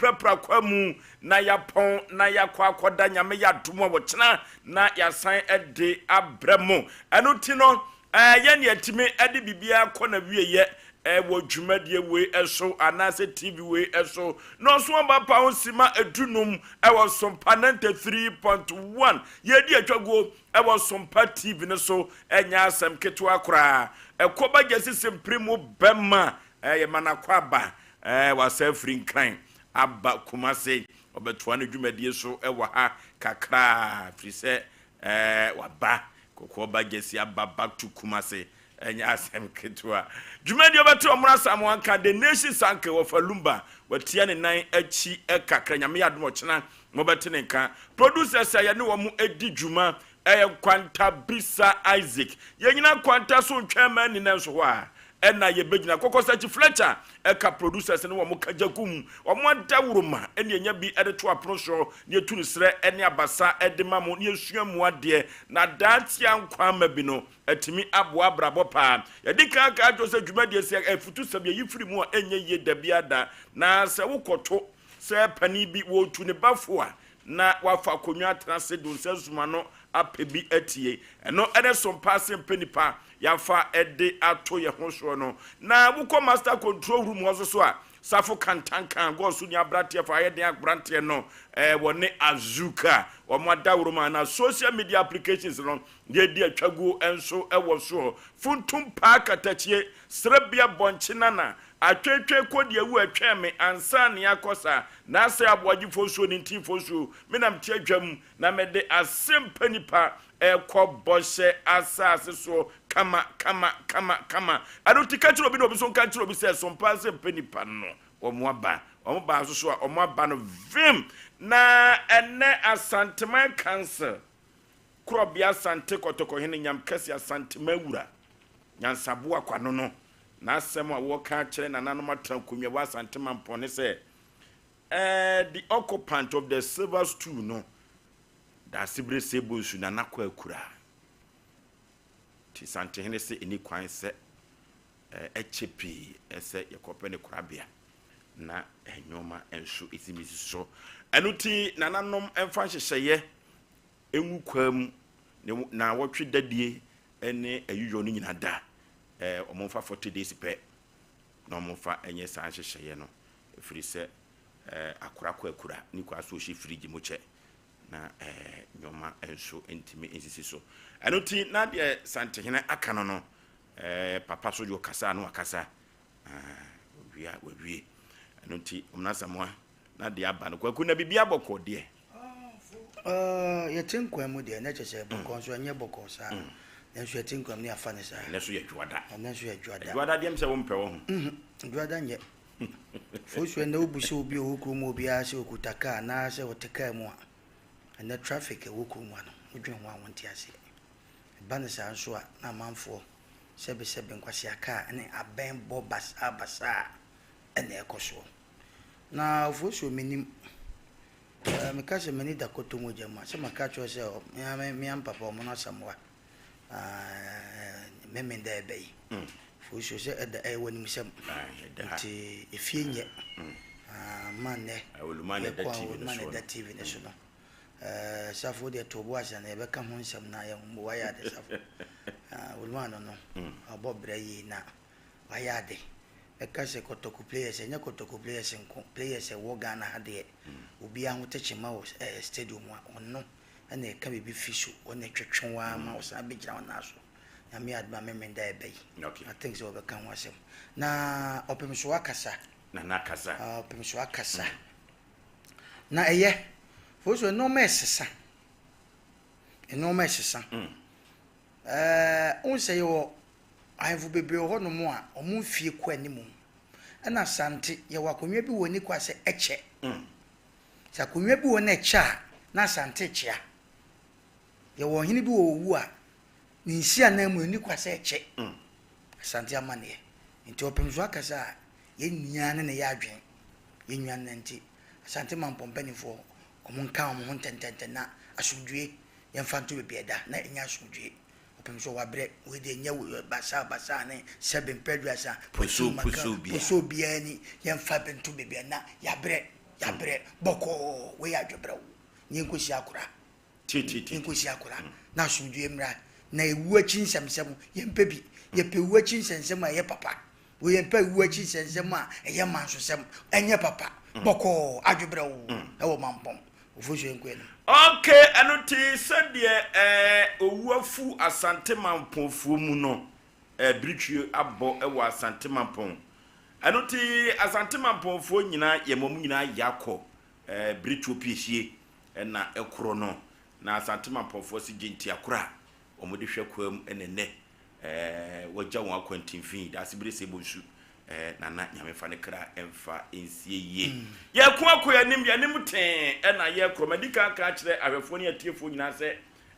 Yɛaprapra kwa mu na yɛapɔn na yɛakɔ akɔda. Nyame yɛ adom a, wɔkyena na yɛasan de abrɛ mo. Ɛno ti no, yɛne yɛtumi de biribiara kɔ na wieyɛ ɛwɔ dwumadie wei ɛso anaasɛ TV wei ɛso na ɔso aba pa ho sima 15 ɛwɔ Sompa 93.1. Yɛdi atwaguo ɛwɔ Sompa TV no so. Ɛnyɛ asɛm ketewa koraa. Ɛkɔ ba gya sisi mpere mu bɛma ɛyɛ manakɔ aba wasa afiri Nkran aba Kumase. Ɔbɛtoa no dwumadie so ɛwɔ ha kakraa, firi sɛ waba kɔkɔɔ ba gyesi aba back to Kumase. Ɛnyɛ asɛm ketewa. Dwumadie ɔbɛte ɔmo asamoah nka the nation sanke wɔfa Lumba watia ne nan akyi kakra. Nyame yɛ adom, ɔkyena mobɛte ne nka. Producers a yɛne wɔn adi dwuma ɛyɛ Kwanta Bisa Isaac. Yɛnyina Kwanta so ntwɛn ma ani nso hɔ a ɛna yɛbɛgyina Kɔkɔsakyi Fletcher ɛka producers ne wɔn kagya kum wɔn adaworoma ɛne ɛnya bi ɛde to apono so ne yɛtu ne serɛ ɛne abasa ɛde ma mo ne yɛsua mu adeɛ na daatia nkwa ama bi no atumi aboa abrabɔ paa. Yɛde kan ka adwo sɛ dwumadie sɛ afutu sɛm yɛyi firi mu a, ɛnyɛ yie da biada. Na sɛ wokɔto sɛ panin bi wɔtu ne bafo a, na wafa akonnwa atena ase do nsa suma no apɛ bi atie. Ɛno ɛne Sompa ase mpɛ nipa yɛafa ɛde ato yɛn ho soɔ no. Na wokɔ master control room hɔ so so a, Safo Kantankan gɔɔso ni aberanteɛ fa ayɛ den aberanteɛ no wɔne Azuka wɔn adaworo mu na social media applications no yɛdi atwaguo nso ɛwɔ soɔ. Funtum paa katakyie serebea bɔnkye nana atwetwe kɔ deɛ wu atwɛn me ansa ne akɔ saa na asɛ aboagyefoɔ nsuo ne ntinfoɔ nsuo menam te adwam na mede asɛmpa nipa ɛkɔ bɔhyɛ asase soɔ kama kama kama kama. Ɛno ti ka kyerɛ obi na obi so nka kyerɛ obi sɛ Sompa asɛmpa nipa no wɔn aba. Wɔn ba nso so a, wɔn aba no vim. Na ɛnɛ Asanteman Council Korɔbea Asante Kɔtɔkɔhene Nyam Kɛse Asanteman Wura Nyansaboa Kwano no n'asɛm a wɔka kyerɛ nananom atena nkonnwa wɔ Asantema mpɔn ne sɛ the occupant of the silver stool no Daasebere Sebo Nsu Nana kɔ akura nti Santehene sɛ ɛni kwan sɛ ɛkyɛ pii ɛsɛ yɛkɔpɛ ne korabea na nneɛma nso ɛtumi si so. Ɛno ti nananom mfa nhyehyɛeɛ ɛngu kwaa mu na wɔtwe dadie ne ayiyɔ no nyina da ɔmo mfa 40 days pɛ na ɔmo mfa ɛnyɛ saa nhyehyɛeɛ no, ɛfiri sɛ akora kɔ akura ne kɔ aso ɔhyɛ firigye mu kyɛ na nneɛma nso ntumi nsisi so. Ɛno ti na deɛ Santehene aka no papa so deɛ ɔkasa na wakasa wawie a wawie. Ɛno nti ɔmena Asamoa na deɛ aba no Kwaku na biribi abɔkɔ deɛ. Yɛte nkwan mu deɛ, na kyerɛ sɛ bɔkɔ nso ɛnyɛ bɔkɔ saa, nanso yɛte nkwan mu ne afa ne saa. Ɛnɛ so yɛ dwoada. Ɛnɛ nso yɛ dwoada. Dwoada deɛ m sɛ wompɛ wɔ ho. Dwoada nyɛ fosu. Ɛnɛ wobu sɛ obi a ɔwɔ kurom, obiara sɛ ɔkuta kaa anaasɛ ɔte kaa mu a, ɛnɛ traffic ɛwɔ kurom ha no, wodwen ho a wonte aseɛ. Ɛba ne saa nso a, na amanfoɔ sɛbesɛbe nkwasea kaa ne abɛn bɔ basaa basaa ɛna ɛkɔ soɔ. Na ofosuo menim meka sɛ m'ani da kɔtɔ mogya mu a, sɛ maka kyerɛ sɛ mea mpapa ɔmo no Asamoa memenda ɛbɛ yi fosuo sɛ ɛda ɛyɛ w'anim sɛm nti efie nyɛ ma nnɛ yɛkɔ a Oluma na ɛda TV ne so no. Safo deɛ to bo ase na yɛbɛka ho nsɛm na yɛ wayɛ ade. Safo Oluma no ɔbɔ brɛ yie na wayɛ ade. Ɛka sɛ Kɔtɔkɔ players, ɛnyɛ Kɔtɔkɔ players nko, players ɛwɔ Ghana ha deɛ, obiara ho tɛkyɛma wɔ stadium a ɔno ɛna ɛka biribi fi so, ɔna ɛtwetwe waa ma ɔsan bɛgyina wɔn nan so. Nyame adoma memenda ɛbɛ yi, I think sɛ wɔbɛka ho asɛm na ɔpem so akasa. Nana kasa. Ɔpem so akasa na ɛyɛ foso. Nneɛma ɛsesa, nneɛma ɛsesa. N sɛ yɛwɔ ahemfo bebree wɔ hɔnom a ɔmo mfie kɔ anim, ɛna Asante yɛwɔ akonnwa bi wɔ ani kɔ sɛ ɛkyɛ sɛ akonnwa bi wɔ no ɛkyɛ a, na Asante kyea. Yɛwɔ ɔhene bi wɔ owu a ne nsi anan mu ani kɔ sɛ ɛkyɛ Asante amanneɛ. Nti ɔpem so akasa a, yɛn nyinaa ne ne yɛ adwene, yɛn nua no. Nti Asante Mampɔ mpanimfoɔ, ɔmo nka ɔmo ho ntɛntɛntɛn na asomdwie yɛmfa nto baabi ɛda na ɛnyɛ asomdwie. Ɔpem so wabrɛ wei deɛ, nyɛ basaa basaa ne sɛbe mpɛ aduasa. Poso poso bia. Poso biara ni, yɛmfa bɛnto baabi a na yɛabrɛ. Yɛabrɛ bɔkɔɔ, wei yɛ adwobrɛw. Na yɛnkɔsi akora. Yɛnkɔsi akora na asomdwoeɛ mmra. Na ɛwu akyi nsɛmsɛm, yɛmpɛ bi. Yɛpɛ wu akyi nsɛnsɛm a ɛyɛ papa. Wei yɛmpɛ wu akyi nsɛnsɛm a ɛyɛ mansosɛm, ɛnyɛ papa. Bɔkɔɔ, adwobrɛw ɛwɔ Mampɔn. Ofosuo yɛnkɔ anim. Ok, ɛno nti sɛdeɛ ɛɛ owu afu Asante Mampɔnfoɔ mu no, ɛɛ biritwie abɔ wɔ Asante Mampɔn. Ɛno nti Asante Mampɔnfoɔ nyinaa yɛma wɔn nyinaa yakɔ ɛɛ birituo piesie ɛna ɛkorɔ no. Na Asante Mampɔnfoɔ se gye ntiakorɔ a wɔde hwɛ kwaa mu ɛna ɛnɛ ɛɛ wɔagya wɔn akwantinfin Daasebere Sɛ Bonsu ɛɛ Nana Nyame fa ne kra ɛmfa nsie yie. Yɛko akɔ yɛn anim, yɛn anim tee ɛna yɛkorɔ. Madi kan aka akyerɛ ahwɛfoɔ ne atiefoɔ nyinaa sɛ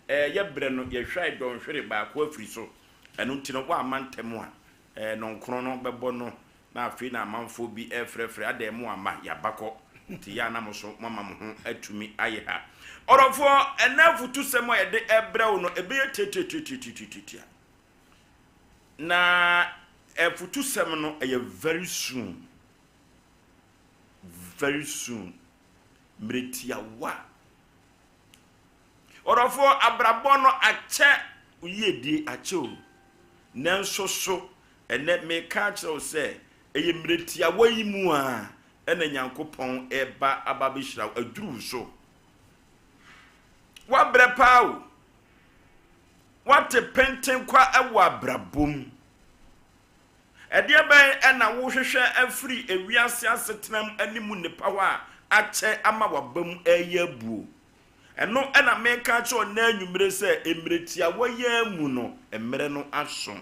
ɛɛ yɛbrɛ no yɛhwae dɔnhwere baako afiri so. Ɛno nti no woamma ntɛm a ɛɛ nɔnkron no bɛbɔ no na afei na amanfoɔ bi ɛrefrɛfrɛ adɛn mo amma yɛaba kɔ nti yɛ a na mo so moama mo ho atumi ayɛ ha. Ɔdɔfoɔ, ɛnnɛ afutusɛm a yɛde ɛrebrɛ wo no ɛbɛyɛ tiatiatiatiatiatia na afutusɛm no ɛyɛ very soon, very soon, mmerɛ tiawa. Ɔdɔfoɔ, abrabɔ no akyɛ wo yiedie akyɛ o, nanso so ɛnnɛ meka akyerɛ wo sɛ ɛyɛ mmerɛ tiawa yi mu a ɛna Nyankopɔn ɛreba aba abɛhyira wo, aduru wo so. Woabrɛ paa o, woate pentenkwa wɔ abrabɔ mu. Ɛdeɛ bɛn ɛna wohwehwɛ afiri ewiase asetena mu ne mu nnepa hɔ a akyɛ ama w'aba mu ɛreyɛ abuo? Ɛno ɛna meka akyerɛ wo nnɛ anwummere sɛ mmerɛ tiawa yi ara mu no, mmerɛ no aso.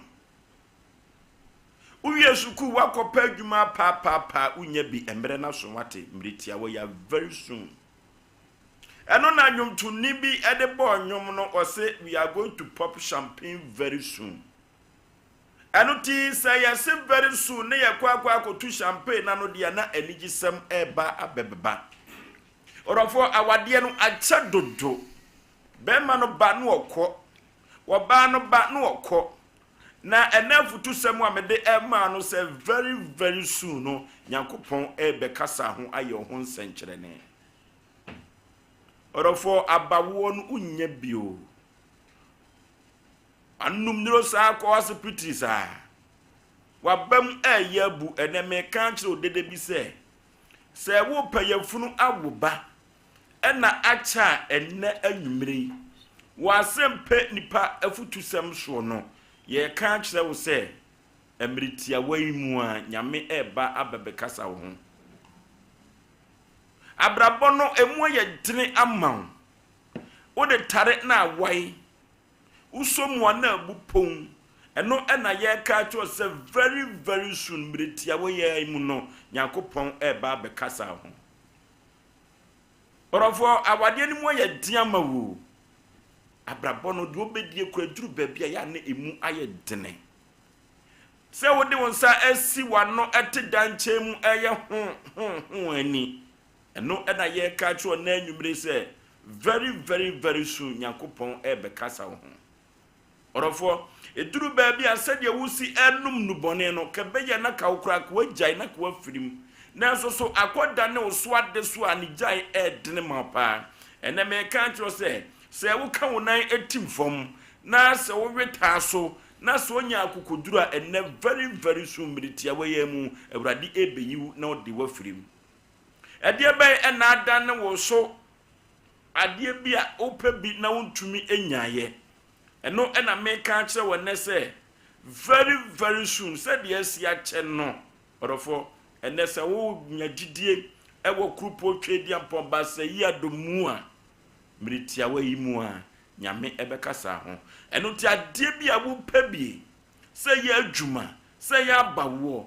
Wowie sukuu, woakɔpɛ adwuma apaapaapaa, wonnya bi, mmerɛ no aso, wate, mmerɛ tiawa yi ara, very soon. Ɛno na nnwomtoni bi de bɔɔ nnwom no, ɔse, we are going to pop champagne very soon. Ɛno ti sɛ yɛse very soon ne yɛkɔ akɔ akɔtu champagne na no deɛ na anigyesɛm ɛreba abɛbeba. Ɔdɔfoɔ, awadeɛ no akyɛ dodo. Bɛrima no ba na ɔkɔ, ɔbaa no ba na ɔkɔ. Na ɛnɛ afutusɛm a mede ɛmaa no sɛ very very soon no, Nyankopɔn ɛrebɛkasa ho ayɛ ho nsɛnkyerɛnne. Ɔdɔfoɔ, abawoɔ no wonnya bio. Anom nnuro saa kɔ asipiti saa. W'abam ɛreyɛ abu. Ɛnɛ meka akyerɛ wo dede bi sɛ, sɛ wopɛ yafunu awo ba ɛna akyɛ a ɛnnɛ anwummere yi, w'asɛmpɛ nipa afutusɛm soɔ no, yɛreka akyerɛ wo sɛ mmerɛ tiawa yi mu a Nyame ɛreba abɛbɛkasa wo ho. Abrabɔ no emu ayɛ dene ama wo. Wode tare na awae. Wosɔ mu a na abu pon. Ɛno ɛna yɛreka akyerɛ wo sɛ very very soon mmerɛ tiawa yi ara mu no, Nyankopɔn ɛreba abɛkasa wo ho. Ɔdɔfoɔ, awadeɛ no mu ayɛ den ama wo. Abrabɔ no, deɛ wobɛdie kora duru baabi a yɛ a na emu ayɛ dene. Sɛ wode wo nsa asi w'ano te dankyɛn mu ɛyɛ ho ho ho ani. Ɛno ɛna yɛreka akyerɛ wo nnɛ anwummere sɛ very very very soon Nyankopɔn ɛrebɛkasa wo ho. Ɔdɔfoɔ, ɛduru baabi a sɛdeɛ wosi ɛrenom nnubɔne no, ka ɛbɛyɛ na ka wo koraa ka woagyae na ka woafiri mu. Nanso so akɔdane wo so ade so a ne gyae ɛredene ma wo paa? Ɛnnɛ mereka akyerɛ wo sɛ, sɛ woka wo nan tim fam na sɛ wowe taa so na sɛ wonya akokoduru a, ɛnnɛ very very soon mmere tiawa yi ara mu Awurade ɛrebɛyi wo na ɔde wo afiri mu. Ɛdeɛ bɛn ɛna adane wo so adeɛ bi a wopɛ bi na wontumi nyaeɛ? Ɛno ɛna meka akyerɛ wo ɛnnɛ sɛ very very soon sɛdeɛ asi akyɛ no, ɔdɔfoɔ, ɛnnɛ sɛ wonya gyidie ɛwɔ Kuropɔn Tweaduampɔn Baasa yi adom mu a, mmere tiawa yi mu a, Nyame ɛbɛkasa ho. Ɛno nti adeɛ bi a wopɛ bi, sɛ ɛyɛ adwuma, sɛ ɛyɛ abawoɔ,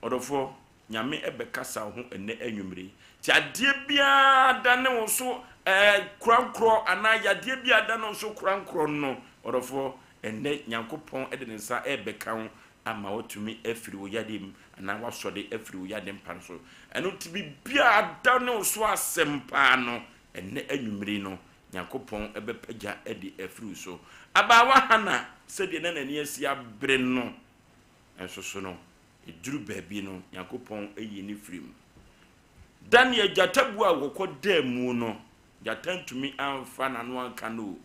ɔdɔfoɔ, Nyame ɛbɛkasa wo ho ɛnnɛ anwummere yi. Nti adeɛ biara dane wo so korankorɔ anaa yadeɛ biara dane wo so korankorɔ no, ɔdɔfoɔ, ɛnnɛ Nyankopɔn de ne nsa ɛrebɛka wo ama woatumi afiri wo yadeɛ mu anaa woasɔre afiri wo yadeɛ mpa no so. Ɛno nti biribiara dane wo so asɛm paa no, ɛnnɛ anwummere yi no, Nyankopɔn ɛbɛpagya de afiri wo so. Abaawa Hana, sɛdeɛ na n'ani asi abere no nso so no, ɛduru baabi no, Nyankopɔn ayi no firi mu. Daniel gyata bu a wɔkɔ daa mu no, gyata ntumi amfa n'ano anka no o.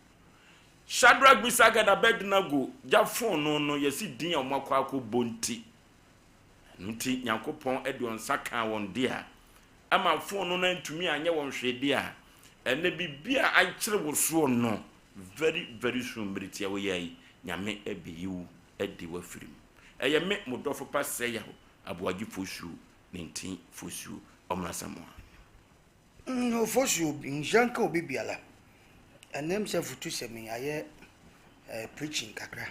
Shadrach, Mishak and Abednego gya fononoo no, yɛsi din a wɔakɔ akɔbɔ nti. Ɛno nti Nyankopɔn de wɔn nsa kaa wɔn de a, ɛma fononoo no antumi anyɛ wɔn hwee de a, ɛnɛ biribi a akyere wo soɔ no, very very soon mmere tiawa yi ara yi, Nyame bɛyi wo adi wo afiri mu. Ɛyɛ me, mo dɔfo pa Sɛyaw Aboagye Fosuo, Nintin Fosuo, Ɔmena Asamoah. Ofosuo, nhyira nka obi biara. Ɛnɛ m sɛ afutusɛm yi ayɛ eh, preaching kakra.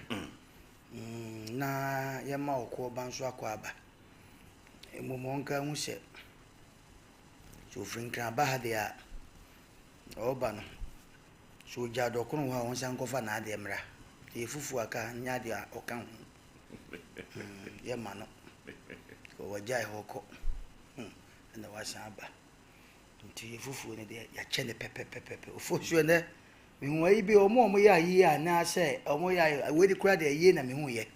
Na yɛma ɔkoɔ ba nso akɔ aba. Mmom ɔnka hu sɛ, sɛ ofiri Nkran ba ha deɛ a, ɔreba no, sɛ ɔgya dɔkono hɔ a, ɔnsan nkɔfa n'adeɛ mmra. Ɛyɛ fufuo aka nyɛ adeɛ a ɔka ho. Yɛma no. Wagyae hɔ kɔ. Ɛna wasan aba. Nti yɛ fufuo no deɛ yɛakyɛ no pɛpɛpɛpɛ. Ofosuo ɛnɛ mehu ayi bi wɔn a wɔyɛ ayie anaasɛ wɔyɛ ayɛ wei de koraa deɛ ayie na mehu yɛ.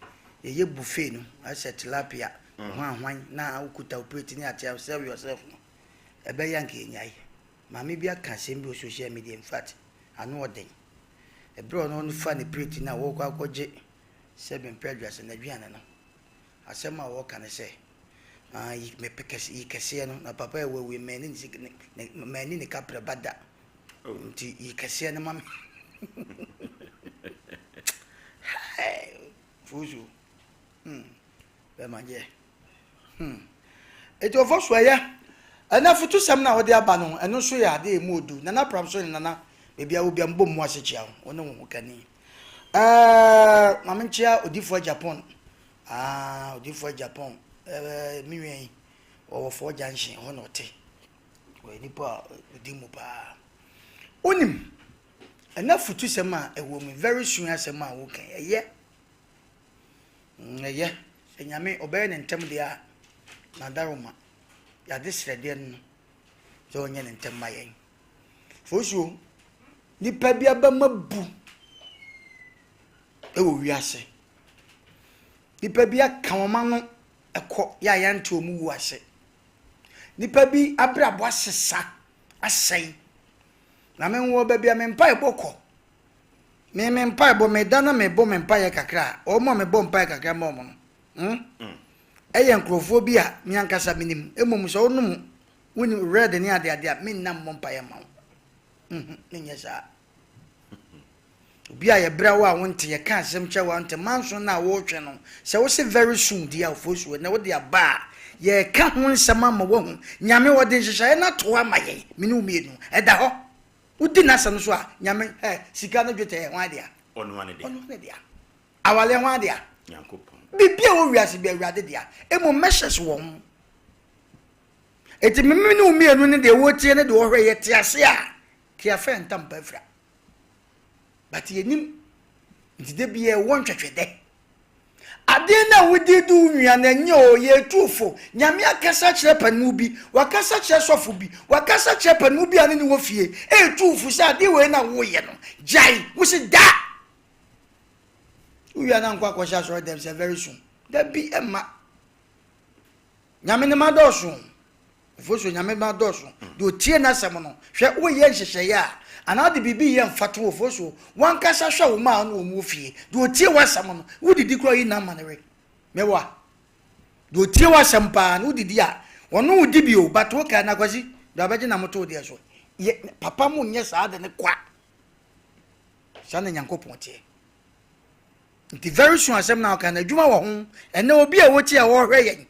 Yɛyɛ buffet no asɛ tilapia hwan hwan na wokuta wo plate ne atea serve yourself no. Ɛbɛyɛ anka yɛnyae. Maame bi aka asɛm bi wɔ social media in fact ano ɔden. Ɛberɛ a ɔno fa ne plate no a wɔrekɔ akɔgye sɛ mempɛ aduasa n'aduane no asɛm a wɔka ne sɛ Ah, yi mepɛ kɛse, yi kɛseɛ no. Na papa yɛ wawu yi, manni ne sika, ne, ne, manni ne kaprɛ ba da. Oh. Nti yi kɛseɛ no ma me. Hey, Fosu. Bɛma gye. Eti ɔfɔ so ɛyɛ. Ɛna afutusɛm no a wɔde aba no, ɛno nso yɛ adeɛ emu odu. Nana Pram so ne Nana, baabi a wɔ bia mbɔ mu ase kyia wo, wo ne wo ho kani. Ɛɛ, maame nkyia odifoɔ Japan. Ah, Odiyifoɔ Agyapong, eh, me nua yi, ɔwɔ Four Junction, hɔ na ɔte. Ɔyɛ nipa a ɔdi mu paa. Wonim, ɛna afutusɛm a ɛwɔ mu, very soon asɛm a woka yi, ɛyɛ. Ɛyɛ. Sɛ Nyame ɔbɛyɛ ne ntɛm deɛ a, n'adaroma, yɛade srɛdeɛ no no, sɛ ɔnyɛ ne ntɛm ma yɛn. Fosuo, nipa bi abama bu ɛwɔ wiase. Nnipa bi aka wɔn ano kɔ yɛ a yɛnte wɔn wu ase. Nnipa bi abrabɔ asesa asɛe. Na me wɔ baabi a me mpaebɔ kɔ. Me me mpaebɔ meda na mebɔ me mpaeɛ kakra a, wɔn a mebɔ mpaeɛ kakra ma wɔn no, ɛyɛ nkurɔfoɔ bi a me ankasa menim. Mmom sɛ wonom wonim red ne adeade a, menna mmɔ mpaeɛ mma wo. Menyɛ saa. Obi a yɛbrɛ wo a wonte, yɛka asɛm kyerɛ wo a wonte, manso no a woretwe no, sɛ wose very soon deɛ a Ofosuo, ɛnɛ wode aba a, yɛreka ho nsɛm ama woahu. Nyame ɔde nhyehyɛeɛ no ato hɔ ama yɛn, me ne wo mmienu, ɛda hɔ. Wodi n'asɛm so a, Nyame, hɛ, sika ne dwetɛ yɛ hwan dea? Ɔno ara ne dea. Ɔno ara ne dea. Awareɛ hwan dea? Nyankopɔn. Biribi a ɛwɔ wiase biara, Awurade dea. Mmom measures wɔ ho. Enti me ne wo mmienu ne deɛ wɔretie ne deɛ wɔhwɛ yɛte ase a, Keafɛ ntam pa afira. But yɛnim nti da biara ɛwɔ ntwɛtwɛdɛ. Adeɛ no a wode di wo nua no ɛnyɛ o, yɛtu fo. Nyame akasa kyerɛ panimu bi, wakasa kyerɛ sɔfo bi, wakasa kyerɛ panimu bi a ne ne wɔ fie, ɛretu fo sɛ adeɛ wei na woyɛ no, gyae. Wo se da! Wowia na nkɔ akɔhyɛ asɔre dɛm sɛ very soon. Da bi ɛmma. Nyame ne ma dɔɔso. Ofosuo, Nyame mma dɔɔso. Deɛ ɔtie n'asɛm no, hwɛ, woyɛ nhyehyɛeɛ a, anaa wode biribi reyɛ mfatoho, ofosuo, w'ankasa hwɛ wo mma a wo ne wɔn wɔ fie. Deɛ ɔtie w'asɛm no, wodidi koraa ɔyi nam ma no we. Meboa? Deɛ ɔtie w'asɛm paa no, wodidi a, ɔno wodi bi o, but wokae no, Akwasi, bra bɛgye nam to wo deɛ so. Yɛ, papa mo nyɛ saa ade no kwa. Saa na Nyankopɔn teɛ. Nti very soon asɛm no a woka no, adwuma wɔ ho. Ɛnɛ obi a wɔtie a wɔrehwɛ yɛn,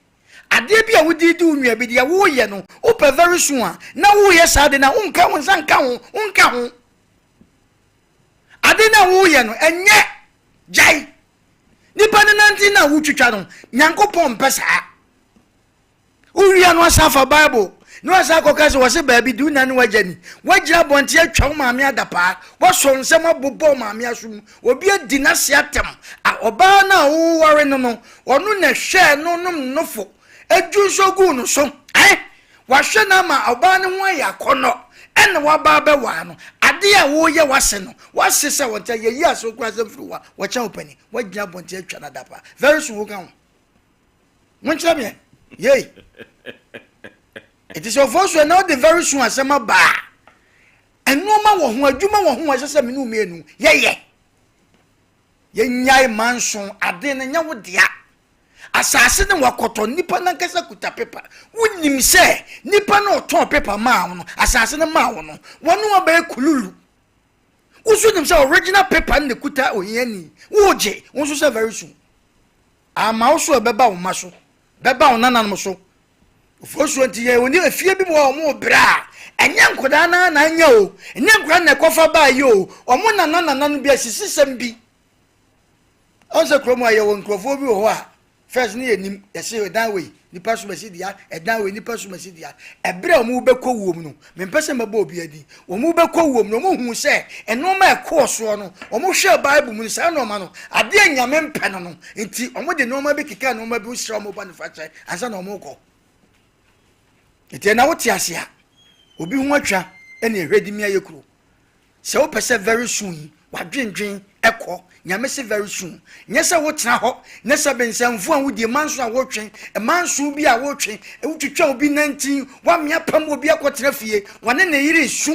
Adeɛ bi a wode redi wo nua bi deɛ woreyɛ no wopɛ very soon a na woreyɛ saa ade no a wonka wo nsa nka ho wonka ho ade no a woreyɛ no ɛnyɛ gyae nipa no nante no a wotwitwa no Nyankopɔn mpɛ saa wowia no asan afa Bible na wasan akɔka sɛ wɔse baabi de wo na ne wagya ni wagyina abɔnten atwa wo maame adapaa wasɔ nsɛm abobɔ wo maame aso mu obi adi n'ase atɛm a ɔbaa no a woware no no Ɔno na ɛhwɛɛ no nom nofo, dwu nso guu no so. Ɛ? Wahwɛ no ama ɔbaa no ho ayɛ akɔnnɔ, ɛna waba abɛwaa no. Adeɛ a woreyɛ w'ase no, w'ase sɛ wɔn yɛyi ase koraa sɛ mfiri hɔ a, wɔkyɛn wo panin. Woagyina abɔnten atwa no adapaa. Very soon woka ho. Monkyerɛ meɛ. Yei. Enti sɛ ɔfɔɔ so na wode very soon asɛm aba a, nnoɔma wɔ ho, adwuma wɔ ho a ɛsɛ sɛ me ne wo mmienu yɛyɛ. Yɛnnyae manso, ade no nyɛ wo dea. Asase no wakɔtɔ, nipa no ankasa kuta pepa. Wonim sɛ nipa no ɔtɔn pepa maa wo no, asase no maa wo no, wɔne wo abɛyɛ kululu. Wo nso nim sɛ original paper no na ekuta ohiani. Wogye, wo nso sɛ very soon. Ama wo so ɛbɛba wo mma so, bɛba wo nananom so. Ofosuo nti yɛ oni efie bi mu a wɔn brɛ a, ɛnyɛ nkwadaa naa na anya o, ɛnyɛ nkwadaa na ɛkɔfa baa yi o, wɔn nana nana no bi asisisɛm bi. Ɔn sɛ kurom a yɛwɔ nkurɔfoɔ bi wɔ hɔ a First no yɛ nim yɛse ɛdan wei nipa som asi dea ɛdan wei nipa som asi dea ɛberɛ a wɔn bɛkɔ wuom no mempɛ sɛ mɛbɔ obi adi wɔn bɛkɔ wuom no wɔn hu sɛ nneɛma a ɛkɔɔ soɔ no wɔn hwɛɛ bible mu no saa nneɛma no adeɛ nyame mpɛ no no nti wɔn de nneɛma bi keka nneɛma bi ho srɛ wɔn bɔ ne fakyɛ ansa na wɔn kɔ nti ɛna wote ase a obi ho atwa ɛna ɛhwɛ di mi ayɛ kuro Sɛ wopɛ sɛ very soon yi wadwendwen kɔ, Nyame se very soon. Nyɛ sɛ wotena hɔ na sɛ bensɛmfo a wodie manso a wotwe, manso bi a wotwe, wotwitwa obi nantin, woamea pam obi akɔtena fie, wɔne ne yere su,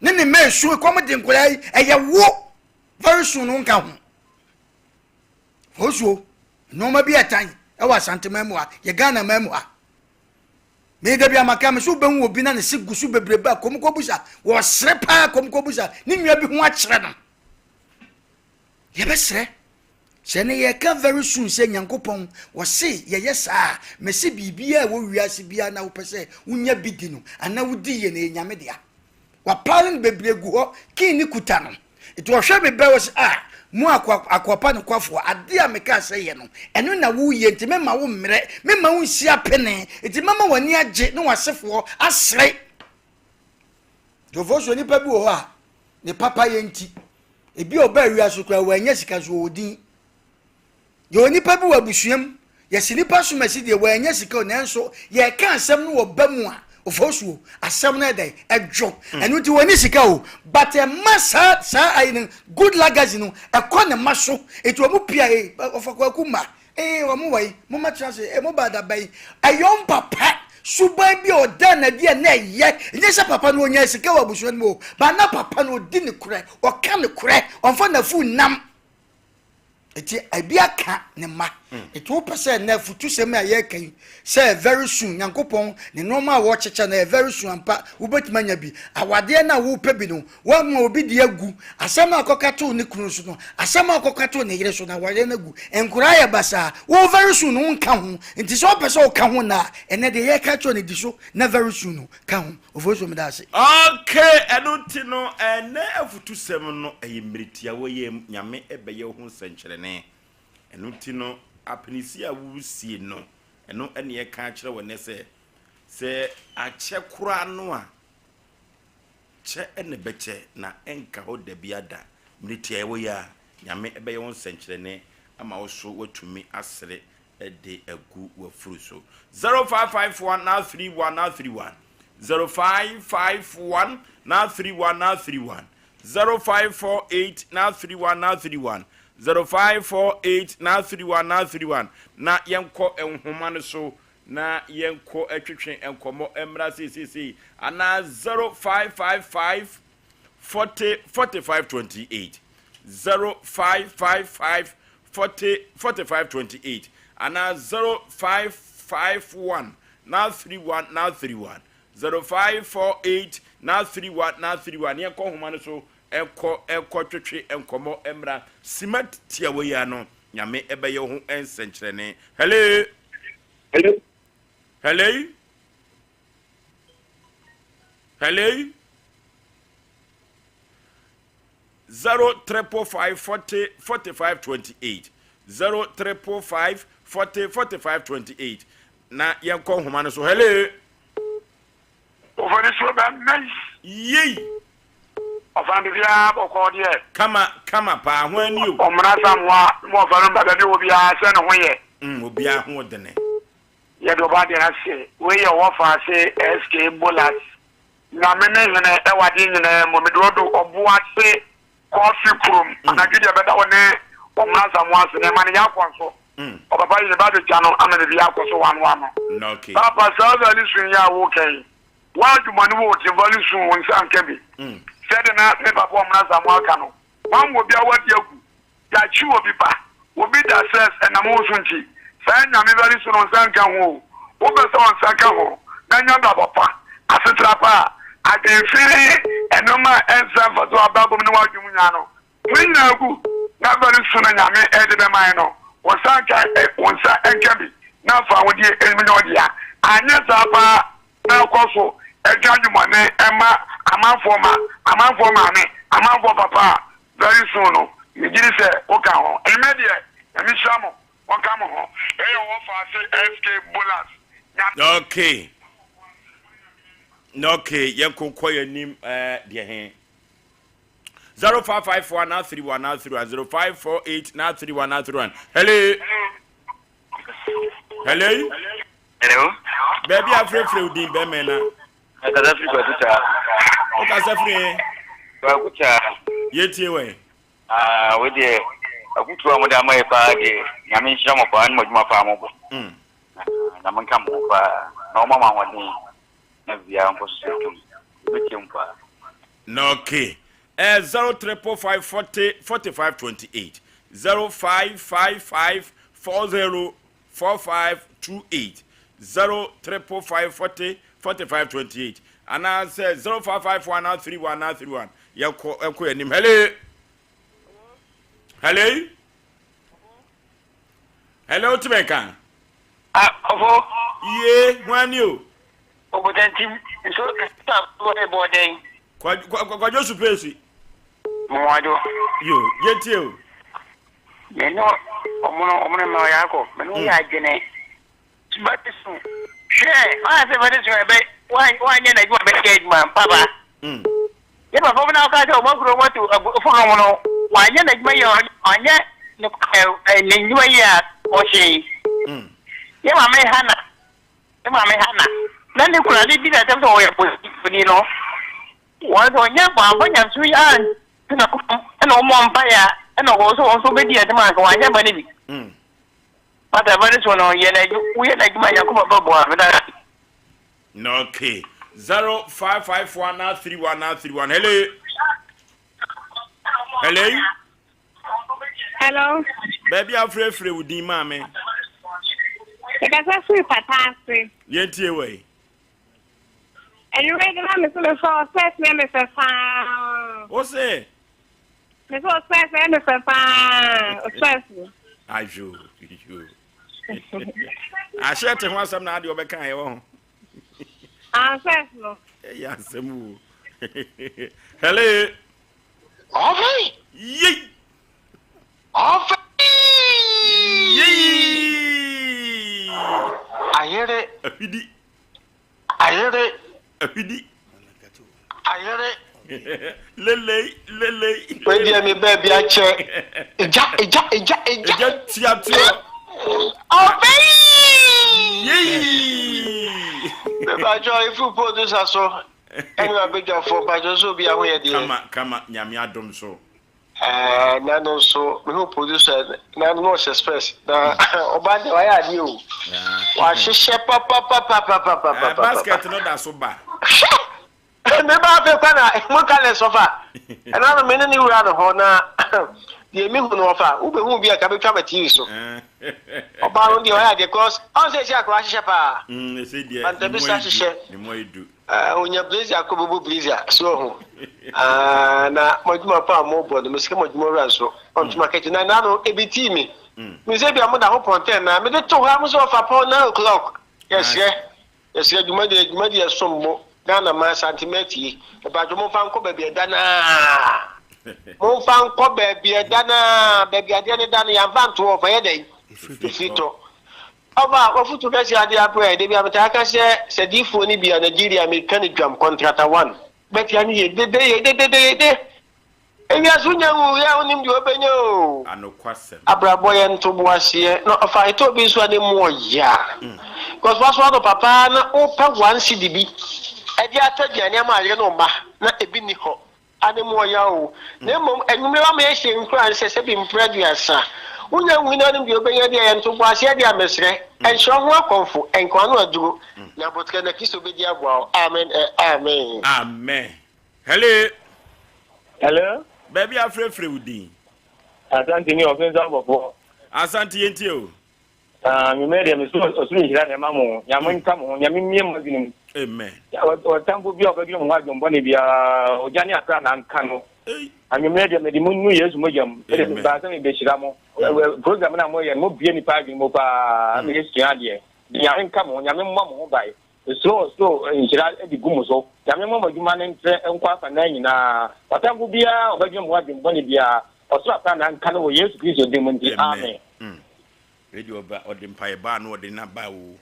ne ne mma esu, ekɔm de nkwadaa yi, ɛyɛ wo very soon no nka ho. Fosuo, nneɛma bi ɛtan ɛwɔ Asante man mu ha, yɛ Ghana man mu ha. Me da bi a maka me so wobɛhu obi na ne se gu so bebrebe a kɔm kɔbusa wɔsere paa kɔm kɔbusa ne nua bi ho akyerɛ no yɛbɛserɛ sɛ ne yɛka very soon sɛ nyankopɔn wɔse yɛyɛ saa a mese biribiaa ɛwɔ wiase biara na wopɛ sɛ wonya bi di no anaa wodi yɛ no ɛyɛ nyame dea Wapaale no bebree gu hɔ, king no kuta no. Nti ɔhwɛ me bɛ ɔse ah, mo akoa akoa pa nokwafoɔ, adeɛ a mekaa sɛ yɛ no, ɛno na woyɛ, nti mɛma wo mmerɛ, mɛma wo nsi apene, nti mɛma w'ani agye ne w'asefoɔ asere. Nti so nipa bi wɔ hɔ a, ne papayɛ nti, ebi a ɔbaa wiase koraa wannya sika nso ɔwɔ din. Yɛwɔ nnipa bi wɔ abusua mu, yɛse nipa som asi deɛ wannya sika o, nanso yɛka asɛm no wɔ ba mu a, ofosuo, asɛm no ɛdɛn, ɛdwo. Mm. Ɛno nti wɔnni sika o, but ɛma saa saa ayi no, good legacy no, ɛkɔ ne ma so. Nti wɔn pia ee, ɔfa kwaku mma, ee wɔn wɔ yi, mo mɛtena ase, ee mo ba adaba yi, ɛyɛ wɔn papa suban bi a ɔda n'adi a na ɛyɛ, ɛnyɛ sɛ papa no ɔnya sika wɔ abusua no mu o, but na papa no ɔdi ne korɛ, ɔka ne korɛ, ɔmfa n'afu nam. Eti ebi aka ne mma. Eti wopɛ sɛ nnɛ afutusɛm a yɛreka yi sɛ very soon Nyankopɔn ne nneɛma a wɔrekyekyɛ no ɛyɛ very soon ampa wobɛtumi anya bi. Awadeɛ no a wopɛ bi no woama obi de agu. Asɛm a akɔka too ne kunu so no asɛm a akɔka too ne yere so no awadeɛ no agu. Nkoraa yɛ basaa. Wo very soon no wonka ho. Nti sɛ wopɛ sɛ woka ho nnɛ a ɛnnɛ deɛ yɛreka kyerɛ no di so na very soon no ka ho. Ofosuo meda ase. Ok ɛno nti no ɛnɛ afutusɛm no ɛyɛ mmere tiawa yi mu Nyame ɛbɛyɛ wo ho nsɛnkyerɛnne ɛno nti no apenisi a woresie no ɛno ɛne yɛka akyerɛ wo ɛnɛ sɛ sɛ akyɛ koraa no a kyɛ ɛna ɛbɛkyɛ na ɛnka hɔ dabi ada mmere tiawa yi a Nyame ɛbɛyɛ wo nsɛnkyerɛnne ama wo so woatumi asere de agu w'afuru so. 0551 931 931 0551 931 931 0548 931 931 0548 931 931 na yɛnkɔ nhoma no so na yɛnkɔ twetwe nkɔmmɔ mmra seesei anaa 0555 40 45 28 0555 40 45 28 anaa 0551 931 931 0548 931 931 yɛnkɔ nhoma no so ɛkɔ ɛkɔ twetwe nkɔmmɔ mmra sima tiawa yi ano nyame ɛbɛyɛ ho nsɛnkyerɛnne hello hello hello Hello? 0 triple 5 40 45 28 0 triple 5 40 45 28 na yɛnkɔ nhoma no so hello Ofani so bɛ mɛyi. Yei. Ɔfan bibiara bɔkɔɔ deɛ. Kama kama paa ho ani o. Ɔmena Samoa mo ɔfa no mba baabi wɔ biara sɛ ne ho yɛ. Mm obiara ho dene. Yɛde ɔba deɛ ase. Wei yɛ ɔwɔ ase SK Bolas. Nyame ne hene ɛwɔ adeɛ nyinaa mu. Mede wo do ɔbo ase kɔɔfe kurom. Anadwo deɛ bɛda wo ne Ɔmena Samoa ase na ɛma no yɛ akɔnso. Ɔpapa yi ne ba bɛgya no ama biribi akɔ so one one. Papa saa very soon yi a woka yi, w'adwuma no wɔ te very soon wo nsa nka bi. Sɛde na me papa Ɔmena Asamoah ka no, wanwɔ bi a wadi agu, yɛakye obi ba, obi da cells ɛnam wo so nti, saa Nyame very soon wo nsa nka ho o. Wopɛ sɛ wo nsa ka ho na nya abrabɔ pa, asetra pa a, adwen fi ne nnoɔma a ɛnsɛ mfasoɔ wɔ abrabɔ mu ne w'adwen mu nyinaa no, Ne nyinaa gu na bɛ no su no Nyame de bɛma yɛn no, wo nsa nka ɛ, wo nsa nka bi na fa ahodie nyɛ wo dea. Anyɛ saa paa na kɔ so dwa adwumɔne ma amanfoɔ mma, amanfoɔ maame, amanfoɔ papa a, very soon no, megyedi sɛ woka ho. Anwummerɛ deɛ, Nyame nhyira mo, ɔnka mo ho. Yɛyɛ wɔ Faase SK Bolas, Nyame. Okay. Okay, yɛnkɔ kɔ yɛn anim eh, deɛ he. 0554 na 31 na 31 0548 na 31 na 31. Hello. Hello. Hello. Baabi a frɛfrɛ wo din bɛmɛ na. Kasa firi Kwakutaa. Wo kasa firi he? Kwakutaa. Yɛtie wɛ. Ah, wo deɛ akutuo a mode ama yɛ paa deɛ Nyame nhyira mo paa ne mo adwuma paa mobɔ. Mm. Nyame nka mo ho paa na ɔma mo ahoɔden na biribiara nkɔ so sɛ kama. Yɛbɛtie mo paa. Na okay. Eh, 0 triple 5 40 45 28 0 5 5 5 4 0 4 5 2 8 0 triple 5 40 45 28 anaasɛ 0 5 5 1 3 1 3 1 yɛkɔ ɛkɔ anim. Hello, hello, hello, wotumi nka? Ah, ɔfo. Yie, hwan ni o? Obotantim, nso bɔ bɔ dɛn? Kwadwo Supeesi. Mmoadwo. Yo, yɛntie o. Me ne ɔmono ɔmono ma ɔyɛ akɔ. Me ne ɔyɛ adwene. Bɛte so. Hwɛ, ɔyɛ sɛ bɛte so ɛbɛ wanyɛ n'adwuma bɛyɛ adwuma papa. Yɛ papa mu na ɔka sɛ ɔmo akuro ɔmo atu funu ɔmo no wanyɛ n'adwuma yie ɔnyɛ ne ne nnwuma yie a ɔhyɛ. Yɛ maame Hana, yɛ maame Hana na ne kura ne di n'asɛm sɛ ɔyɛ bɔni no. Wɔn sɛ ɔnyɛ bɔ amfa nyamesom yi anto n'akoma mu ɛna ɔmmɔ mpaeɛ a ɛna ɔwɔ sɛ wɔn nso bɛdi asɛm anka wanyɛ bɔne bi. Pata bɔne so no yɛ n'adwuma woyɛ n'adwuma Nyankopɔn bɛboa meda ase. Okay. 0554 na 31 na 31. Hello. Hello. Hello. Baabi afrɛfrɛ wo din maame. Yɛkasa firi pata ase. Yɛntie wɔ yi. Anwummerɛ de ma me so mefɛ ɔsɛs yɛ me fɛ paa. Wo se? Me so ɔsɛs yɛ me fɛ paa. Ɔsɛs. Ayo yo. Ahyɛ te ho asɛm na adeɛ ɔbɛka ayɛ wɔ ho. Ɔsɛs no. Ɛyɛ asɛm wo. Hello. Ɔfɛ. Yei. Ɔfɛ. Yei. Ayere. Ahwidi. Ayere. Ahwidi. Ayere. Lelei lelei. Wei deɛ me baabi akyɛ. Egya egya egya egya. Egya tiatia. Ɔfɛ. Yei. Mepatwɔ efu producer so ɛne wabedwafoɔ mpatwɔ so obi aho yɛ deɛ. Kama kama Nyame adom so. Ɛɛ na no nso mehu producer na no ɔhyɛ spɛs na ɔba deɛ wayɛ adeɛ o. Wahyehyɛ papapapapapapa. Basket no da so ba. Hwɛ! Me ba afei kwa na mo colours ɔfa. Ɛna no me ne ne wura no hɔ na deɛ mehu no ɔfa. Wobɛhu bi a ka bɛtwa ma TV so. Ɔbaa no deɛ ɔyɛ adeɛ cause ɔn sɛ ɛsi akora ahyehyɛ paa. Antabisa ahyehyɛ. Onya blazer akɔ bɛbɔ blazer so ɔho. Na mo adwuma pa a mobɔ no mesika mo adwuma wura nso ɔntoma kɛkyi na nano ebi tii me. Me sɛ bia mo da ho pɔntɛn na mede to hɔ a mo sɛ ɔfa pɔn 9 o'clock. Yɛsrɛ yɛsrɛ dwumadi dwumadi ɛsom bo Ghana man Asante matie mepatwo momfa nkɔ baabi ɛda naa momfa nkɔ baabi ɛda naa baabi adeɛ no da no yɛamfa nto hɔ fa yɛ dɛn ɛfiri tɔ. Ɔba, w'afotu kɛse ade abrɛ. Da bi a metaa ka sɛ, sɛ diifoɔ no bi a Nigeria meka no dwam, kɔntrata one. Bɛtea no yie dede yie dede yie de. Ewiase wonya nwuiɛ a wonim deɛ wobɛnya oo. Anokwasɛm. Abrabɔ yɛ ntoboaseɛ na ɔfa ɛtɔ obi nso a ne mu ɔya. Because waso anɔpa paa na wopɛ one cedi bi ɛde atɔ aduane ama ayere ne wo mma na ebi nni hɔ. Ade mu ɔyaw o, na mmom anwummere wama yɛahyɛ nkuran sɛ sɛbi mprɛ aduasa. Wonya nhui na wonim deɛ wobɛnya deɛ ɛyɛ ntoboaseɛ deɛ a mesrɛ, nhyira ho akɔmfo, nkoa no aduro, nya aboterɛ na Kristo bɛdi aboa wo. Amen ɛ amen. Amen. Hello. Hello. Baabi a afrɛfrɛ wo din. Asante ni ɔfin nso abɔfoɔ. Asante yɛn tie o. Ah, nwumere deɛ meso ɔsoro nhyira na ɛma mo. Nyame nka mo ho, Nyame mmie mo adwene mu. Amen. Ɔtamfo bi a ɔbɛdwene mo ho adwembɔne biara, ogya ne akra na nka no. Anwummerɛ deɛ mede mo nu Yesu mogya mu. Mede mebaa sɛ mebɛhyira mo. Program no a moyɛ no, mobue nipa adwene mu paa ma yɛsua adeɛ. Nyame nka mo ho, Nyame mmɔ mo ho ban. Soro soro nhyira de gu mo so. Nyame mmɔ mo adwuma no ntrɛ nkɔ afanan nyinaa. Ɔtamfo biara a ɔbɛdwene mo ho adwembɔne biara, ɔsoro akra na nka no wɔ Yesu Kristo din mu nti, amen. Wei deɛ ɔba ɔde mpaebɔ a na ɔde naba o.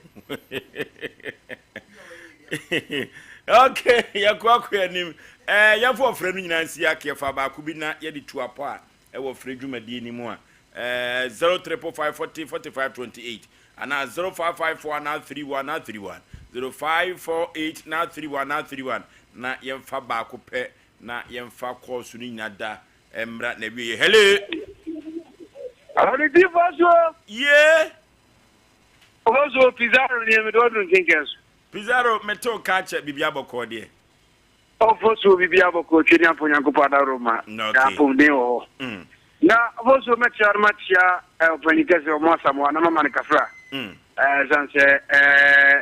Okay, yɛkɔ akɔ anim. Ɛɛ yɛmfa ɔfrɛ no nyinaa nsi ake yɛfa baako bi na yɛde tu apɔ a ɛwɔ frɛ dwumadie no mu a ɛɛ 0 triple 5 40 45 28 anaa 0554 anaa 31 anaa 31 0548 na 31 anaa 31 na yɛmfa baako pɛ na yɛmfa kɔɔso no nyinaa da Ɛmmra n'awieɛ. Hello. Ɔde Fosuo. Yee. Fosuo Pizarro nie mede waduru nkenken so. Pizarro mete wo ka kyɛ biribi abɔkɔɔ deɛ. O Fosuo biribi abɔkɔɔ twɛ ni ampo Nyankopɔn adaworo ma Okay. na apomden wɔ hɔ. Na Fosuo mɛkyia no makyia ɔpanyin kɛse ɔmo Asamoah na mama no kafra. Ɛsan sɛ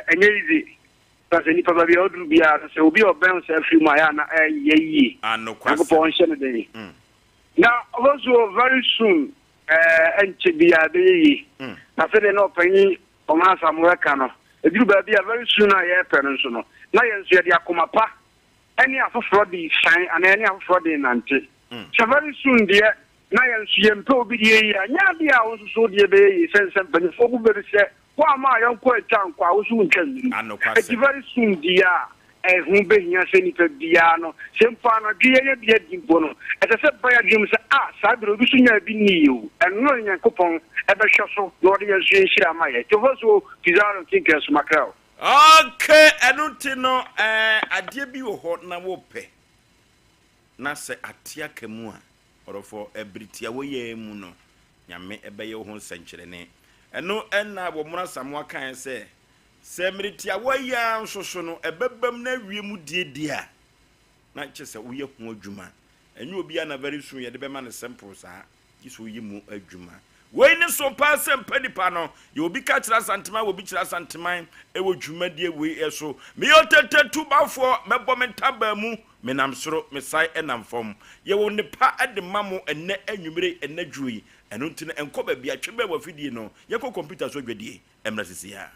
ɛnyɛ easy Ka sɛ, Nipa, baabi a ɔduru biara no, sɛ obi a ɔbɛn wo saa firi mu a, ɛyɛ a na ɛnyɛ yie. Nyankopɔn nhyɛ no den. Na ɔbɛso very soon, ɛnkyɛ biara ɛbɛyɛ yie. Na sɛdeɛ na ɔpanyin Ɔman Asamoah ka no, ɛduru baabi a very soon a yɛrepɛ no nso no, na yɛn nso yɛde akoma pa ne afoforɔ de resan anaa yɛne afoforɔ de renante. Sɛ very soon deɛ, na yɛn nso yɛmpɛ obi deɛ yie a, nyɛ adeɛ a wo nso so wo deɛ bɛyɛ yie. Sɛ nsɛ mpanimfoɔ bu bɛ bi sɛ, Woamma ayɔnko antwa ankɔ a, wo nso wontwa nnuru. Enti very soon deɛ a, ɛho bɛhia sɛ nipa biara no, sɛ mpo anadwo yɛnya bi adi mpo no, ɛsɛ sɛ ɛba yɛn adwene mu sɛ, Ah, saa berɛ obi nso nyaa bi nniiɛ o. Ɛno na Nyankopɔn bɛhwɛ so na ɔde yɛn nso yɛn nhyira ama yɛn. Jehovah so Pizarro Nkenken so Mackerel. Ok, ɛno nti no eh, adeɛ bi wɔ hɔ na wopɛ na sɛ ate aka mu a, ɔdɔfoɔ, ɛbere tiawa yi ara mu no, Nyame bɛyɛ wo ho nsɛnkyerɛnne. Ɛno na wɔn Asamoah kaeɛ sɛ, sɛ mmere tiawa yi ara nso so no ɛbɛbam na awie mu die deɛ a, na kyerɛ sɛ woyɛ ho adwuma. Ɛnyɛ obiara na very soon yɛde bɛma no simple saa, gye sɛ woyɛ mu adwuma. Wei ne so paa sɛ mpa nipa no, yɛ obi ka kyerɛ Asanteman wɔ obi kyerɛ Asanteman wɔ dwumadie wei so. Meyɛ ɔtɛtɛ tubafoɔ, mɛbɔ me ntaban mu, menam soro, mesae nam fam. Yɛwɔ nnepa de ma mo ɛnnɛ anwummere, ɛnnɛ dwoɔ yi. Ɛno nti no, nkɔ baabiara, twe bɛn w'afidie no, yɛnkɔ kɔmputa so adwadie mmra seesei ara.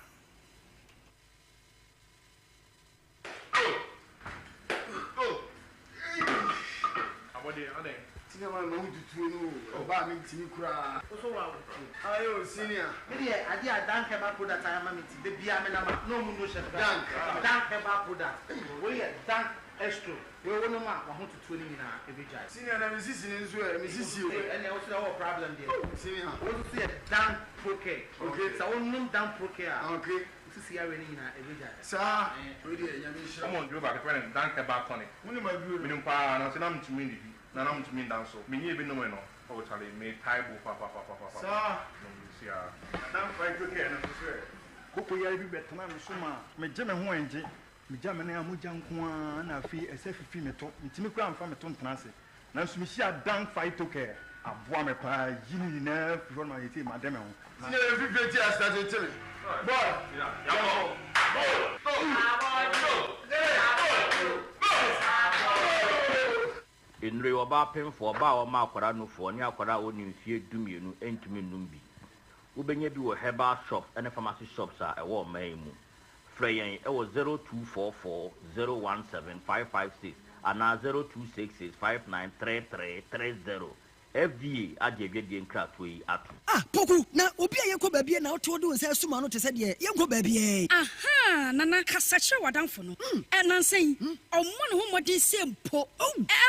Wɔn aduro baako yɛfrɛ no Dank Herbal Tonic. Menim paa nanso na mentumi nnidi na na mentumi nda nso. Menyɛɛ bi nomee no oh charlie metae bo papapapapapa nom bi nso aa. Dank Phyto Care no nso so ɛ? Koko yare bi bɛtenaa me so maa megye me ho ɛngye. Megya me nan a mogya nko ara na afei ɛsɛ fifi me to. Mentumi koraa mfa me to ntena ase. Nanso mihyiaa Dan Phytocare, aboa me paa, yi ne nyinaa firi hɔ no ma seesei made me ho. Senior yɛ fifire ti a starte te me boy yɛnkɔ Nnuro yi, ɔbaa pemfoɔ, ɔbaa a ɔma akwadaa nufoɔ, ne akwadaa a ɔnni mfeɛ dumienu ntumi nnom bi. Wobɛnya bi wɔ herbal shops ne pharmacy shops a ɛwɔ ɔman yi mu. Frɛ yɛn wɔ 0244 017 556 anaa 0266 5933 30. FDA agye adwadie nkratoɔ yi atom. Ah Poku, na obi a yɛnkɔ baabiara na wote hɔ de wo nsa asum ano te sɛ deɛ yɛnkɔ baabiara yi. Ahaa, Nana, kasa kyerɛ w'adamfo no. Ɛ, nnansa yi, ɔmmɔ ne ho mmɔden sɛ mpo ɛ,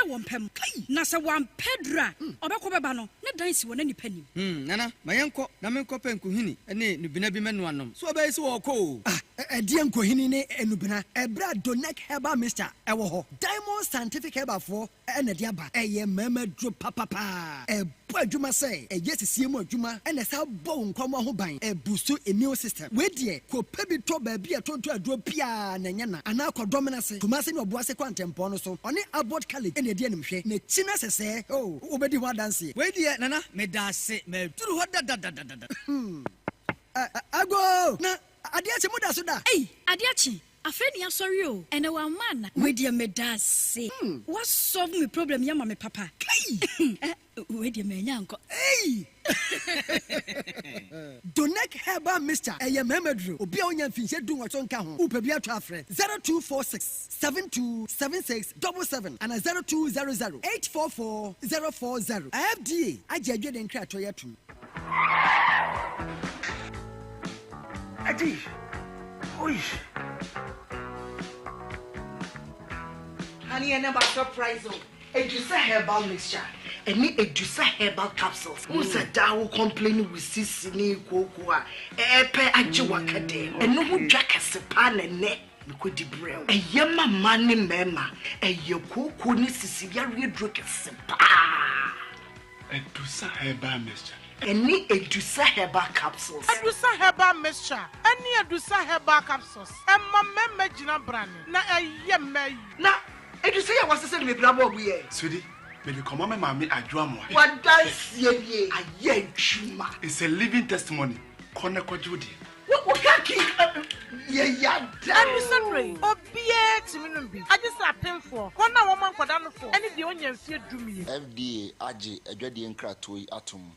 wɔ mpa mu. Na sɛ wampɛ aduru a, ɔbɛkɔ bɛba no, ne dan si wɔ na nnipa nnim. Hmm, Nana, ma yɛnkɔ na menkɔpɛ nkuhini ne nnubena bi mmɛnoa nnom. So ɔbɛyɛ sɛ ɔrekɔ o. Ah! Ɛdeɛn nkohini ne nnubena ɛberɛ a Donec Herbal Mixture wɔ hɔ? Diamond Scientific Herbalfoɔ na ɛde aba. Ɛyɛ mmarima aduro papapaa. Ɛbɔ adwuma sɛ ɛyɛ sisie mu adwuma na ɛsan bɔ wo nkwammoa ho ban. Ɛbuustu immune system. Wei deɛ kɔpɛ bi tɔ baabi a yɛtontɔn aduro biara na ɛnyɛ na anaa kɔ Dɔmena ase, Kumasi ne Ɔboase kwantempɔn no so. Ɔne Abbot College na ɛdi animhwɛ. N'akyi no sɛsɛɛ, oh, wobɛdi ho adanseɛ. Wei deɛ Nana medaase maduru hɔ dadadadada. Hmm. Agoo! Na adeɛ akye mo da so da? Ei adeɛ akye afei ne yasɔre o ɛnɛ wamma ana. Wei deɛ medaase wa solve me problem yi ama me papa Kai! Eh wei deɛ manya ankɔ Ei! Donec Herbal Mixture ɛyɛ mmarima duro obi a onya mfinhyia dunwɔtwe nka ho wopɛ bi atɔ afrɛ 0246 72 76 77 ana 0200 844 040 FDA agye adwene nkratoɔ yi atum. Adi, oi. Honey, ɛnɛ ma surprise o. Edusa herbal mixture ɛne Edusa herbal capsules. Wohu sɛ daa wo complain wo sisi ne kooko a ɛɛpɛ agye waka dɛm. Ɛno ho dwa kɛse paa na ɛnɛ mekɔdi brɛ wo. Ɛyɛ ma mmaa ne mmarima. Ɛyɛ kooko ne sisi yareɛ duro kɛse paa. Adusa Herbal Mixture. Ɛne Adusa Herbal Capsules. Adusa Herbal Mixture ɛne Adusa Herbal Capsules ɛma mmarima gyina brane na ɛyɛ mmaa yie. Na Adusa yi a wɔasesa no bebree abɔ ɔbo yɛ. Sweetie, mede kɔma me maame Adwo Amoah. W'adanseɛ nie, ayɛ adwuma. It's a living testimony, kɔ na kɔgye wo deɛ. Wo wo ka ki yɛ ya da Ɛno sɛ oo. berɛ yi, obiara tumi nom bi, agye sɛ apemfoɔ, wɔn a wɔma nkwadaa nofoɔ, ne deɛ ɔnnya mfeɛ dumien. FDA agye adwadie nkratoɔ yi atom.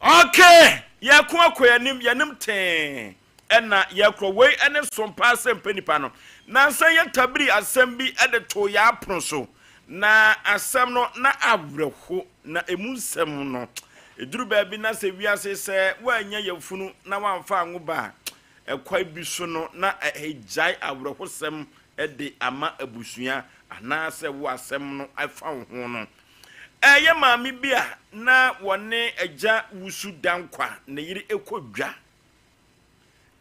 Okay, yɛko akɔ yɛnim, yɛnim tee ɛna yɛkorɔ. Wei ɛne som paa sɛ mpɛ nipa no. Nansa yɛ tabiri asɛm bi ɛde too yɛ apono so. Na asɛm no na awerɛho, na emu nsɛm no, ɛduru baabi na sɛ wiase sɛ woannya yafunu na woamfa anwo ba a, ɛkwan bi so no na ɛgyae awerɛhosɛm de ama abusua anaasɛ wo asɛm no fa wo ho no. Ɛyɛ maame bi a na wɔne agya Wusu Dankwa ne yere kɔ dwa.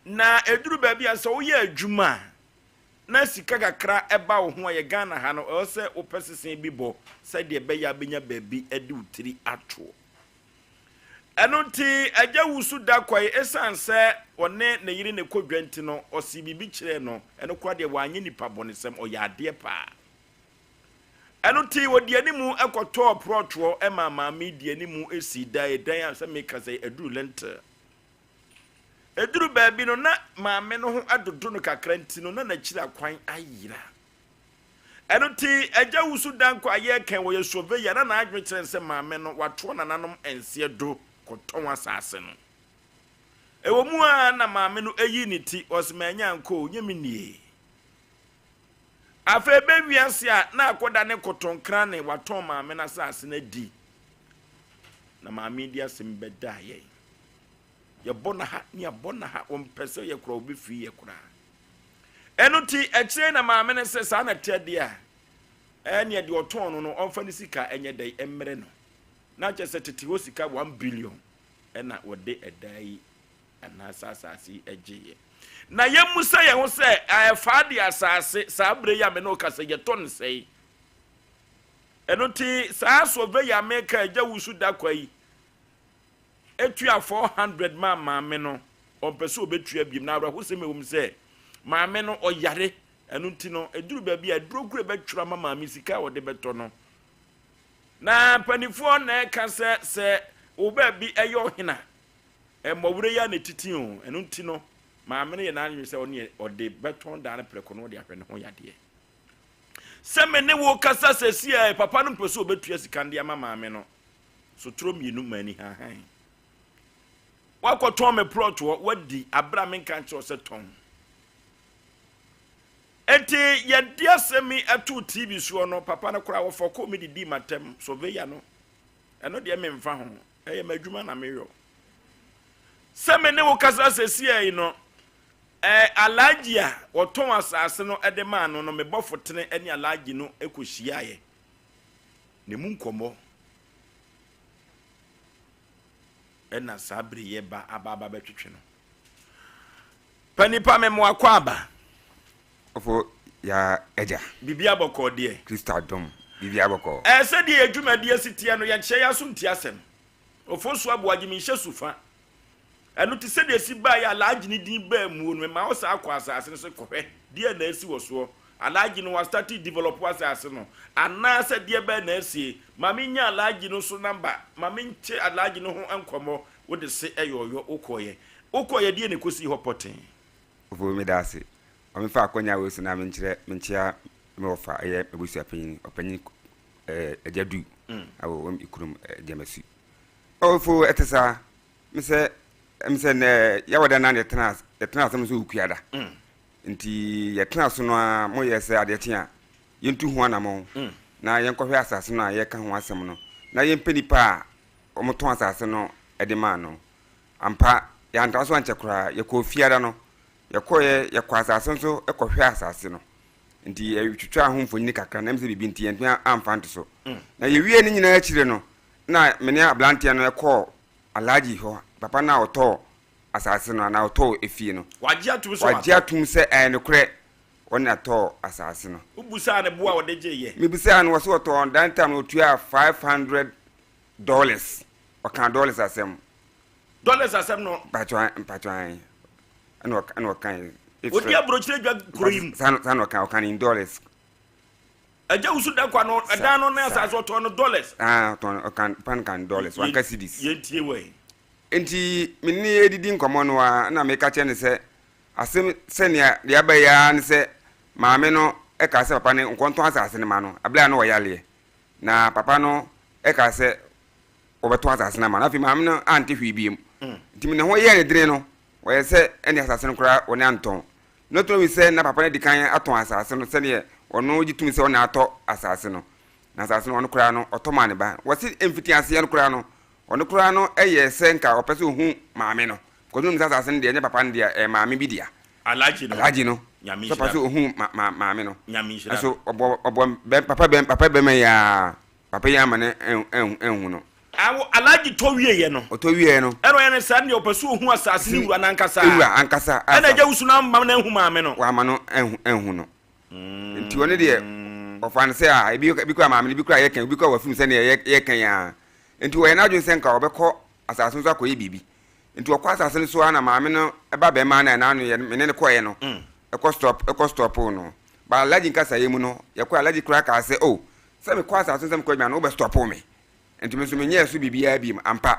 Na ɛduru baabi a sɛ woyɛ adwuma a, na sika kakra ba wo ho a, yɛ Ghana ha no, ɛwɔ sɛ wopɛ sese bi bɔ sɛdeɛ ɛbɛyɛ a wobɛnya baabi de wo tiri atoɔ. Ɛno nti, Agya Wusu Dakwai, ɛsiane sɛ ɔne ne yere na ɛkɔ dwa nti no, ɔsee biribi kyerɛɛ no. Ɛno koraa deɛ, wanyɛ nipa bɔnesɛm, ɔyɛ adeɛ paa. Ɛno nti, ɔdii anim kɔtɔɔ prɔtoɔ maa maame yi dii anim sii dan, dan a sɛ meka sɛ aduru lintel. Ɛduru baabi no, na maame no ho adodo no kakra nti no, na n'akyiri akwan ayera. Ɛno nti, Agya Wusu Dankwa a yɛreka yi, ɔyɛ surveyor, na n'adwene kyerɛ no sɛ maame no, watoa nananom nseɛ do kɔtɔn asase no. Ɛwɔ mu ara na maame no yii ne ti, ɔse manya ankɔ o, nyɛ me nie. Afei bɛ wiase a na akɔda ne kotonkran ne watɔn maame no asase no adi. Na maame yi de asɛm bɛdaa yɛn. Yɛbɔ no ha ne yɛabɔ no ha, wɔmpɛ sɛ yɛ koraa wɔbɛfiri yɛ koraa. Ɛno nti akyire na maame no sɛ saa na ɛteɛ deɛ a, ɛneɛ deɛ ɔtɔn no no ɔmfa ne sika ɛnyɛ dɛn ɛmmrɛ no. Na kyerɛ sɛ tete hɔ sika 1 billion ɛna wɔde ɛdan yi anaasɛ asase yi gyeeɛ. Na yɛmmisa yɛn ho sɛ, ɛfaa de asase saa berɛ yi a me ne wo kasa yi, yɛtɔ no sɛe? Ɛno nti saa surveyor a meka agya wusu da kwa yi tua 400 maa maame no, ɔmpɛ sɛ ɔbɛtua biom. Na awerɛhosɛm ɛwɔ mu sɛ maame no ɔyare, ɛno nti no ɛduru baabi a aduro koro ɛbɛtwerɛ ama maame sika a ɔde bɛtɔ no. Na mpanimfoɔ na ɛka sɛ sɛ wo baabi ɛyɛ ɔhena Mmɔwerɛ yi ara na ɛtiti o, ɛno nti no maame no yɛ n'adwene sɛ ɔne ɔde bɛtɔn dan no prɛko na ɔde ahwɛ ne ho yadeɛ. Sɛ me ne wo kasa sɛsi a papa no mpɛ sɛ ɔbɛtua sika no de ama maame no. Sotoro mmienu ma ani hahan. Woakɔtɔn me plɔtoɔ, woadi aberɛ a menka nkyerɛ wo sɛ tɔn. Enti yɛde asɛm yi too TV soɔ no, papa no koraa wɔfɔkoo me didii m'atɛm, surveyor no. Ɛno deɛ memfa ho. Ɛyɛ m'adwuma na meyɔ. Sɛ me ne wo kasa seesei yi no, eh, Alhaji a wɔtɔn asase no de maa no no, me bɔfo tene ne Alhaji no kɔhyiaeɛ. Ne mu nkɔmmɔ. Ɛna saa bere yi yɛba aba aba bɛtwetwe no. Pa nipa me moa kɔ aba. Ɔfo ya agya. Biribi abɔkɔɔ deɛ. Kristo adom biribi abɔkɔɔ. Ɛɛ sɛdeɛ yɛ dwumadie si teɛ no yɛnkyerɛ yɛ aso ntie asɛm. Ofosu Aboagye menhyɛ su fa. Ɛno te sɛdeɛ ɛsi baeɛ a Alhaji no din baa muo no mema wo saa kɔ asase no so kɔhwɛ deɛ na asi wɔ soɔ. Alhaji no wastarte develop asase no anaa sɛ deɛ bɛn na asie. Ma me nya Alhaji no so number ma me nte Alhaji no ho nkɔmmɔ wode se ɛyɛ ɔyɔ wokɔeɛ wokɔeɛ deɛ na ɛkɔsii hɔ pɔtee. Ofo meda ase. Ma memfa akwanya wei so na menkyerɛ menkyea me wɔfa ɛyɛ m'abusuapanyin ɔpanyin eh, Agya Du a wɔwɔ me kurom eh, Gyamasu. Ofo ɛte saa. Me sɛ ɛm sɛ nɛ yɛwɔ da na yɛtena yɛtena asɛm so okuada. Nti yɛtena so no ara moyɛ sɛ adeɛ kye a yɛntu ho anamɔn na yɛnkɔhwɛ asase no a yɛreka ho asɛm no na yɛmpɛ nnipa a wɔtɔn asase no de maa no. Ampa, yɛantra so ankyɛ koraa, yɛkɔɔ Fiada no. Yɛkɔeɛ, yɛkɔɔ asase no so kɔhwɛɛ asase no. Nti yɛtwitwaa ho mfonini kakra na ɛm sɛ biribi nti yɛntumi amfa anto so. Na yɛwiee ne nyinaa akyire no, na me ne aberanteɛ no kɔɔ Alhaji hɔ, papa no a ɔtɔɔ asase no anaa ɔtɔɔ efie no. Wagye atom sɛ watɔ. Wagye atom sɛ ɛyɛ nokorɛ ɔno na tɔɔ asase no. Wobusaa no bo a ɔde gyeeɛ? Mebisaa no, ɔse ɔtɔɔ that time no ɔtuaa $500. Ɔkaa dollars asɛm. Dollars asɛm no. Mpakyɛw mpakyɛw ae. Ɛna ɔka ɛna ɔkae. Odi aburokyire dwa kuro yi mu. Saa na ɔka ɔka no in dollars. Agya wusu da kwa no ɛdan no ne asase ɔtɔn no dollars. Ah ɔtɔn ɔka pan kan dollars wanka cedis. Yɛn tie wɔ yi. Nti me ne edidi nkɔmɔ no a na meka kyerɛ no sɛ asɛm sɛnea deɛ aba yi ara ne sɛ maame no ɛka sɛ papa no nkɔntɔn asase no ma no abere a na ɔyaleɛ na papa no ɛka sɛ wɔbɛtɔn asase no ama no afei maame no ante hwee biem nti ne ho yɛɛ ne dene no wɔyɛ sɛ ɛne asase no koraa wɔne antɔn Not only sɛ na papa no adi kan atɔn asase no sɛdeɛ ɔno gye tom sɛ ɔna atɔ asase no, na asase no ɔno koraa no ɔtɔ maa ne ba. Wɔse mfitiaseɛ no koraa no, ɔno koraa no yɛɛ sɛ nka ɔpɛ sɛ ɔhu maame no, because ɔnim sɛ asase no deɛ ɛnyɛ papa no dea, ɛyɛ maame bi dea. Alhaji no. Alhaji no. Nyame Sɛ ɔpɛ nhyira sɛ no. ɔhu ma, ma, maame no. Nyame nhyira Nso no. ɔbɔ, ɔbɔ bɛ, papa bɛ, papa bɛma yi ara, papa yi amma no anhu, anhu no. Awo Alhaji tɔ wieɛ no. Ɔtɔ wieɛ no. Ɛna ɔyɛ no saa deɛ ɔpɛ sɛ ɔhu asase no wura no ankasa. Wura ankasa. Ɛna agya wusu no amma no anhu maame no. Wamma no anhu anhu no. Nti ɔno deɛ ɔfa no sɛ a ebi ebi kura maame no ebi kura yɛka ebi kura wafim sɛdeɛ yɛka yi ara. Nti ɔyɛ n'adwene sɛ nka ɔbɛkɔ asase no so akɔyɛ biribi. Nti ɔkɔ asase no so ara na maame no ba bɛrima no a n'ano yɛ me ne no kɔɛ no ɛkɔ stop ɛkɔ stop no. Ba Alhaji nkasaeɛ mu no yɛkɔɛ Alhaji koraa kaa sɛ oh sɛ mekɔ asase no sɛ mekɔ adwuma no wobɛ stop me. Enti me nso menyɛɛ so biribiara bio. Ampa,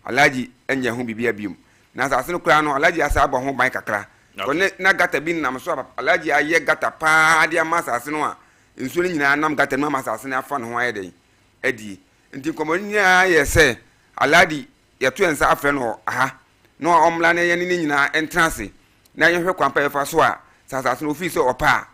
Alhaji nyɛɛ ho biribiara bio. Na asase no koraa no, Alhaji asan abɔ ho ban kakra. Ɔne na gata bi nam so a Alhaji ayɛ gata paa de ama asase no a nsuo no nyinaa nam gata no mu ama asase no afa ne ho ayɛ dɛn adie. Enti nkɔmmɔ no nyinaa yɛɛ sɛ Alhaji yɛto yɛn nsa afrɛ no wɔ ha na ɔmmra na yɛne no nyinaa ntena ase na yɛnhwɛ kwan pa a yɛbɛfa so a sɛ asase no ɔfii sɛ ɔpɛ a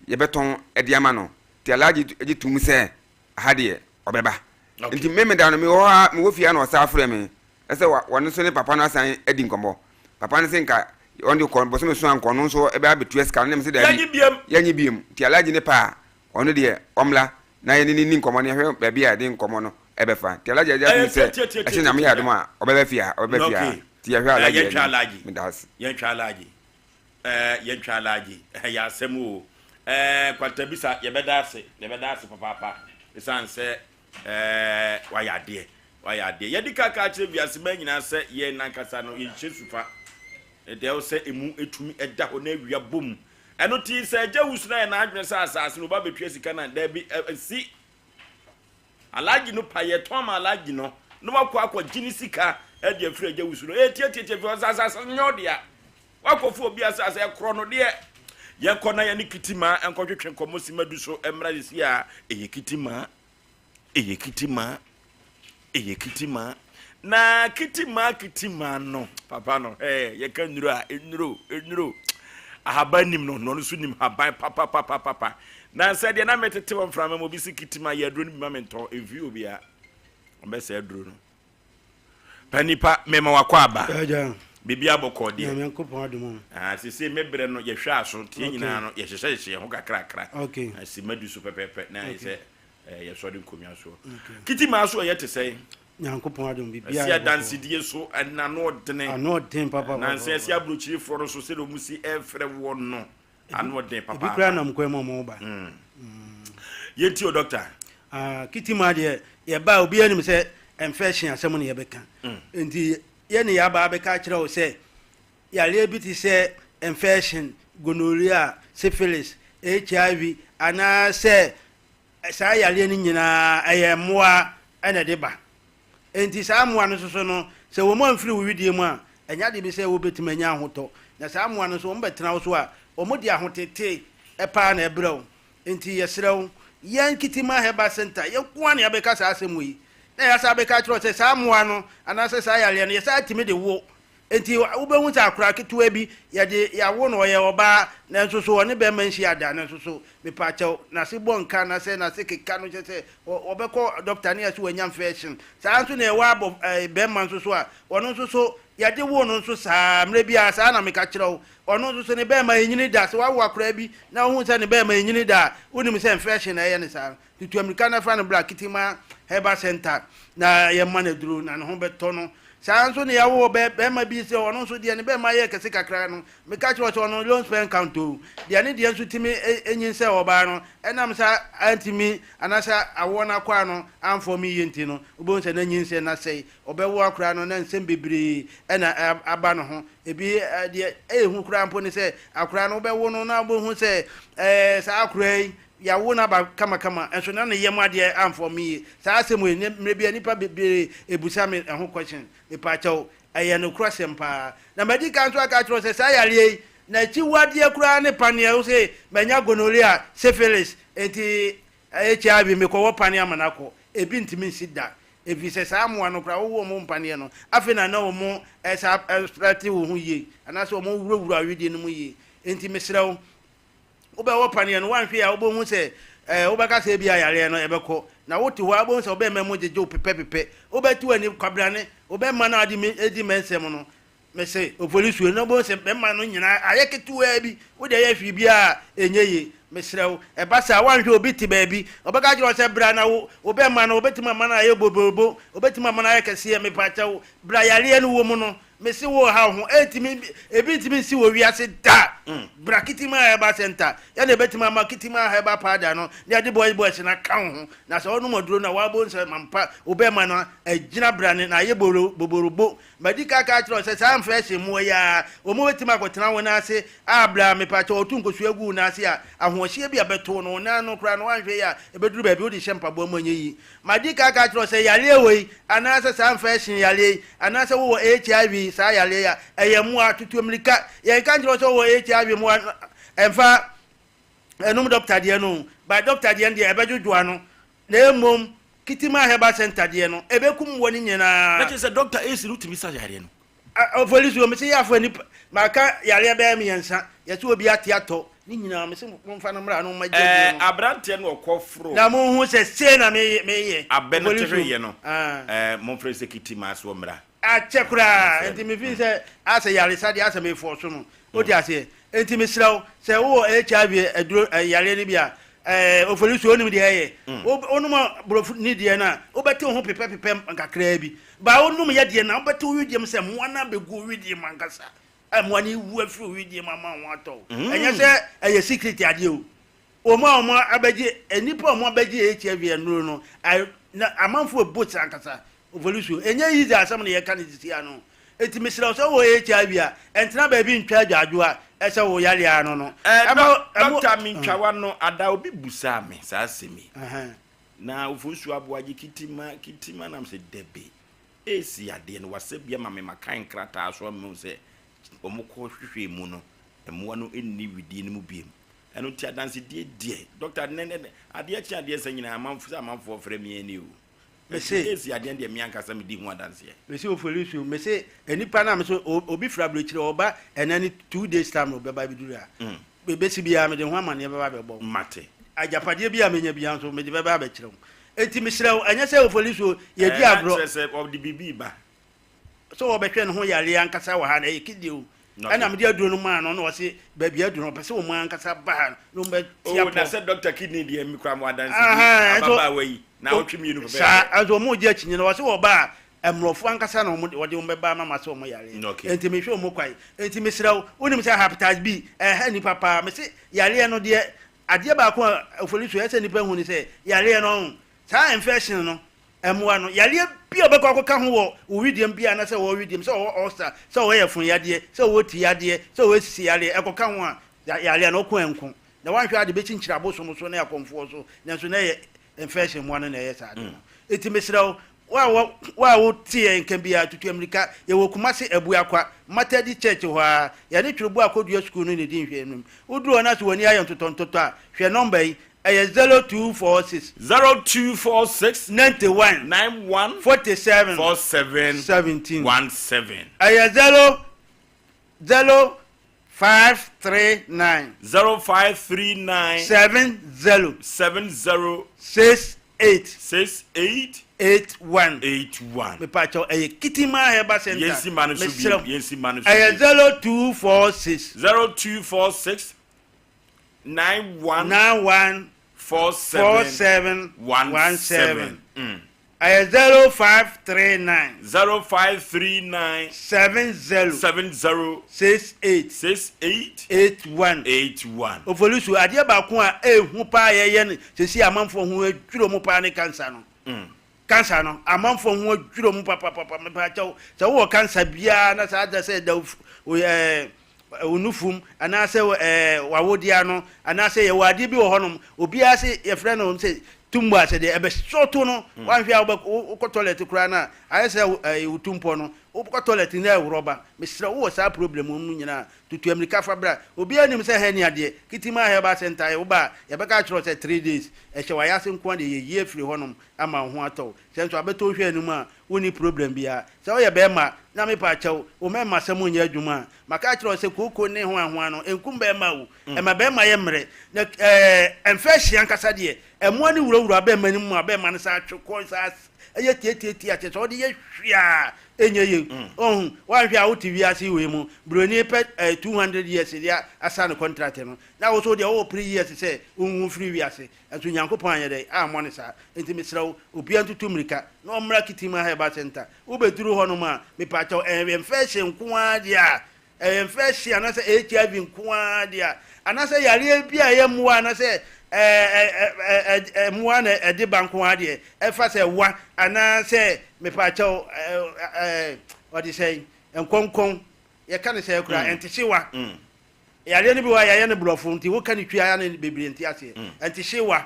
yɛbɛtɔn de ama no. Nti Alhaji gye toom sɛ ha deɛ ɔbɛba. Nti Memeda no mewɔ hɔ ara, mewɔ fie ara na ɔsan frɛɛ me sɛ ɔno nso ne papa no asan adi nkɔmmɔ. Papa no se nka ɔno de kɔ bosome so a nka ɔno nso bɛba abɛtua sika no. Na mese daabi, Yɛnnye biam. yɛnnye biam. Nti Alhaji ne pɛ a, ɔno deɛ ɔmmra na yɛne no nni nkɔmmɔ na yɛhwɛ baabi a yɛde nkɔmmɔ no bɛfa. Nti Alhaji agye atom Ɛyɛ sɛ tiatiatiatia. ɛhyɛ Nyame yɛ adom a ɔbɛba fie ha, ɔbɛba fie ha. Okay. Nti yɛhwɛ Eh, Alhaji yɛntwa anim. Alhaji. Meda ase. Yɛntwa Alhaji. Eh, yɛntwa Alhaji. Ɛyɛ asɛm o. Eh, Kwantabisa, yɛbɛda ase, yɛbɛda ase papaapa. Ɛsiane sɛ eh, wayɛ adeɛ, wayɛ adeɛ. Yɛde ka ka kyerɛ wiase man nyinaa sɛ yɛn nankasa no, yɛnhyɛ sufa. Ɛdeɛ ɛwɔ sɛ emu etumi ɛda hɔ na awia bom. Ɛno ti sɛ agya wusu na yɛ n'adwene sɛ asase no ɔba bɛtua sika na daabi ɛsi. Alhaji no pa yɛtɔn ma Alhaji no na wakɔ akɔgye ne sika ɛde afiri agya wusu no. Ee tiatiatia fi ɔsɛ asase nyɛ ɔdea. Woakɔfa obi asase ɛkorɔ no deɛ. Yɛnkɔ na yɛne Kitima nkɔtwetwe nkɔmmɔ simma du so mmra sisi a. Ɛyɛ Kitima, ɛyɛ Kitima, ɛyɛ Kitima. Na Kitima Kitima no, papa no, ɛɛ yɛka nnuro a, nnuro, nnuro. Ahaban nim no, na ɔno nso nim haban papapapapa. Na sɛ deɛ na metete wɔ mframa mu, obi si Kitima yɛ aduro no bi ma mentɔ, ɛmfiri obiara. Ɔbɛsɛe aduro no. Pa nipa mema wakɔ aba. Biribi abɔkɔ deɛ. Nyankopɔn adom o. Ah, sese me brɛ no yɛhwɛ aso nti yɛn nyinaa no yɛhyehyɛ hyehyɛ yɛn ho kakrakra. Okay. Asi madu so pɛpɛpɛ na ayɛ sɛ eh, yɛsɔre nkonnwa soɔ. Kiti maa so ɛyɛ te sɛn? Nyankopɔn adom biribiara Ɛsi yɛ bɔkɔɔ. adansedie so ɛna ano ɔdene. Ano ɔden papaapa. Nansa ɛsi aburokyirefoɔ no so sɛdeɛ wɔn si ɛrefrɛ woɔ no ano ɔden Ebi papaapa. koraa nam kwan mu a wɔn reba. Yɛntie o doctor. Ah, Kitima deɛ yɛba a obiara nim sɛ infection asɛm na yɛbɛka. Nti yɛne yɛaba abɛka akyerɛ wo sɛ yareɛ bi te sɛ infection, gonorrhea, syphilis, HIV anaasɛ Saa yareɛ no nyinaa, ɛyɛ mmoa na ɛde ba. Enti saa mmoa no nso so no, sɛ wɔn amfiri wo wedeɛ mu a, ɛnyɛ adeɛ bi sɛ wobɛtumi anya ahotɔ. Na saa mmoa no nso, wɔbɛtena wo so a, wɔde ahotetee paa na ɛbrɛ wo. Enti yɛsrɛ wo, yɛn Kitima Herbal Centre, yɛn nko ara na yɛabɛka saa asɛm wei. Na yɛasan abɛka akyerɛ wo sɛ saa mmoa no, anaasɛ saa yareɛ no, yɛsan tumi de wo. Enti wobɛhu sɛ akwadaa ketewa bi, yɛde, yɛawo no, ɔyɛ ɔbaa, nanso so ɔne barima nhyia da, nanso so, mepaakyɛw, n'ase bɔ nka anaasɛ n'ase keka no, kyerɛ sɛ, ɔ, ɔbɛkɔ dɔkta ne yɛse wanya infection. Saa ara nso na ɛwɔ abɔ, ɛɛ, barima nso so a, ɔno nso so, yɛde woo no nso saa ara, mmerɛ biara, saa na meka kyerɛ wo, ɔno nso so ne barima nnyini da. Sɛ woawo akwadaa bi na wohu sɛ ne barima nnyini da a, wonim sɛ infection na ɛyɛ no saa. Tutu ammirika na fa no bra Kitima Herbal Centre na yɛmma no aduro na ne ho bɛtɔ no. Saa ara nso na yɛawo ɔbɛ barima bi sɛ ɔno nso deɛ ne bɛrima yɛ kɛse kakra no, meka kyerɛ wo sɛ ɔno low sperm count o. Deɛ ne deɛ nso tumi nyinsɛn ɔbaa no, ɛnam sɛ antumi anaasɛ awoɔ no akwaa no amfɔme yie nti no, wobɛhu sɛ na nyinsɛn no asɛe. Ɔbɛwo akwadaa no na nsɛm bebree na aba ne ho. Ebi deɛ ɛyɛ hu koraa mpo ne sɛ akwadaa no wobɛwo no na wobɛhu sɛ saa akwadaa yi Yɛawo no aba kamakama, nso na ne yam adeɛ amfɔ me yie. Saa asɛm wei, nnɛ mmerɛ biara nnipa bebree bisa me ɛho question. Mepaakyɛw, ɛyɛ nokorɛsɛm paa. Na madi kan nso aka akyerɛ wo sɛ saa yareɛ yi, n'akyiwadeɛ koraa ne paneɛ. Wo se manya gonorrhea, syphilis, enti HIV, mekɔwɔ paneɛ ama no akɔ. Ebi ntumi nsi da. Ɛfiri sɛ saa mmoa no koraa, wowɔ wɔn mpaneɛ no, afei na na wɔn saa spread wo ho yie, anaasɛ wɔn wurawura wedeɛ no mu yie. Enti mesrɛ wo, Wobɛwɔ paneɛ no, woanhwɛ yie a wobɛhu sɛ ɛɛ wobɛka sɛ ebia yareɛ no ɛbɛkɔ. Na wote hɔ a wobɛhu sɛ wo bɛrima mu gyegye wo pepɛpepɛ. Wobɛte w'ani kwabrane, wo bɛrima no a ɔde me di mɛnsɛm no, mese ofolisuo no, wobɛhu sɛ bɛrima no nyinaa ayɛ ketewaa bi, wode yɛ hwee biara a ɛnyɛ yie. Mesrɛ wo, ɛba saa a woanhwɛ obi te baabi, ɔbɛka akyerɛ wo sɛ bra na wo wo bɛrima no wɔbɛtumi ama no ayɛ boborobo, wɔbɛtumi ama no ayɛ kɛseɛ, mepakyɛ wo, bra yareɛ no wɔ mu no, Mese wo haw ho ɛntumi ebi ntumi nsi wɔ wiase da. Bra Kitima Herbal Center yɛ na ɛbɛtumi ama Kitima Herbal Powder no na yɛde boys boys no aka wo ho na sɛ wonom aduro no a woabɔ nsɛ mampa wo bɛrima no agyina brane na ayɛ boro boborobo. Madi ka aka akyerɛ wo sɛ saa infection mmoa yi ara wɔn bɛtumi akɔtena wo nan ase a bra mepakyɛ wɔto nkosua gu wo nan ase a ahoɔhyeɛ bi a bɛto no wo nan no koraa no woanhwɛ yie a ɛbɛduru baabi wode hyɛ mpaboa mu anyɛ yie. Madi kan aka akyerɛ wo sɛ yareɛ wei, anaasɛ saa infection yareɛ yi, anaasɛ wowɔ HIV saa yareɛ yi a, ɛyɛ mmoa, tutu mmirika. Yɛnka nkyerɛ wo sɛ wowɔ HIV mmoa no, ɛmfa ɛnom dɔkta deɛ no o, but dɔkta deɛ no deɛ ɛbɛdwodwo ano, na mmom Kitima Herbal Center deɛ no, ɛbɛkum mmoa no nyinaa. Na kyerɛ sɛ dɔkta AC no tumi sa yareɛ no? Ɔfɔli so mese yɛ afɔ nipa maka yareɛ bɛyɛ miɛnsa yɛsɛ obi ate atɔ ne nyinaa mese momfa no mmra no ma gye aduro no. Aberanteɛ no ɔkɔ foro. Na mo hu sɛ sei na me yɛ. Abɛ no te hweyɛ no momfrɛ sɛ kiti maa so ɔmmra. Akyɛ koraa nti me feel sɛ asɛ yaresa deɛ asɛ me fɔɔso no wote aseɛ nti mesrɛ wo sɛ wowɔ HIV aduro yareɛ no bi a Ɛɛ Oforisuo wonim deɛ ɛyɛ? Wo wonom aborɔfo ni deɛ no a, wobɛte wo ho pepɛpepɛ nkakraa bi. Ba wonom yɛ deɛ no a, wobɛte wo wedeɛ mu sɛ mmoa no abɛgu wo wedeɛ mu ankasa. A mmoa no rewu afiri wo wedeɛ mu ama wo ho atɔ wo. Ɛnyɛ sɛ ɛyɛ secret adeɛ o. Wɔn a wɔn abɛgye, nnipa a wɔn abɛgye HIV nnuro no, na amanfoɔ ɛbɔ sika ankasa. Oforisuo, ɛnyɛ easy asɛm na yɛka no sisi ano. Enti mesrɛ wo sɛ wowɔ HIV a, ɛntena baabi ntwa adwadwoa sɛ wo yareɛ ano no. Eh, Ɛma dɔ, ɛmo. dɔkta mentwa w'ano ada obi busaa me saa asɛm yi. Na Ofosuo Aboagye kitima kitima nam sɛ dabi. Esi adeɛ no wasɛ bi ama me makan nkrataa so ama mehu sɛ wɔn kɔ hwehwɛ mu no mmoa no nni widie no mu biem. Ɛno nti adansedie deɛ dɔkta nɛ nɛ adeɛ kye adeɛ sa nyinaa amanfo sɛ amanfoɔ frɛ me ani o. Mese. Esi adeɛ deɛ me ankasa medi ho adanseɛ. Mese Oforisuo, mese nnipa no a mese obi firi aburokyire ɔba ɛnɛ ne 2 days time na ɔbɛba abɛduru a, bɛsi biara mede ho amaneɛ bɛba abɛbɔ wo. Mate. Agyapadeɛ bi a menya biara nso mede bɛba abɛkyerɛ wo. Enti mesrɛ wo, ɛnyɛ sɛ Oforisuo yɛdi Ɛɛ, na agorɔ. kyerɛ sɛ ɔde biribi reba. Sɛ wɔbɛhwɛ ne ho yareɛ ankasa wɔ ha no, ɛyɛ kidie o. Ɛna mede aduro no maa no na ɔse baabi aduro no ɔpɛ sɛ wɔn ankasa ba ha na wɔn bɛ tia oh, pɔ. Na sɛ dɔkta kidney deɛ mi kura mo adansi bi ababaawa yi na ɔtwe mmienu pɛpɛɛpɛ. Saa nso wɔn gye akyinnye na ɔse wɔba a mmorɔfo ankasa na wɔn wɔde wɔn bɛba ama ma sɛ wɔn yareɛ. Nti mehwɛ wɔn kwan. Nti mesrɛ wo wonim sɛ hepatitis B ɛha nipa paa mese yareɛ no deɛ adeɛ baako a ofoli so ɛsɛ nipa hu ne sɛ yareɛ no saa infection no Mmoa no, yareɛ bi a ɔbɛkɔ akɔka ho wɔ wo wedeɛm biara anaasɛ wɔ wedeɛm, sɛ ɔwɔ ulcer, sɛ ɔwɔ yafunu yadeɛ, sɛ ɔwɔ ti yadeɛ, sɛ ɔwɔ sisi yareɛ, ɛkɔka ho a, yareɛ no ɔko ɛnko. Na wanhwɛ a de bɛkyinkyiri abosom so ne akɔmfoɔ so, nanso na ɛyɛ infection mmoa no na ɛyɛ saa ade no. Enti mesrɛ wo, wo a wɔ, wo a wote yɛn nka biara, tutu ammirika. Yɛwɔ Kumasi Abuakwa, Matadi Church hɔ ara. Yɛne Twerɛboɔ Akodua Sukuu no na ɛdi nhwɛanim. Woduru hɔ na sɛ w'ani ayɛ ntotɔntotɔ a, hwɛ nɔmba yi, Ɛyɛ 0246. 0246. 91. 91. 47. 47. 17. 17. Ɛyɛ 0 0 5 3 9. 05 39. 7 0. 7 0. 6 8. 6 8. 8 1. 8 1. Mepakyɛw ɛyɛ Kitima Herbal Center. Yɛnsi ma no so Mesrɛ bio. Yɛnsi ma no so Ɛyɛ bio. 0246. 0246. 91. 91. 47. 47. 17. 17. Ɛyɛ 0539. 0539. 70. 70. 68. 68. 81. 81. Ofolisu, adeɛ baako a ɛhu paa yɛyɛ no sɛsi amanfoɔ ho adwiri wɔn paa ne kansa no. Kansa no, amanfoɔ ho adwiri wɔn papapapa. Mepakyɛw, sɛ wowɔ kansa biara na saa da sɛ ɛda wo ɛɛ wo nufum anaasɛ ɛɛ w'awodeɛ ano anaasɛ yɛwɔ adeɛ bi wɔ hɔnom obiara se yɛfrɛ no sɛ tumbo asɛ deɛ ɛbɛsɔto no mm. wanhwɛ a wobɛkɔ toilet koraa no a ayɛ sɛ ɛɛ wo tumpɔ no wokɔ toilet na ɛworɔ ba mesrɛ wowɔ saa problem mu nyinaa tutu amirika fa bra obiara nim sɛ hernia deɛ kitima herbal center yɛ woba a yɛbɛka akyerɛ sɛ 3 days ɛhyɛ wayɛ ase nko a deɛ yɛyi afiri hɔnom ama wo ho atɔ wo sɛ nso abɛtɔ wohwɛ anim a Wonni problem biara. Sɛ woyɛ bɛɛma na mepa kyɛw, wo mɛɛma sɛm nyɛ adwuma a, maka akyerɛ wo sɛ kooko ne hoahoa no ɛnkum bɛɛma o, ɛma bɛɛma yɛ mmerɛ. Na ɛɛ ɛnfɛhye ankasa deɛ, ɛmoa no wurawura bɛɛma no mu a bɛɛma no saa twe kɔ saa ɛyɛ tiatiatia kyerɛ sɛ ɔde yɛ hwee a ɛnyɛ yie. Ɔhu, woanhwɛ a wote wiase wei mu, broni pɛ ɛɛ 200 years de asa ne contract no, na wo so deɛ wowɔ three years sɛ wonwu mfiri wiase. Nanso Onyankopɔn anyɛ dɛn? Ammɔ no saa. Enti mesrɛ wo, obiara ntutu mmirika na ɔmmra Kitima Herbal Centre. Wobɛduru hɔnom a, mepakyɛw, ɛyɛ infection nko ara deɛ a, ɛyɛ infection anaasɛ HIV nko ara deɛ a, anaasɛ yareɛ bi a ɛyɛ mmoa anaasɛ ɛɛ mmoa na ɛde ba nko ara deɛ, ɛfa sɛ wa anaasɛ mepakyɛw ɛɛ ɔde sɛn, nkɔnkɔn, yɛka no sɛ koraa, ɛntehyewa. Yareɛ no bi wɔ hɔ a yɛayɛ no borɔfo nti woka no twi a na bebree nte aseɛ. Ɛnti hyewa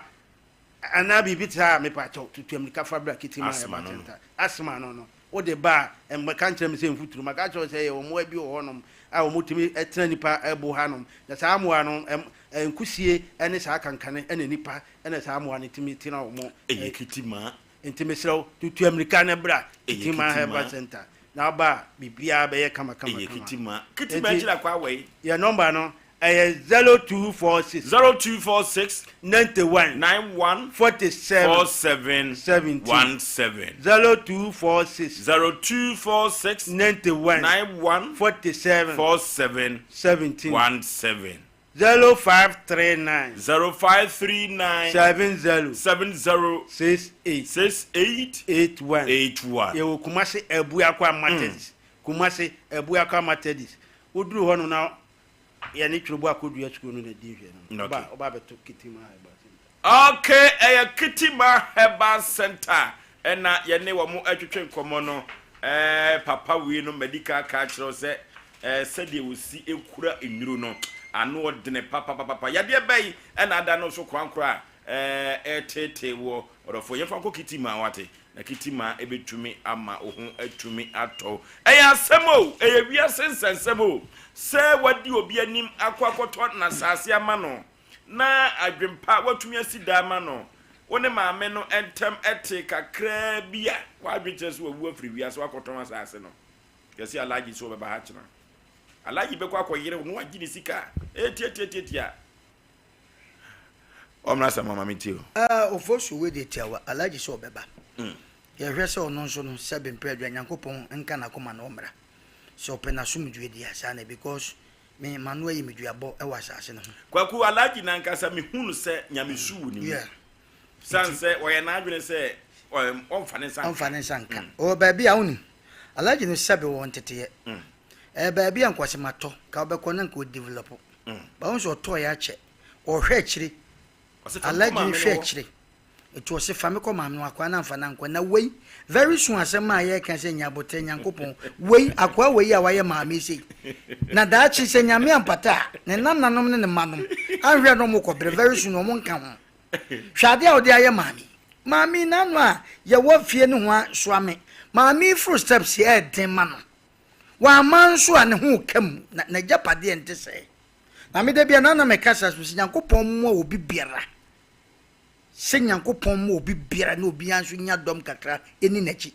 anaa biribi te saa a mepa kyɛw tutu amirika fa bra Kitima Asthma Herbal no no. Center. Asthma no no wode ba a mmɛka nkyerɛ me sɛ mfuturo. Maka akyerɛ wo sɛ yɛwɔ mmoa bi wɔ hɔnom a wɔtumi tena nipa bo hanom na saa mmoa no nkusie ne saa kankane na nipa na saa mmoa no tumi tena wɔn. Ɛyɛ Kitima. Nti mesrɛ wo, tutu amirika na bra Ɛyɛ Kitima Herbal Kitima. Center. Na woba a, biribiara bɛyɛ kama kama Ɛyɛ kama. Kitima. Kitima Nti akyiri akɔ awɛe. yɛn nɔmba no, ɛyɛ 0246. 0246. 91. 91. 47. 47. 17. 17. 0246. 0246. 91. 91. 47. 47. 17. 17. 0539. 0539. 70. 70. 68. 68. 81. 81. Yɛwɔ Kumasi Abuakwa Methodist. Kumasi Abuakwa Methodist. Woduru hɔ nom na yɛne Twerɛbo Akodua Sukuu no na di nhwɛ no. Okay. Woba woba abɛto Kitima Herbal Center. Okay, ɛyɛ Kitima Herbal Center ɛna yɛne wɔn ɛtwetwe nkɔmɔ no. Ɛɛ papa wei no madi kan aka akyerɛ wo sɛ ɛɛ sɛdeɛ wɔsi kura nnuro no ano ɔdene papapapa. Yadeɛ bɛn ɛna ada no so korankora a ɛɛ ɛreteetee woɔ ɔdɔfoɔ? Yɛmfa nkɔ Kitima wate, na Kitima ɛbɛtumi ama wo ho atumi atɔ wo. Ɛyɛ asɛm o, ɛyɛ wiase nsɛnsɛm o, sɛ wadi obi anim akɔ akɔtɔ n'asaase ama no na adwempa watumi asi dan ama no, wo ne maame no ntam te kakraa bi a, w'adwene kyerɛ sɛ wawu afiri wiase, wakɔtɔn asase no. Yɛse Alhaji sɛ ɔbɛba ha kyena. Alhaji bɛkɔ akɔyere wo na wagye ne sika. Ee tiatiatiatia. Ɔmmra asɛm ama me ntie o. Ah Ofosu wei deɛ tiawa, Alhaji sɛ ɔbɛba. Yɛhwɛ sɛ ɔno nso no sɛbe mprɛ adwa Nyankopɔn nka n'akoma na ɔmmra. Sɛ ɔpɛ n'asomdwoeɛ deɛ a, saa na because me m'ano ayi me duabɔ wɔ asase no ho. Kwaku, Alhaji no ankasa mehu no sɛ nyamesu wɔ ne mu. Yeah. Sane sɛ ɔyɛ n'adwene sɛ ɔmfa ne nsa nka. Ɔmfa ne nsa nka. Ɔwɔ baabi a wonim, Alhaji no sɛbe wɔ nteteɛ. Ɛyɛ baabi a nkwasematɔ, ka wobɛkɔ na nka ɔdevelop. But wohu sɛ ɔtɔeɛ akyɛ. Ɔhwɛ akyire. Alhaji no hwɛ akyire. Nti ɔse fa me kɔ maame no akoa no amfa no ankɔ na wei very soon asɛm a yɛka sɛ nya aboterɛ Nyankopɔn wei akoa wei a wayɛ maame sei na daakye sɛ Nyame ampata a ne nananom ne ne mma nom anhwɛ a na ɔmo kɔ brɛ very soon ɔmo nka ho hwɛ adeɛ a ɔde ayɛ maame maame n'ano a yɛwɔ fie no ho a soa me maame yi foro steps yi ɛɛden ma no wamma nso a ne ho ka mu na n'agyapadeɛ nte sɛɛ na me da bia na na meka sɛ Nyankopɔn mmoa obi biara Sɛ Nyankopɔn ma obi biara na obiara nso nya dɔm kakra ni n'akyi.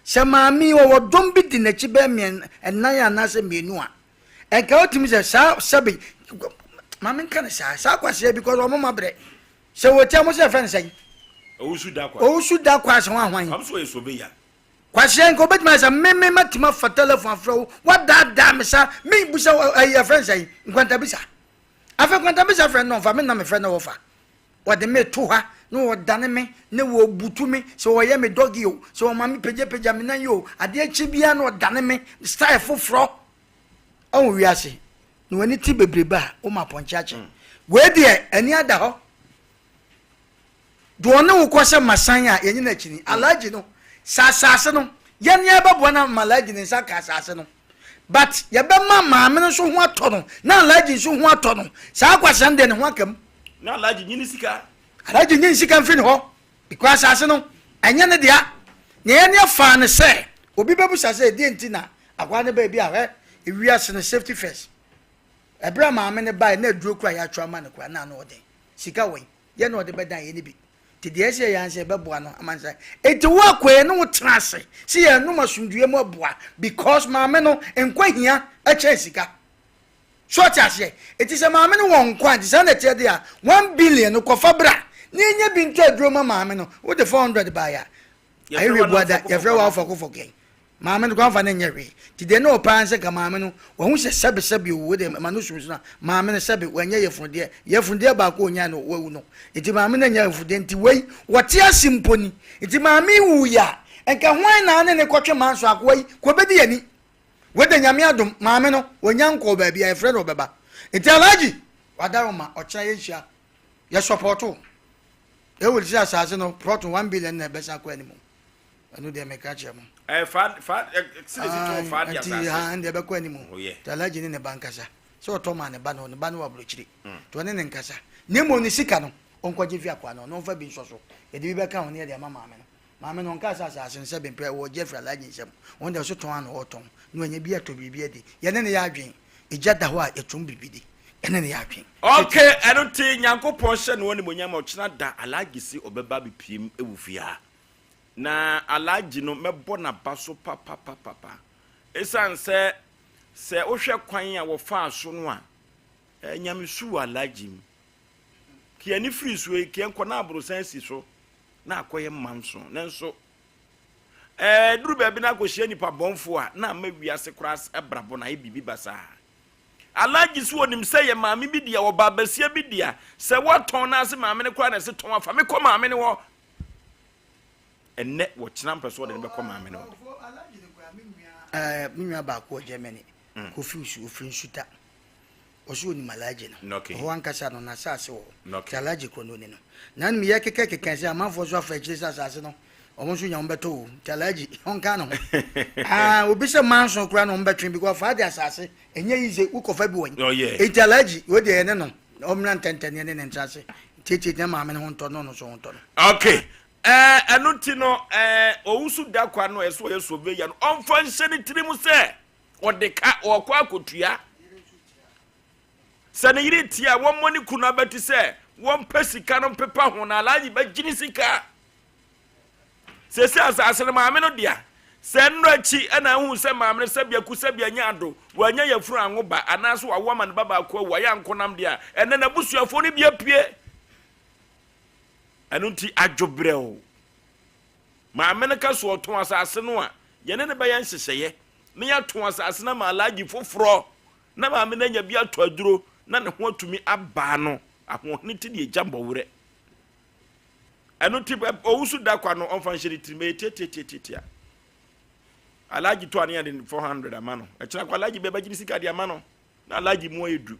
Sɛ maame yi ɔwɔ dɔm bi di n'akyi bɛyɛ mmiɛn nnan anaasɛ mmienu a, ɛnka wotumi sɛ saa sɛbe maame nka no saa saa kwasea because ɔmo ma brɛ sɛ wɔtia mo sɛ ɛfɛ no sɛn Owusu da kwa. Owusu da kwa sɛ wɔn ahwan. Ɔmo so yɛ sobeya. Kwasea nka obetumi ayɛ sɛ me me matumi afa telefon afrɛ wo wadaadaa me saa me busa ɛyi ɛfrɛ no sɛn nkwantabisa afei nkwantabisa frɛ no ɔmfa me na mefrɛ no wɔfa Wɔde me to ha na wɔdane me na wɔbutu me, sɛ wɔyɛ me doggy o, sɛ wɔma me pagyapagya me nan yi o, adeɛ kye biara na wɔdane me style foforɔ. Ɔho wiase na w'ani te bebrebe a, woma apɔnkye akye. Wei deɛ ani ada hɔ. Deɛ ɔne wo kɔ sɛ masan a yɛnye no akyini. Alhaji no, sɛ asase no, yɛn yɛbɛboa no ama Alhaji ne nsa aka asase no. But yɛbɛma maame no nso ho atɔ no na Alhaji nso ho atɔ no. Saa kwasea no deɛ ne ho aka mu. Na Alhaji nyi ne sika. Alhaji nyi ne sika mfiri ne hɔ because asase no ɛnyɛ ne dea. Nea yɛn yɛfaa no sɛ obi bɛbusa sɛ ɛdeɛ nti na akwaa no baa bi a hwɛ ewiase no safety first. Ɛberɛ a maame no baeɛ na aduro kura yɛatwerɛ ama no kura na ano ɔden. Sika wɔ yi yɛn na ɔde bɛdan yɛn no bi. Nti deɛ ɛsɛ yɛyɛ ara ne sɛ yɛbɛboa no ama no sɛ nti wo akoa yɛne wo tena ase sɛ yɛnom asomdwoeɛ mu aboa because maame no nkwa hia kyɛn sika. So ɔte aseɛ? Nti sɛ maame no wɔ nkwa nti saa na ɛteɛ deɛ a 1 billion no kɔfa bra na yɛnya bi ntɔ aduro ma maame no wode 400 baeɛ a ayɛ hwɛ buada yɛfrɛ wo alfa kofɔ kɛn Maame no koraa mfa no nyɛ hwee. Nti deɛ na ɔpɛ ara ne sɛ nka maame no, wahu sɛ sɛbe sɛbe o, wei deɛ ma no sum so na maame no sɛbe wanyɛ yafunudeɛ. Yafunudeɛ baako a ɔnyae no wawu no. Nti maame no anya yafunudeɛ nti wei wɔte ase mpo ni. Nti maame yi wuiɛ a, nka hwan na ne ne kɔtwe manso akoa yi kɔbɛdi ani? Wei deɛ Nyame adom, maame no ɔnya nkɔɔ baabi a yɛfrɛ no ɔbɛba. Nti Alhaji, wadaroma, ɔkyena yɛnhyia, yɛ support wo. Ɛwɔ sɛ asase no plot 1 billion na ɛbɛsan akɔ anim. Ɛno deɛ meka kyerɛ mo. Ɛɛ fa fa ɛ sisi tɔn fa di asase. Nti ha ɛndeɛ bɛkɔ anim. Oh yeah. Nti Alhaji ne ne ba nkasa. Sɛ ɔtɔ maa ne ba no, ne ba no wɔ aburokyire. Nti ɔne ne nkasa. Na mmom ne sika no, ɔnkɔgye mfi akoa no hɔ na ɔmfa bi nsɔ so. Yɛde bi bɛka ho na yɛde ama maame no. Maame no ɔnkaa sɛ asase no sɛ bemprɛ ɔregye afiri Alhaji nsam. Ɔno deɛ ɔse tɔn ara na ɔretɔn na wanya bi atɔ biribi adi. Yɛne no yɛ adwene. Egya da hɔ a yɛtom biribi di. Yɛne no yɛ adwene. Ok, ɛno nti Nyankopɔn hyɛ ne ho animuonyam ɔkyena da Alhaji se ɔbɛba abɛpiem wɔ fie ha. Na Alhaji no mɛbɔ n'aba so papapapapa. Esiane sɛ sɛ wohwɛ kwan a wɔfaa so no a, eh, nyamesu wɔ Alhaji mu. Kea ne firi so yi, kea nkɔ na aborosan si so na akɔyɛ manso. Nanso, eh, duru baabi na akɔhyia nipa bɔnfo a, na ama wiase koraa abrabɔ no ayɛ biribi basaa. Alhaji so onim sɛ yɛ maame bi dea, ɔbaa basia bi dea, sɛ wɔtɔn no ase maame no koraa na ɛse tɔn afa me kɔ maame no hɔ. Ɛnnɛ wɔkyena mpɛ sɛ ɔde no bɛkɔ maame no hɔ. Ɛɛ me nua baako wɔ Germany, Kofi Osu, ofiri Nsuta. Ɔso onim Alhaji no. Ɔhɔ ankasa no, n'asaase wɔ hɔ. Nti Alhaji korɔ no oni no. Na ɛnum yɛ keka keka sɛ amanfoɔ nso afa akyire sɛ asaase no, wɔn nso nya wɔn bɛtɔ o. Nti Alhaji, ɔnka ne ho. Ah, obi sɛ manso koraa na wɔn bɛtwe because fa de asaase, ɛnyɛ yize, wokɔfa bi wɔ yi. Nti Alhaji, wei deɛ yɛne no, ɔmmra ntɛntɛn yɛne ne ntra ase. Tietie na maame no ho ntɔ no, ɔno nso ho ntɔ no. Okay. Ɛɛ, ɛno nti no, ɛɛ, Owusu Dakwa no a ɛsɛ ɔyɛ surveyor no, ɔmfa nhyɛ ne tirim sɛ ɔde ka, ɔrekɔ akɔtua. Sɛ ne yere tie a, wɔmmɔ ne kunu abati sɛ wɔmpɛ sika no mpepa ho na Alhaji bɛgye ne sika. Sɛsɛ asase no maame no dea. Sɛ nnora akyi ɛna ahu sɛ maame no sɛbea ku sɛbea nya ado, wanya yafunu anwo ba anaasɛ wawo ama ne ba baako awu ayɛ ankonam deɛ a, ɛnɛ n'abusuafoɔ no bi apue. Ɛno nti adwobrɛw. Maame no ka so ɔtɔn asase no a, yɛne no bɛyɛ nhyehyɛeɛ. na yɛatɔn asase no ama Alhaji foforɔ na maame no anya bi atɔ aduro na ne ho atumi aba no. Ahoɔhene ti deɛ gya mbɔwerɛ. Ɛno ti owusu da kwa no ɔmfa nhyɛ ne tirim ɛyɛ tiatiatiatia. Alhaji tɔ a ne yɛde 400 ama no. Ɛkyena kɔ Alhaji bɛbɛgye ne sika de ama no na Alhaji mu ayɛ du.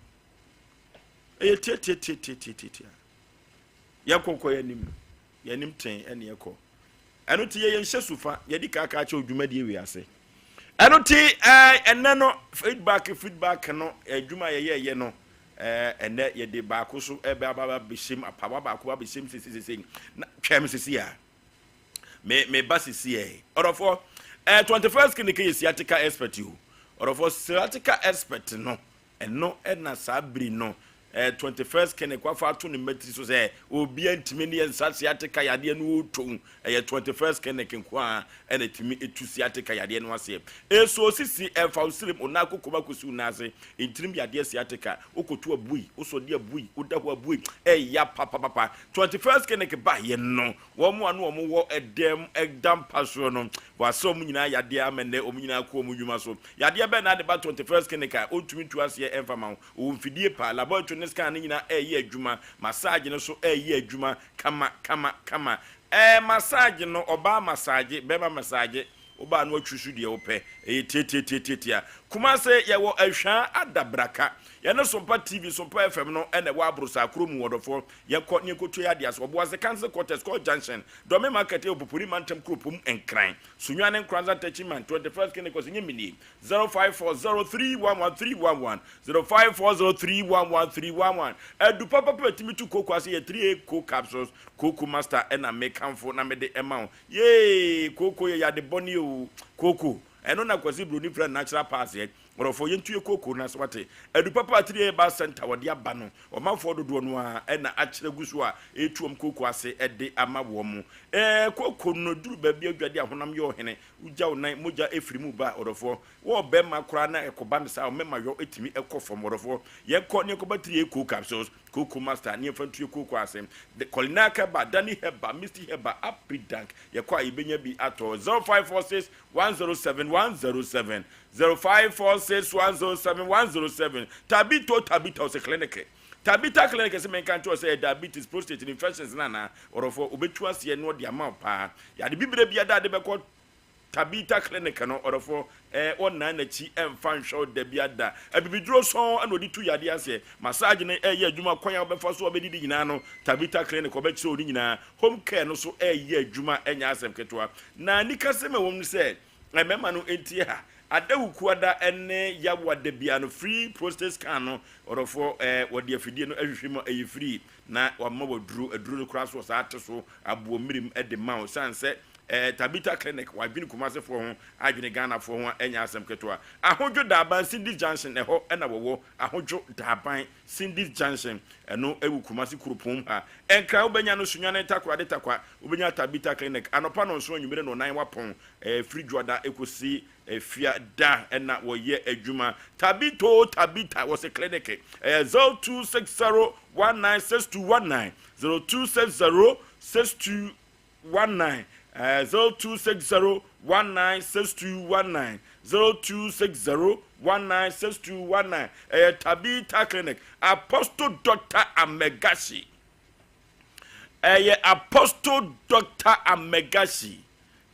Ɛyɛ tiatiatiatiatia. Yɛkɔ kɔ yɛn anim. Yɛn anim tee ɛne ɛkɔ. Ɛno ti yɛyɛ nhyɛ sufa yɛdi kaakaa kyɛw dwumadie wei ase. Ɛno ti ɛɛ ɛnɛ no feedback feedback no adwuma yɛyɛ yɛ no ɛɛ ɛnɛ yɛde baako so ɛbɛ aba aba bɛhyɛm apawa baako aba bɛhyɛm sisi sisi na twɛm sisi a me me ba sisi ɛ ɔdɔfoɔ ɛɛ 21st clinic yɛ sciatica expert o ɔdɔfoɔ sciatica expert no Ɛno na saa bere no 21st Clinic wafa ato ne mmatiri so sɛ obiara ntumi ne yɛn nsa sciatica yadeɛ no ɔretwom. Ɛyɛ 21st Clinic nko ara na ɛtumi tu sciatica yadeɛ no aseɛ. Ɛso osisi, ɛmfa wo serem, wo nan kokom akɔsi wo nan ase, ntirim yadeɛ sciatica, wokɔto abui, wosɔde abui, woda hɔ abui, ɛya papapapa. 21st Clinic baeɛ no, Wɔn a na wɔn wɔ ɛdɛm ɛda mpa soɔ no, wɔasa wɔn nyinaa yadeɛ ama nnɛ wɔn nyinaa kɔ wɔn nnwuma so. Yadeɛ bɛn na ade ba 21st Clinic a ɔntumi ntu aseɛ ɛmfa ma wo? Ɔwɔ mfidie pa, laboratory ne scan no nyinaa ɛreyɛ adwuma, massage no nso ɛreyɛ adwuma kama kama kama. Ɛɛ massage no, ɔbaa massage, bɛrima massage, wobaa no atwi so deɛ wopɛ, ɛyɛ tiatiatiatiatia. Kumase yɛwɔ Ahwaa Adabraka, yɛne Sompa TV, Sompa FM no ɛna ɛwɔ Aborosaa kuro mu, ɔdɔfoɔ. Yɛnkɔ ne yɛnkɔtua yɛn adeɛ ase. Ɔboase Council Quarters, Court Junction, Dɔme Market ɛwɔ Pupuri Mantam Kuropɔn mu, Nkran. Sunyani Nkoranza Techiman, 21st Clinic Ɔsɛ Nye Menie, 0540311311, 0540311311. Adu papapa a ɛtumi tu kooko ase yɛ 3A Co Capsules, Kooko Master ɛna mekamfo na mede ɛma wo. Yee! Kooko yɛ yade bɔne oo. Kooko, ɛno na Kwasi Broni frɛ no natural pass ɛ. Ɔdɔfoɔ, yɛntu yɛ kooko no ase wate. Adu papa a 3A Herbal Centre wɔde aba no, Ɔmanfoɔ dodoɔ no ara na akyerɛ gu so a ɛretu wɔn kooko ase de ama wɔn. Ɛɛ, kooko no duru baabi a wodwa de ahonam yɛ ɔhene, wogya wo nan, mogya firi mu ba, ɔdɔfoɔ. Wo ɔbarima koraa na ɛkɔba no saa a, wo mmarima yɔ tumi kɔ fam, ɔdɔfoɔ. Yɛnkɔ na yɛnkɔba 3A Cocoa Capsules, Cocoa Master, na yɛmfa ntu yɛn kooko ase. The Culinary Herbal, Danny Herbal, Misty Herbal, Apidank, yɛkɔ a yɛbɛnya bi atɔ. 0546 107 107, 0546 107 107 Tabito Tabita ɔsɛ clinic Tabita clinic sɛ menka nkyerɛ sɛ diabetes prostate ne infections no anaa ɔdɔfoɔ ɔbɛtu aseɛ na ɔde ama wo paa yade bibire bia da de bɛkɔ Tabita clinic no ɔdɔfoɔ ɛɛ ɔnnan n'akyi ɛmfa nhwɛ wo da bia da abibiduro sɔn ɛna ɔde tu yadeɛ aseɛ massage no ɛyɛ adwuma kwan a wobɛfa so a wobɛdidi nyinaa no Tabita clinic ɔbɛkyerɛ wo ne nyinaa home care no so ɛyɛ adwuma ɛnyɛ asɛm ketewa na anikasɛm ɛwɔ mu ne sɛ Mmarima no ntie ha. Adawukuada ne Yawoada biara no free prostate scan no ɔdɔfoɔ eh, wɔde afidie no ahwehwɛ mu a ɛyɛ free na wɔama waduro aduro no koraa so wɔsaa te so aboɔ mmirim de ma wo sane sɛ eh, Tabitha Clinic wadwene Kumasefoɔ ho adwene Ghanafoɔ ho a ɛnyɛ asɛm ketewa. Ahodwo Daaban Cindy's Junction ɛhɔ na wɔwɔ Ahodwo Daaban Cindy's Junction ɛno ɛwɔ Kumasi kuropɔn mu ha. Nkran wobɛnya no Sunyani Takoradi Tarkwa wobɛnya Tabitha Clinic anɔpa nɔnson anwummere nɔnan wapɔn Ɛfiri Dwoada kɔsi Fiada na wɔyɛ adwuma. Tabito Tabita wɔse clinic ɛyɛ 0260 196219 0260 6219 0260 196219 0260 196219 ɛyɛ Tabita Clinic. Apostle Doctor Amegashi ɛyɛ Apostle Doctor Amegashi.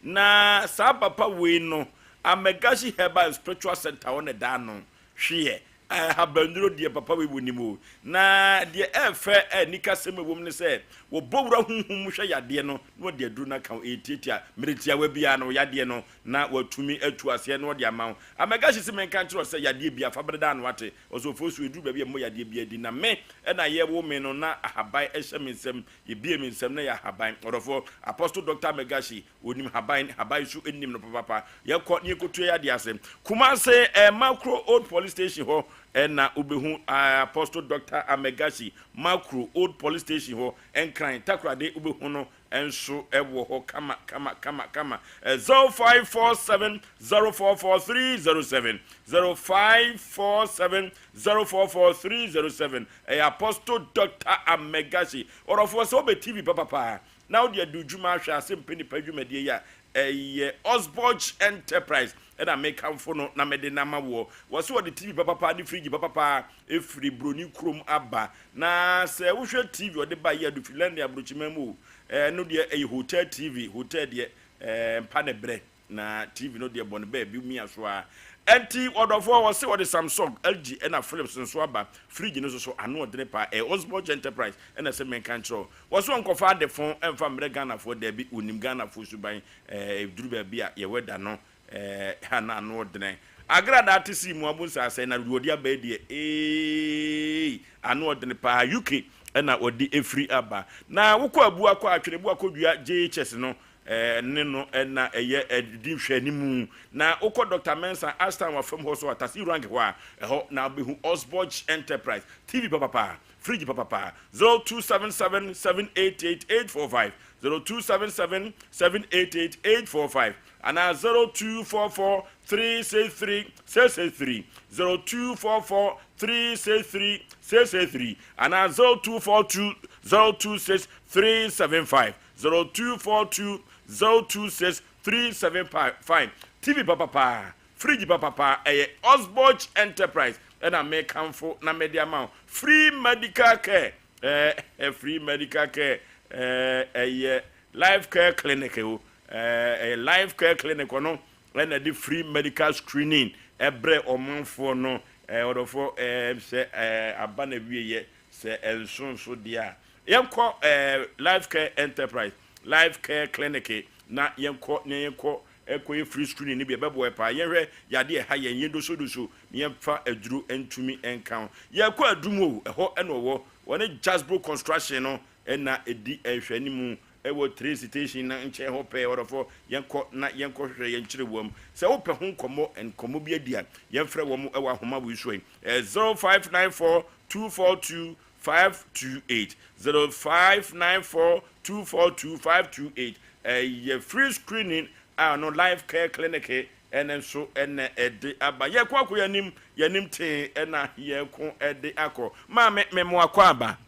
Na saa papa wei no, Amegashi Herbal and Spiritual Center hɔ na ɛda ano. Hweɛ, ahabannuro deɛ papa wei wɔnim o. Na deɛ ɛɛfɛ a anikasɛm ɛwɔ mu ne sɛ, wɔbɔ wura honhom mu hwɛ yadeɛ no na wɔde aduro no aka wo. Ɛtiatia mmerɛ tiawa biara no, yadeɛ no na wɔatumi atu aseɛ na wɔde ama wo. Amegashi se menka nkyerɛ wo sɛ yadeɛ biara fa bere da ano ate. Ɔsɔfoɔ su ɛduru baabi a mmɔ yadeɛ biara din. Na me na yɛwo me no na ahaban hyɛ me nsam. Yɛbue me nsam na yɛ ahaban. Ɔdɔfoɔ, Apostle Doctor Megashi, ɔnim haban, haban nso nim no papapa. Yɛkɔ na yɛkɔtua yɛ adeɛ ase. Kumase, eh, Makro Old Police Station hɔ eh, na wobɛhu eh, Apostle Doctor Amegashi, Makro Old Police Station hɔ, Nkran, Takoradi, wobɛhu no nso wɔ hɔ kama kama kama kama. Eh, 0547 044 307, 0547 044 307. Ɛyɛ Apostle Doctor Amegashi. Ɔdɔfoɔ, sɛ wobɛ TV papapa na wode adi wo dwuma ahwɛ ase mpɛ nipa dwumadie yi a, Ɛyɛ Osborge Enterprise ɛna mekamfo no na mede no ama woɔ. Wɔse wɔde TV papapa ne fridge papapa ɛfiri broni kurom aba. Na sɛ wohwɛ TV ɔde ba yi a, de firi London aburokyiman mu o. Ɛno deɛ ɛyɛ hotel TV, hotel deɛ ɛɛ mpa ne brɛ. Na TV no deɛ bɔ no baabi mia so ara. Ɛnti ɔdɔfoɔ wɔse wɔde Samsung, LG ɛna Philips nso aba. Fridge no nso so ano ɔdene paa. Ɛyɛ Osborge Enterprise ɛna ɛsɛ menka nkyerɛ wo. Wɔse wɔnkɔfa ade fon ɛmfa mmerɛ Ghanafoɔ daabi wɔnim Ghanafoɔ suban ɛɛ ɛduru baabi a yɛ weather no ɛɛ ha na ano ɔdene. Agradaa te sii mu abo nsaasɛe na deɛ wɔde aba yi deɛ eeii ano ɔdene paa. UK ɛna wɔde ɛfiri aba. Na wokɔ Abua kɔ Atwere Boakɔ Dua JHS no ne no na ɛyɛ di nhwɛanimu. Na wokɔ Dɔkta Mensah Ashtown wɔ fam hɔ so a, Taxi Rank hɔ a, ɛhɔ na wobɛhu Osborge Enterprise. TV papapa, fridge papapa, 0277 788 845, 0277 788 845, anaa 0244 363 663, 0244 363 663, anaa 0242 026 375. 0242 026 375 TV papapaa, fridge papapaa, ɛyɛ Osborge Enterprise ɛna mekamfo na mede ama wo. Free medical care, ɛɛ free medical care, ɛɛ ɛyɛ Life Care Clinic o, ɛɛ ɛyɛ Life Care Clinic ɔno ɛna de free medical screening ɛbrɛ ɔmanfoɔ no, ɛɛ ɔdɔfoɔ ɛɛ sɛ ɛɛ aba na wieɛ Sɛ ɛnso nso deɛ a, yɛnkɔ ɛɛ Life Care Enterprise, Life Care Clinic na yɛnkɔ na yɛnkɔ ɛkɔyɛ free screening no bi, ɛbɛboa yɛ paa. Yɛnhwɛ yadeɛ ɛha yɛn, yɛndosodoso na yɛmfa aduro ntumi nka ho. Yɛkɔ Adum o, ɛhɔ ɛna ɔwɔ. Wɔne Jasbro Construction no ɛna ɛdi nhwɛanimu ɛwɔ train station no nkyɛn hɔ pɛɛ. Ɔdɔfoɔ, yɛnkɔ na yɛnkɔhwehwɛ yɛn nkyerɛwam. Sɛ wopɛ ho nkɔmmɔ, nkɔmmɔ bi adi a, yɛmfrɛ wɔn ɛwɔ ahoma wei so yi, 0594 242 528 0594 242 528 ɛyɛ free screening a no life care clinic ɛne nso ɛna ɛde aba. Yɛkɔ akɔ yɛnim yɛnim tee ɛna yɛko ɛde akɔ. Maame memoa kɔ aba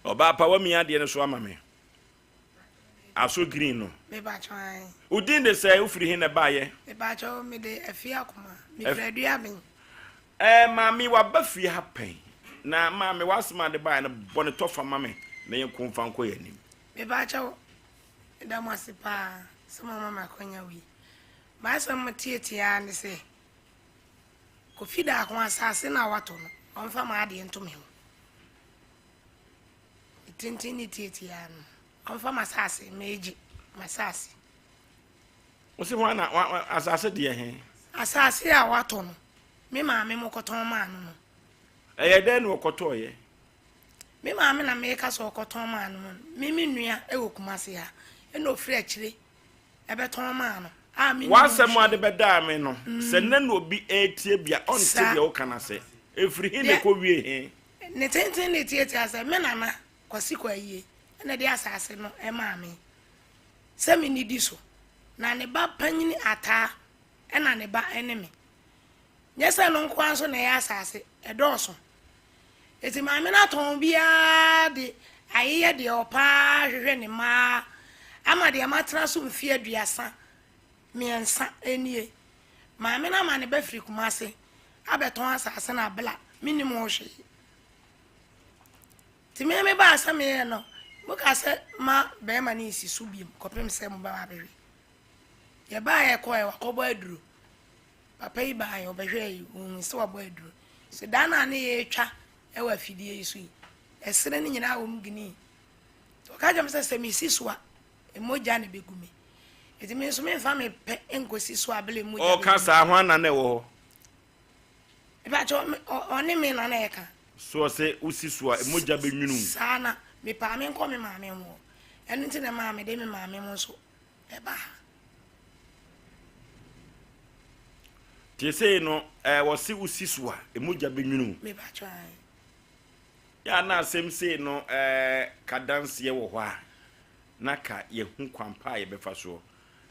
ɔbaa pa wami adeɛ no so ama me Aso green no. Mepakyɛw ae. Wo din de sɛn? Wo firi he na ɛbaeɛ? Mepakyɛw mede Afie Akoma. Mefiri Aduaben. Ɛɛ maame waba fie ha pɛn. Na maame w'asɛm a de baeɛ no bɔ ne tɔfa ma me na yɛn ko mfa nkɔ yɛn anim. Mepakyɛw meda mo ase paa sɛ mo ama me akwanya wei. M'asɛm tiatia ara ne sɛ Kofi Daako asase no a watɔ no ɔmfa m'adeɛ nto me ho. Ne tenten ne tiatia no, ɔmfa m'asase, megye m'asase. Wo se hwan na asase deɛ he? Asase a watɔ no, me maame mo kɔtɔn maa no no. Ɛyɛ dɛn na ɔkɔtɔɔyɛ? Me maame na meka sɛ ɔkɔtɔn maa no no. Me me nua wɔ Kumase ha, ɛna ɔfiri akyire ɛbɛtɔn maa no a mennim ho W'asɛm a hwee. de bɛdaa me no, sɛ nnɛ na obi retie bi a, ɔnte Saa. deɛ woka no ase. Ɛfiri he na Deɛ. ɛkɔwie he? Ne tenten ne tiatia sɛ me nana Kwasi Kwayie na ɛde asase no maa me sɛ mennidi so, na ne ba panyini Ataa na ne ba ne me. Nyɛ sɛ ɛno nko ara nso na ɛyɛ asase, ɛdɔɔso. Enti maame no atɔn biara de ayeyɛ deɛ ɔpɛ ara hwehwɛ ne mma ara ama deɛ matena so mfeɛ 33 nie. Maame no ama ne ba firi Kumase abɛtɔn asase no abla mennim ho hwee. Nti me mebaa sɛ meyɛ no, mokaa sɛ ma bɛrima no nsi so biom kɔpem sɛ mobɛba abɛhwɛ. Yɛbaa yɛkɔɛ wakɔbɔ aduro. Papa yi baa yɛ ɔbɛhwɛɛ yi, ohun sɛ wabɔ aduro. So da no a ne yɛretwa wɔ afidie yi so yi, ɛserɛ no nyinaa wɔ mu gini. Ɔka kyerɛ me sɛ sɛ mesi so a, mogya na ɛbɛgu me. Nti me nso memfa me pɛ nkɔsi so a bere mogya bɛgu Ɔka me. saa, hwan na na ɛwɔ hɔ? Mepakyɛ ɔne me na na ɛka. So ɔsɛ wosi so a mogya bɛnwunu wo? Saa na mepaa me nkɔ me maame ho. Ɛno nti na ɛmaa mede me maame mo nso ɛbaa ha. Tie sei no, ɛɛ wɔse wosi so a mogya bɛnwunu wo. Mepakyɛ ae. Yɛ a na asɛm sei no ɛɛ ka danseɛ wɔ hɔ a na ka yɛhu kwan pa a yɛbɛfa soɔ.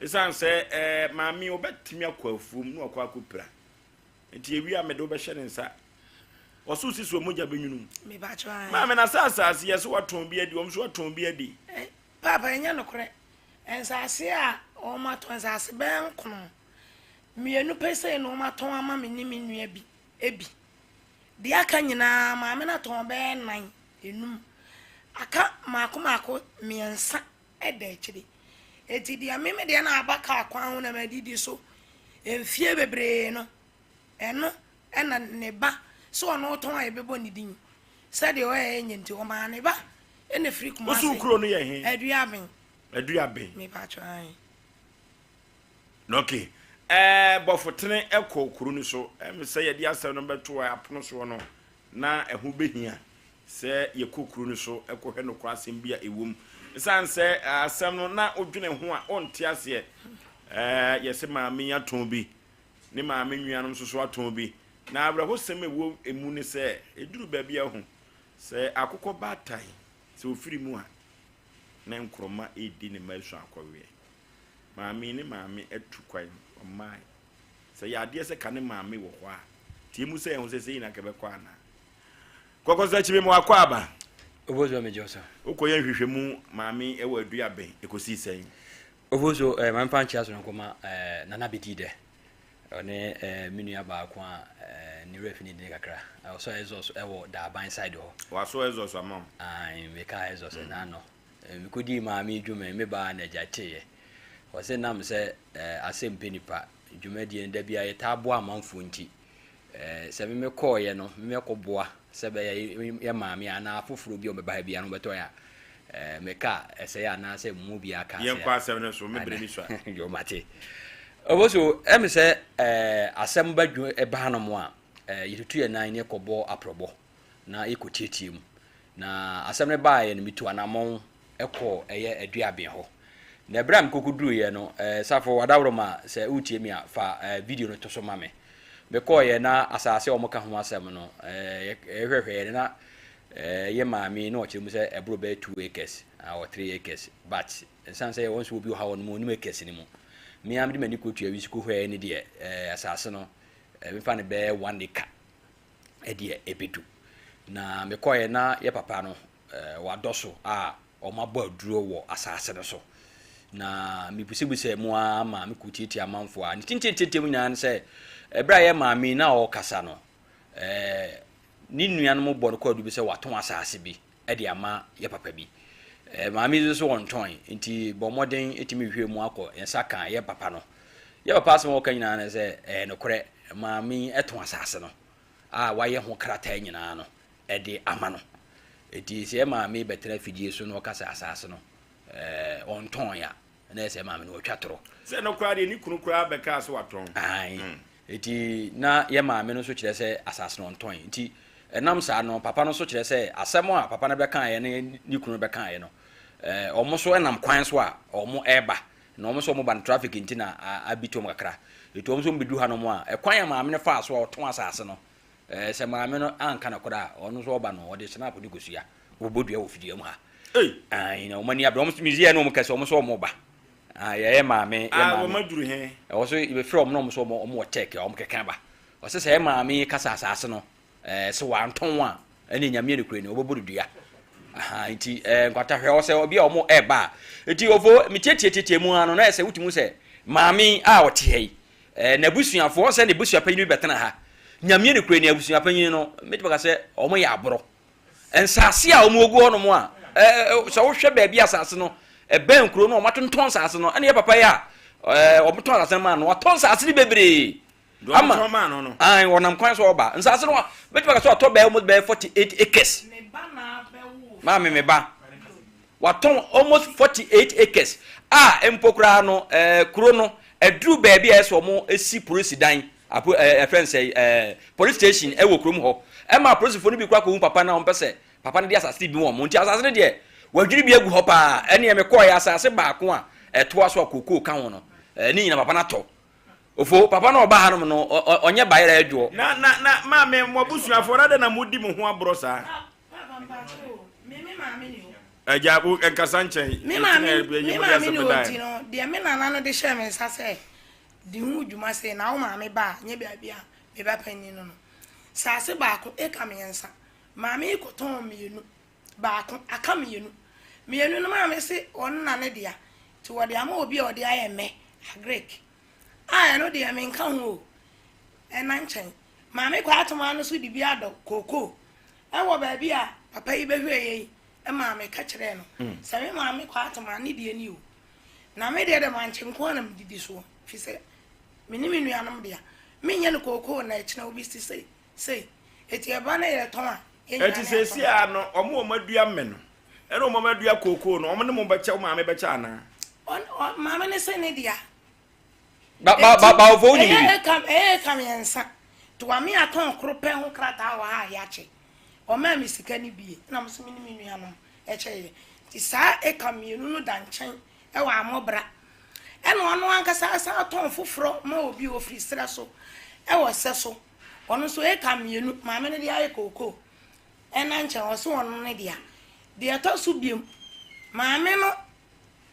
Ɛsiane sɛ ɛɛ maame ɔbɛtumi akɔ afuom na wakɔ akɔpira. Nti ewie a mede wo bɛhyɛ ne nsa. Ɔso si so a mogya bɛnwunu mu. Maame na sɛ asase yɛ so watɔn bi adi, wɔn nso watɔn bi adi. Eh, paapa ɛnyɛ nokorɛ. Nsaase a wɔatɔn, nsaase bɛyɛ nkono. Mmienu pɛ sei na wɔatɔn ama me ne me nua bi bi. Deɛ aka nyinaa, maame no atɔn bɛyɛ nnan, nnum. Aka mmaako mmaako mmiɛnsa da akyire. Enti deɛ me me deɛ na aba kaa kwan ho na madidi so mfie bebree no, ɛno na ne ba sɛ ɔno retɔn a yɛbɛbɔ ne din. Sɛdeɛ ɔyɛ nyɛ nti, ɔmaa ne ba na ɛfiri Kumasi. Wo so kuro no yɛ he? Aduaben. Aduaben. Mepakyɛ ae. Ok. Ɛɛ Bɔfotene kɔ kuro no so. Ɛm sɛ yɛde asɛm no bɛto apono soɔ no, na ɛho bɛhia sɛ yɛkɔ kuro no so kɔhwɛ nokorɛ asɛm bi a ɛwɔ mu. Ɛsiane sɛ asɛm no na wodwene ho a wonte aseɛ. Ɛɛ yɛse maame yi atɔn bi, ne maame nuanom nso so atɔn bi. Na awerɛhosɛm a ɛwɔ emu ne sɛ, ɛduru baabi a ho sɛ akokɔ baatan sɛ ɔfiri mu a, na nkorɔma redi ne mma asu akɔweɛ. Maame yi ne maame atu kwan, ɔmmae. Sɛ ɛyɛ adeɛ sɛ ka ne maame wɔ hɔ a, tie mu sɛ ɛho sɛ sei na anka ɛbɛkɔ anaa. Kɔkɔsakyi me ma wakɔ aba. Obozo me gye so. Wokɔyɛ nhwehwɛmu maame wɔ Aduaben, ɛkɔsii sɛn? Obozo eh, ma mfa nkyea sononko ma eh, Nana Bedi dɛ. Ɔne eh, me nua baako a eh, ne werɛ fi ne din kakra. Ɔsɔ exhaust wɔ Daaban side hɔ. Wasɔ exhaust ama wo? Ae, meka exhaust mm. n'ano. Mekodii maame dwuma yi, me baa na agya teeɛ. Ɔse nam sɛ eh, asɛm pɛ nipa, dwumadie no da biara yɛtaa boa amanfoɔ nti, eh, sɛ me mekɔɔeɛ no, me mɛkɔboa sɛ bɛyɛ yɛ maame anaa afoforɔ bi a ɔbɛba ha biara no bɛtɔ yɛ a, eh, me kaa ɛsɛe anaasɛ mu biara kaa sɛ. Yɛnkɔ asɛm no so, me bere ni so a. Yo, mate. Ɔbɔ so, ɛm sɛ eh, asɛm ba dwu ɛba hanom a, eh, yɛtutu yɛn nan ne yɛkɔbɔ aprɔbɔ na yɛkɔtiatia mu. Na asɛm no baeɛ no, metu anammɔn kɔɔ ɛyɛ Aduaben hɔ. Na ɛberɛ a mekɔkɔduruiɛ no, eh, Safo Adaworoma, sɛ woretie me a, fa eh, video no to so ma me. Mekɔeɛ na asase a wɔka ho asɛm no, eh, yɛhwɛhwɛeɛ no na eh, yɛ maame yi na ɔkyerɛ mu sɛ ɛboro bɛyɛ 2 acres ah, or 3 acres but ɛsiane sɛ wɔn nso obi wɔ ha wɔn mu onim acres no mu. Me ara mede m'ani kɔtua wi so kɔhwɛɛ ne deɛ eh, asase no eh, mefa no bɛyɛ 1 acre ɛdeɛ ɛbɛdu. Na mekɔeɛ na yɛ papa no wadɔ so a wɔabɔ aduro wɔ asase no so. Na mebusabusaa mu ara ma mekɔtiatia amanfoɔ a ne tintintintim nyinaa ne sɛ ɛberɛ a yɛ maame na ɔrekasa no ne nuanom bɔ no kwaadu bi sɛ watɔn asase bi de ama yɛ papa bi. Maame yi nso wɔntɔn nti bɔ mmɔden tumi hwehwɛ mu akɔ yɛn nsa ka yɛ papa no. Yɛ papa asɛm a ɔka nyinaa ne sɛ ɛyɛ nokorɛ maame yi tɔn asase no a wayɛ ho krataa nyinaa no de ama no. Enti sɛ yɛ maame bɛtena afidie so na ɔka sɛ asase no ɔntɔn a, na ɛsɛ maame no ɔtwa torɔ. Sɛ no koraa deɛ ne kunu koraa bɛkaa sɛ watɔn. Ae. Enti na yɛ maame no nso kyerɛ sɛ asase no ɔntɔn. Nti ɛnam saa no papa no nso kyerɛ sɛ asɛm a papa no bɛkaeɛ ne ne kunu no bɛkaeɛ no, wɔn nso nam kwan so a wɔreba. Na wɔn nso wɔba no traffic nti na abi tom kakra. Enti wɔn nso wɔbɛdu hanom a, ɛkwan a maame no faa so a ɔtɔn asase no, sɛ maame no anka nokorɛ a, ɔno nso ɔba no, ɔde snap ne kosua, wɔbɛbɔ dua wɔ fidua mu ha. Ae, na wɔn ani abere. Wɔn museum ne wɔn kɛse, wɔn nso wɔn ba. Ah, yɛyɛ maame, yɛ Ah, maame. wɔn aduru he? Ɛwɔ so yɛbɛfrɛ wɔn na wɔn nso wɔn wɔ tech a wɔn keka ba. Ɔsɛ sɛ yɛ maame yi kasa asase no, ɛɛ sɛ wantɔn a, ɛne nyame nokorɛ ni, wɔbɛbɔ no dua. Aha, nti ɛɛ nkwata hwɛ ɔsɛ obi a wɔn ɛɛba a. Nti ofo metietietietie mu ara no, na ɛsɛ wotumi sɛ maame a ɔte ha yi, ɛɛ n'abusuafoɔ, sɛ n'abusua panyin bi bɛtena ha. Nyame nokorɛ ni, abusua panyin no, mɛtumi aka sɛ wɔn yɛ aborɔ. Nsase a wɔn gu hɔnom a, ɛɛ sɛ wohwɛ baabi asase no ɛbɛn kuro no, wɔn atontɔn nsase no, ɛna yɛ papa yi a ɛɛ wɔn tɔn asase no maa no, watɔn nsase no bebree. Ama ayi wɔnam kwan so ɔba nsase no bɛtumi aka sɛ watɔ bɛyɛ almost bɛyɛ 48 acres. Maame me ba watɔn almost 48 acres a mpo koraa no ɛɛ kuro no ɛduru baabi a ɛsɛ wɔn esi polisi dan apo ɛɛ ɛfɛn sɛ ɛɛ police station ɛwɔ kurom hɔ ɛma apolisifoɔ no bi kura kɔhu papa no a wɔn pɛ sɛ papa no de asase bi wɔn nti asase no deɛ wɔadwiri bi agu hɔ paa ɛneɛ mekɔɔ yɛ asase baako a ɛtoa so a kookoo ka ho no ɛɛ ne nyina papa no atɔ ofo papa no ɔba hanom no ɔnyɛ bayerɛ adwoɔ. Na na na maame mo abusuafoɔ na dɛn na modi mo ho aborɔ saa. Agya wo nkasa nkyɛn. Me maame me maame ne ɔnti no deɛ me nana no de hyɛɛ me nsa sɛ di ho dwuma sei na wo maame ba a nyɛ baabi a me ba panin no no. Saase baako eka mmiɛnsa. Maame yi kɔtɔn mmienu. Baako, aka mmienu. Mmienu no maame se ɔno na ne dea. Nti wɔde ama obi a ɔde ayɛ mmɛ, agric, a ɛno deɛ menka ho o. Ɛna nkyɛn, Maame Kwaa-Tomaa no nso de bi adɔ kookoo wɔ baabi a papa yi bɛhwɛeɛ yi maa meka kyerɛɛ no sɛ me maame Kwaa-Tomaa ne deɛ ni o. Na me deɛ deɛ mankye nko ara na medidi soɔ firi sɛ me ne me nuanom dea. Menyɛ no kookoo na ɛkyena obi si sei sei. Enti ɛba na yɛtɔn a, yɛn nyinaa Enti na seesei yɛatɔn. ara no, wɔn a wɔadua mmɛ no ne wɔn a wɔadua kookoo no, wɔn ne mo bɛkyɛ, wo maame bɛkyɛ anaa? Ɔn, ɔ, maame no se ne dea. Ba ba ba ba ofo wonim Ɛyɛ bi. eka, ɛyɛ eka mmiɛnsa. Toa me atɔn koro pɛ ho krataa wɔ ha a yɛakyɛ. Ɔmaa me sika no bie, ɛna me nso me ne me nuanom kyɛeɛ. Nti saa eka mmienu no da nkyɛn wɔ Amɔbra. Ɛna ɔno ankasa san tɔn foforɔ ma obi a ɔfiri serɛ so wɔ sɛ so. Ɔno nso eka mmienu, maame no de ayɛ kookoo. Ɛna nkyɛn ɔse ɔno ne dea. Deɛ ɛtɔ so biom, maame no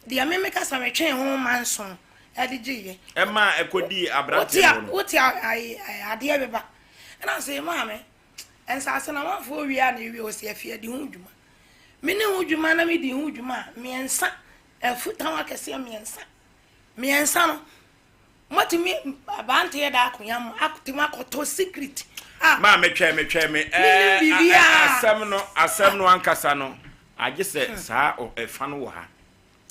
deɛ me meka sɛ metwee ho manson de gyeeɛ. Ɛmaa ɛkɔdii aberanteɛ no hɔ no. Wote adeɛ beba. Ɛna ɔse maame, nsaase no amanfoɔ wie a na ɛwie, ɔse afei adi ho dwuma. Me ne ho dwuma na medi ho dwuma a, mmiɛnsa, afutan akɛseɛ mmiɛnsa. Mmiɛnsa no, Moatumi abanteɛ da akonya mu atumi akɔtɔ secret a. Maa metwɛn metwɛn me Menim biribiara. Asɛm no asɛm no ankasa no agye sɛ saa ɛfa no wɔ ha.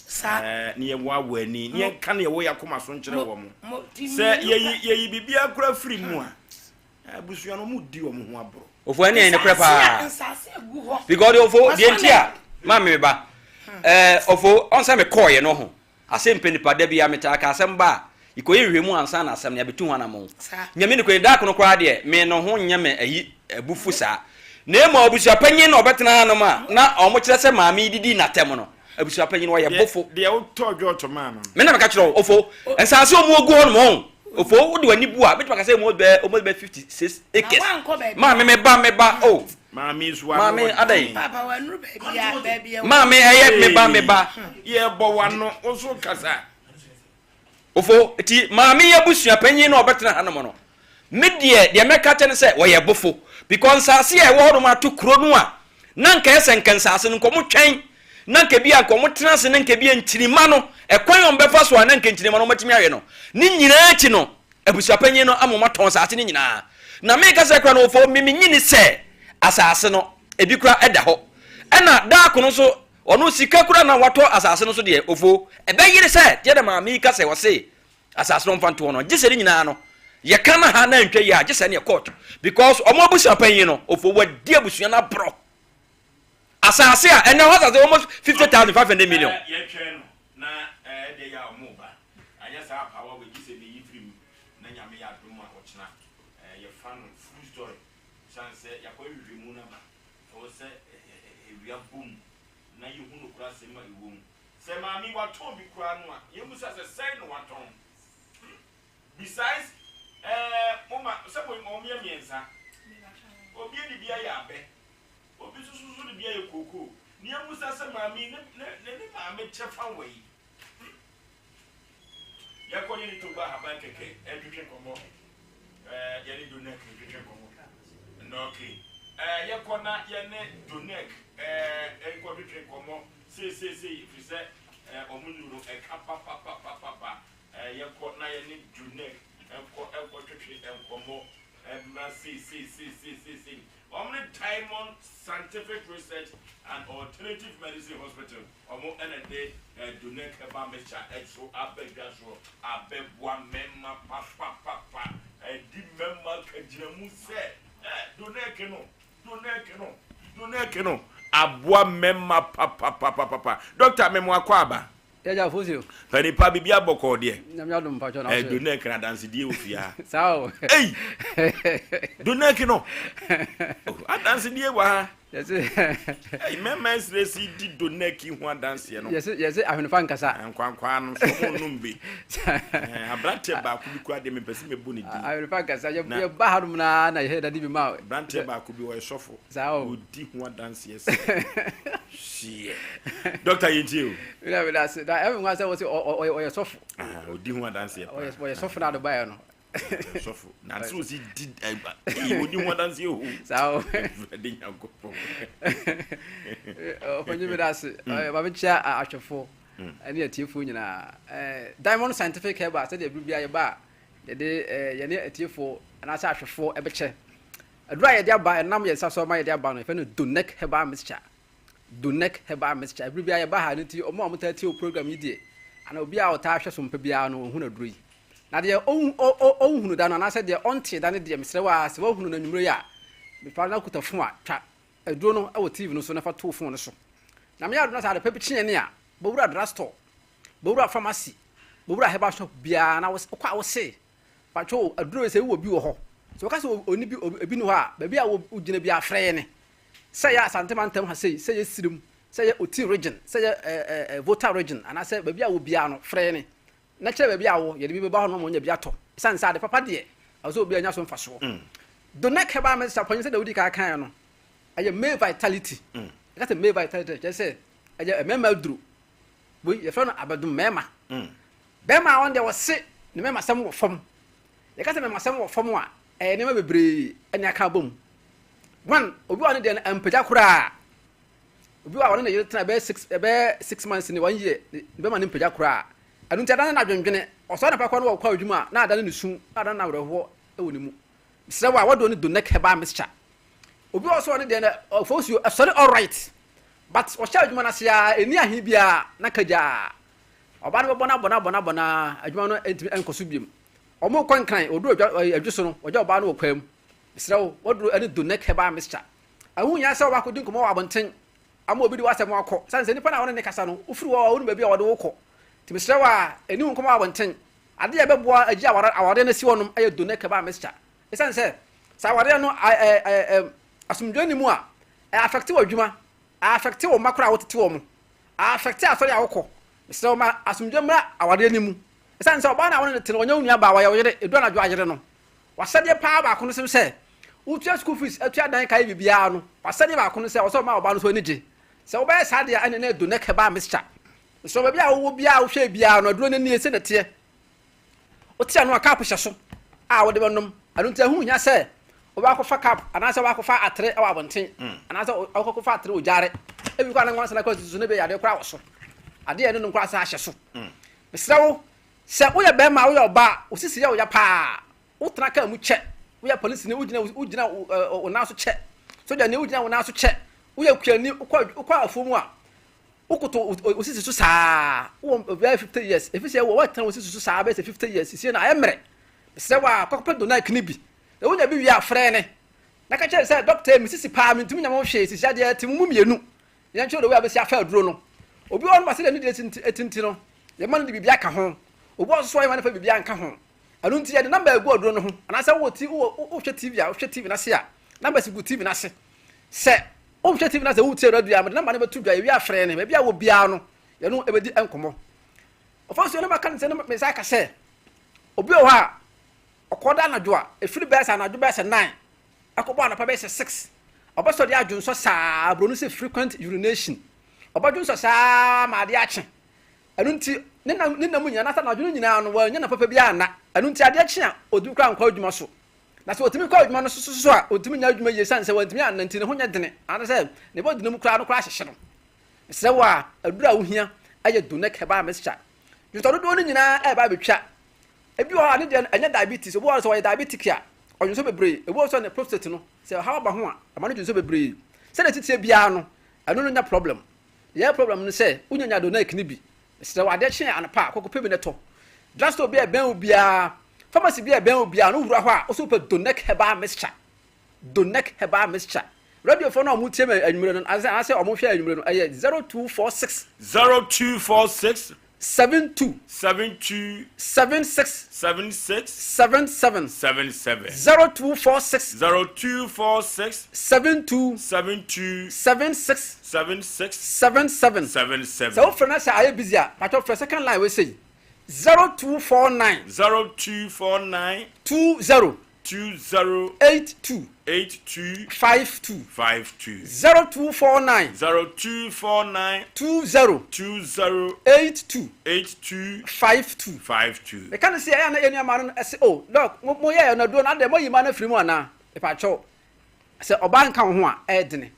Saa. Ne yɛwɔ awɔ ani ne yɛnka ne yɛwɔ yɛ akoma so nkyerɛ wɔn. Sɛ yɛyi yɛyi biribiara kora firi mu a abusua no wɔn di wɔn ho aborɔ. Ofo ɛne ɛne korɛ paa. Nsaase agu hɔ. Because ofo deɛ nti a maa me ba ɛɛ ofo ɔnsɛ me kɔɔ yɛ no ho. Ase mpɛ nipa da biara metaa ka asɛm ba a yɛkɔyɛ nhwehwɛmu ansa na asɛm no yɛabɛtu ho anamɔn. Nyame nokorɛ ni da kono koraa deɛ me no ho nyɛ me ayi abufu saa na mmom abusua panyin na ɔbɛtena hanom a na ɔmo kyerɛ sɛ maame yi didii natɛm no abusua panyin ɔyɛ bofo. Deɛ wotɔɔ dwɔɔto maa no no. Me na meka kyerɛ wo ofo nsaase a ɔmo ogu hɔ nom ɔn ofo wode w'ani bu a bɛtumi aka sɛ ɔmo bɛyɛ almost bɛyɛ 56 acres maame me ba me ba oh. Maame nso ano Maame wɔ adɛn? den. Papa wanuru baabi a baabi a. Maame ɛyɛ me ba me ba. Yɛbɔ wano wo nso kasa. Ofo ti maame yi abusua panyin na ɔbɛtena hanom no. Me deɛ deɛ mɛka kyɛ ne sɛ wɔyɛ bofo because nsaase a ɛwɔ hɔnom ato kuro no a na nka ɛsɛ nka nsaase no nka wɔn twɛn na nka bi a nka wɔn tena ase na nka bi a nkyirima no ɛkwan a wɔn bɛfa so a na nka nkyirima no wɔn atumi ayɛ no ne nyinaa akyi no Abusuapanyin no ama wɔatɔn asase no nyinaa. Na meka sɛ koraa no wɔfɔ me menyi ni sɛ asase no ebi koraa ɛda hɔ. Ɛna daako no nso ɔno sika koraa na watɔ asase no so deɛ ofo ɛbɛyere sɛ deɛ na maame yi ka sɛ ɔse asase no ɔmfa ntoɔ no gye sɛ ne nyinaa no yɛka no ha na antwa yie a gye sɛ neɛ court because ɔmo abusuapanyin no ofo wadi abusua no aborɔ asase a ɛnɛ hɔ asase almost 50,500 million. Yɛtwɛn no na ɛdeɛ yɛ a ɔmo ba Anyɛ saa apaawa wei gyesɛ meyi firi mu na Nyame yɛ adom a ɔkyena yɛfa no full story osiane sɛ yɛakɔyɛ nhwehwɛmu no aba ɛwɔ sɛ awia bɔ mu na yɛhu nokorɛ asɛm a ɛwɔ mu. Sɛ maame yi watɔn bi koraa no a yɛmmisa sɛ sɛn na watɔn besides ɛɛ mo ma sɛ mo wɔn yɛ mmiɛnsa obi de bi ayɛ abɛ obi nso so de bi ayɛ kookoo na yɛmmisa sɛ maame yi ne ne ne maame kyɛfa wɔ yi. Yɛkɔ ne ne Togo ahaban kɛkɛ ntwetwe nkɔmmɔ. Ɛɛ yɛne Donek ntwetwe nkɔmmɔ. Nnɔɔke. Ɛɛ yɛkɔ na yɛne Donek ɛɛ nkɔtwetwe nkɔmmɔ seeseesei ɛfiri sɛ ɛɛ wɔn nnuro no ɛka papapapapa. Ɛɛ yɛkɔ na yɛne Donek nkɔ nkɔtwetwe nkɔmmɔ mmra seeseeseeseesei. Wɔn ne Diamond Scientific Research and Alternative Medicine Hospital. Ɔmo na ɛde Donec herbal mixture so aba dwa soɔ abɛboa mmarima papapapa. Ɛdi mmarima kagyinamu sɛ eh Donec no, Donec no, Donec no aboa mmarima papapapapa. Doctor me mo akɔ aba. Yɛgya Fosio. Panin pa biribi abɔkɔɔ deɛ. Nyame adom mpakyɛ na Eh so. Donec na adansedie wɔ fie ha. Saa o. Ei! Donec no. Oh, adansedie wɔ ha. Yɛse. Ei, mmarima nsiresi di Donec ho adanseɛ no. Yɛse yɛse ahwenefa nkasa. Nkwankwaa no nso ɔmo nnom bi. Eh, aberanteɛ baako bi koraa deɛ mepɛ sɛ mebɔ ne din. Ahwenefa nkasa. Yɛ yɛba hanom na na yɛhɛ dade bi ma. Aberanteɛ baako bi ɔyɛ sɔfo. Saa o. Ɔdi ho adanseɛ sɛ hyeɛ. Dɔkta yɛntie o. Meda meda ase. Na ɛmi nwa sɛ wɔsi ɔyɛ sɔfo. Ɔdi ho adanseɛ paa. Ɔyɛ sɔfo na adobaeɛ no. Ɔyɛ sɔfo. Na sɛ ɔsi di ɛyi ɔdi ho adanseɛ o. Saa o. Awurade Nyankopɔn. Ɔpanyin meda ase. Maame kyia ahwɛfoɔ. ɛne atiefoɔ nyinaa. Diamond Scientific Herbal sɛdeɛ bere biara yɛba a yɛde yɛne atiefoɔ anaasɛ ahwɛfoɔ ɛbɛkyɛ. Aduro a yɛde aba ɛnam yɛn nsa so ama yɛde aba no yɛfrɛ no Donec Herbal Mixture. Donec Herbal Mixture. Bere biara yɛba ha no nti wɔn a wɔtaa tie wo program yi deɛ anaa obi a ɔtaa hwɛ so mpa biara no ɔhunu aduro yi. Na deɛ ɔnhunu da no anaasɛ deɛ ɔntee da no deɛ mesrɛ wo ara sɛ woahunu no anwummerɛ yi a mefa na kuta fon a twa aduro no wɔ TV no so na fa to wo fon no so. Nyame adom na sɛ adepa bi kye yɛn a, bɔwura drugstore, bɔwura pharmacy, bɔwura herbal shop biara na wokɔ a wose, patwo o, aduro yi sɛ wowɔ bi wɔ hɔ. Sɛ wɔka sɛ ɔni bi, ebi ni hɔ a, baabi a wogyina biara frɛ yɛn. Sɛ ɛyɛ Asante mantam ha sei, sɛ ɛyɛ Sirim, sɛ ɛyɛ Oti region, sɛ ɛyɛ Volta region, anaasɛ baabi a wɔ biara no, frɛ yɛn na kyerɛ baabi a wɔ, yɛde bi bɛba hɔ nom ama wɔanya bi atɔ. Esiane sɛ ade papa deɛ, ɛwɔ sɛ obiara nya so mfasoɔ. Donec Herbal Mixture, panyin sɛdeɛ wodii kan kaeɛ no, ɛyɛ male vitality. Yɛka sɛ male vitality a, kyerɛ sɛ ɛyɛ mmarima aduro. Wei yɛfrɛ no abɛdom mmarima. Barima a ɔno deɛ ɔse ne mmarimasɛm wɔ fam. Yɛka sɛ mmarimasɛm wɔ fam a, ɛyɛ nneɛma bebree na aka abom. One, obi wɔ hɔ ne deɛ no ampagya koraa. Obi wɔ hɔ a ɔne ne yere tena ɛbɛyɛ six months ne one year, ne bɛma no mpagya koraa. Ɛno nti adane n'adwendwene. Ɔsɔre anɔpa koraa na ɔkɔ adwuma a, na adane ne su, na adane n'awerɛhoɔ wɔ ne mu. Mesrɛ wo a, wɔdɔ ne Donec Herbal Mixture. Obi wɔ hɔ nso a ɔne deɛ no ɔfɔ nsuo ɛsɔre alright but ɔhyɛ adwuma no ase ara ɛnni ahe biara na kagyaa. Ɔbaa no bɛbɔ no abɔ no abɔ no abɔ no ara adwuma no ntumi nkɔ so biom. Wɔn rekɔ Nkran wɔduru adwa adwo so no wɔgya ɔbaa no wɔ kwan mu. Mesrɛ wo waduro ɛne Donec Herbal Mixture. Ɛho hia sɛ wobɛakɔdi nkɔmmɔ wɔ abɔnten ama obi de w'asɛm akɔ sane sɛ nipa no a wone ne kasa no wofiri hɔ a wonim baabi a wɔde wo kɔ. Nti mesrɛ wo a ɛni wo nkɔmmɔ wɔ abɔnten. Adeɛ a ɛbɛboa agye awareɛ no asi hɔnom yɛ Donec Herbal Mixture. Esiane sɛ sɛ awareɛ no asomdwoeɛ nni mu a, ɛ affect w'adwuma, ɛ affect wo mma koraa a wotete wɔn, ɛ affect asɔre a wokɔ. Mesrɛ wo ma asomdwoeɛ mmra awareɛ no mu. Esiane sɛ ɔbaa no a wo ne no te no, ɔnyɛ wo nuabaa, ɔyɛ wo yere, ɛduru anadwo a yere no. W'asɛdeɛ paa baako no sɛ wotua school fees, atua dan ka, ayɛ biribiara no, w'asɛdeɛ baako no sɛ ɛwɔ sɛ woma ɔbaa no nso ani gye. Sɛ wobɛyɛ saa deɛ a, ɛnneɛ na Donec Herbal Mixture. Mesrɛ wo, baabi a wowɔ biara a wohwɛɛ biara no, aduro no nie, sei na ɛteɛ. Wote ano a cup hyɛ so a wode bɛnom. Ɛno nti ɛho nhia sɛ wobɛakɔfa cup anaasɛ wobɛakɔfa atere wɔ abɔnten anaasɛ wobɛkɔfa atere wɔ gyaare. Ebi koraa na nwansena koraa susu no bi yadeɛ koraa wɔ so. Adeɛ a ɛne nom koraa san ahyɛ so. Mesrɛ wo sɛ woyɛ bɛrima a woyɛ ɔbaa a wo sisi yɛ wo ya paa, wotena kaa mu kyɛ, woyɛ polisini wogyina wogyina wo nan so kyɛ, sogyani wogyina wo nan so kyɛ, woyɛ kuani wokɔ wokɔ afuo mu a Wokoto wo sisi so saa, wowɔ bɛyɛ 50 years, ɛfiri sɛ wɔ woatena wo sisi so saa bɛyɛ sɛ 50 years, sisie no ayɛ mmerɛ. Mesrɛ wo a, kɔkɔpɛ Donaik no bi. Na wonya bi wie a, frɛ ne na ka kyerɛ no sɛ, dɔkta yi, me sisi paa, mentumi nya mo hwee, sisi adeɛ ɛte mo mu mmienu. Na yɛnkyerɛ the way a bɛsi afa aduro no. Obi wɔ hɔ nom a sɛdeɛ ne deɛ ɛte nti no, yɛma no de biribi aka ho. Obi wɔ hɔ nso so a yɛma no fa biribi anka ho. Ɛno nti yɛde number agu aduro no ho. Anaasɛ wowɔ ti, wowɔ, wohwɛ TV a, wohwɛ TV no ase a, numbers gu TV no ase. Sɛ Wonhwɛ TV na sɛ woretie radio a, mede nɔmba no bɛto dwa. Yɛwie a frɛ yɛn. Baabi a wɔ biara no, yɛne wo bɛdi nkɔmmɔ. Ɔfa so no maka no sɛ no mesan ka sɛ obi wɔ hɔ a ɔkɔda anadwo a ɛfiri bɛyɛ sɛ anadwo bɛyɛ sɛ 9 ɛkɔbɔ anɔpa bɛyɛ sɛ 6 ɔbɛsɔ de adwonsɔ saa buroni sɛ frequent urination ɔbɛdwonsɔ saa ma adeɛ akye ɛno nti ne nam ne nam nyinaa n'asa anadwo no nyinaa no wɔanya na papa biara nna ɛno nti adeɛ kye a ɔduru koraa nkɔ adwuma so Na sɛ ɔtumi kɔ adwuma no so so a, ɔntumi nyɛ adwuma yie ɛsiane sɛ wantumi anna nti ne ho nyɛ dene anaasɛ ne bɔdene mu koraa no koraa hyehye no. Mesrɛ wo a, aduru a wohia yɛ Donec Herbal Mixture. Dwonsɔ dodoɔ no nyinaa ɛreba abɛtwa. Ebi wɔ hɔ a ne deɛ no ɛnyɛ diabetes, obi wɔ hɔ sɛ ɔyɛ diabetic a ɔdwonsɔ bebree, ebi wɔ hɔ sɛ ne prostate no sɛ ɔhaw aba ho a ɛma no dwonsɔ bebree. Sɛdeɛ ɛteteɛ biara no, ɛno no nyɛ problem. Deɛ ɛyɛ problem no sɛ wonya nya Donec no bi Mesrɛ wo, adeɛ kye anɔpa a, kɔkɔpɛ bi na tɔ. Drugstore bi a ɛbɛn wo biara, pharmacy bi a ɛbɛn wo biara no, wowura hɔ a, wo sɛ wopɛ Donec Herbal Mixture. Donec Herbal Mixture. Radiofoɔ no a wɔtie me anwummere no, anaasɛ wɔhwɛ anwummere no, ɛyɛ 0246. 0246. 72. 72. 76. 76. 77. 77. 0246. 0246. 72. 72. 76. 76. 77. 77. Sɛ wofrɛ na sɛ ayɛ busy a, patwɔ frɛ second line wei sei, 0249. 0249. 20. 20. 82. 82. 52. 52. 0249. 0249. 20. 20. 82. 82. 52. 52. Meka no sɛ ɛyɛ a na yɛn nuamaa no se, oh, doc, mo moyɛɛ no aduro no, adɛn moayi mmaa no afiri mu anaa? Mepakyɛw, Sɛ ɔbaa nka wo ho a, ɛyɛ dene.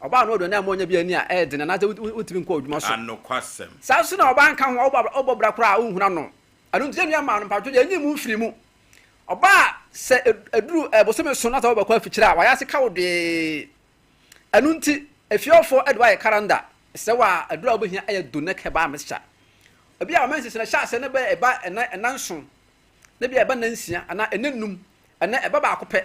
Ɔbaa no aduane a moanya bi ani a ɛyɛ den anaasɛ wontumi nkɔ adwuma so. Anokwasɛm. Saa nso na ɔbaa nka ho a wobɔ bra koraa a wonhunu ano. Ɛno nti yɛn nua mmaa no mpaatwo yɛnyi mu mfiri mu. Ɔbaa sɛ ɛduru bosome so na sɛ wobɛkɔ afikyire a wayɛ ase ka wo dwee. Ɛno nti efiewfoɔ de woayɛ karanda. Mesrɛ wo a aduru a wobɛhia yɛ Donec Herbal Mixture. Ebi a menses no ɛhyɛ aseɛ no bɛyɛ ɛba ɛna ɛna nson na ebi a ɛba nansia anaa ɛna num ɛnɛ ɛba baako pɛ.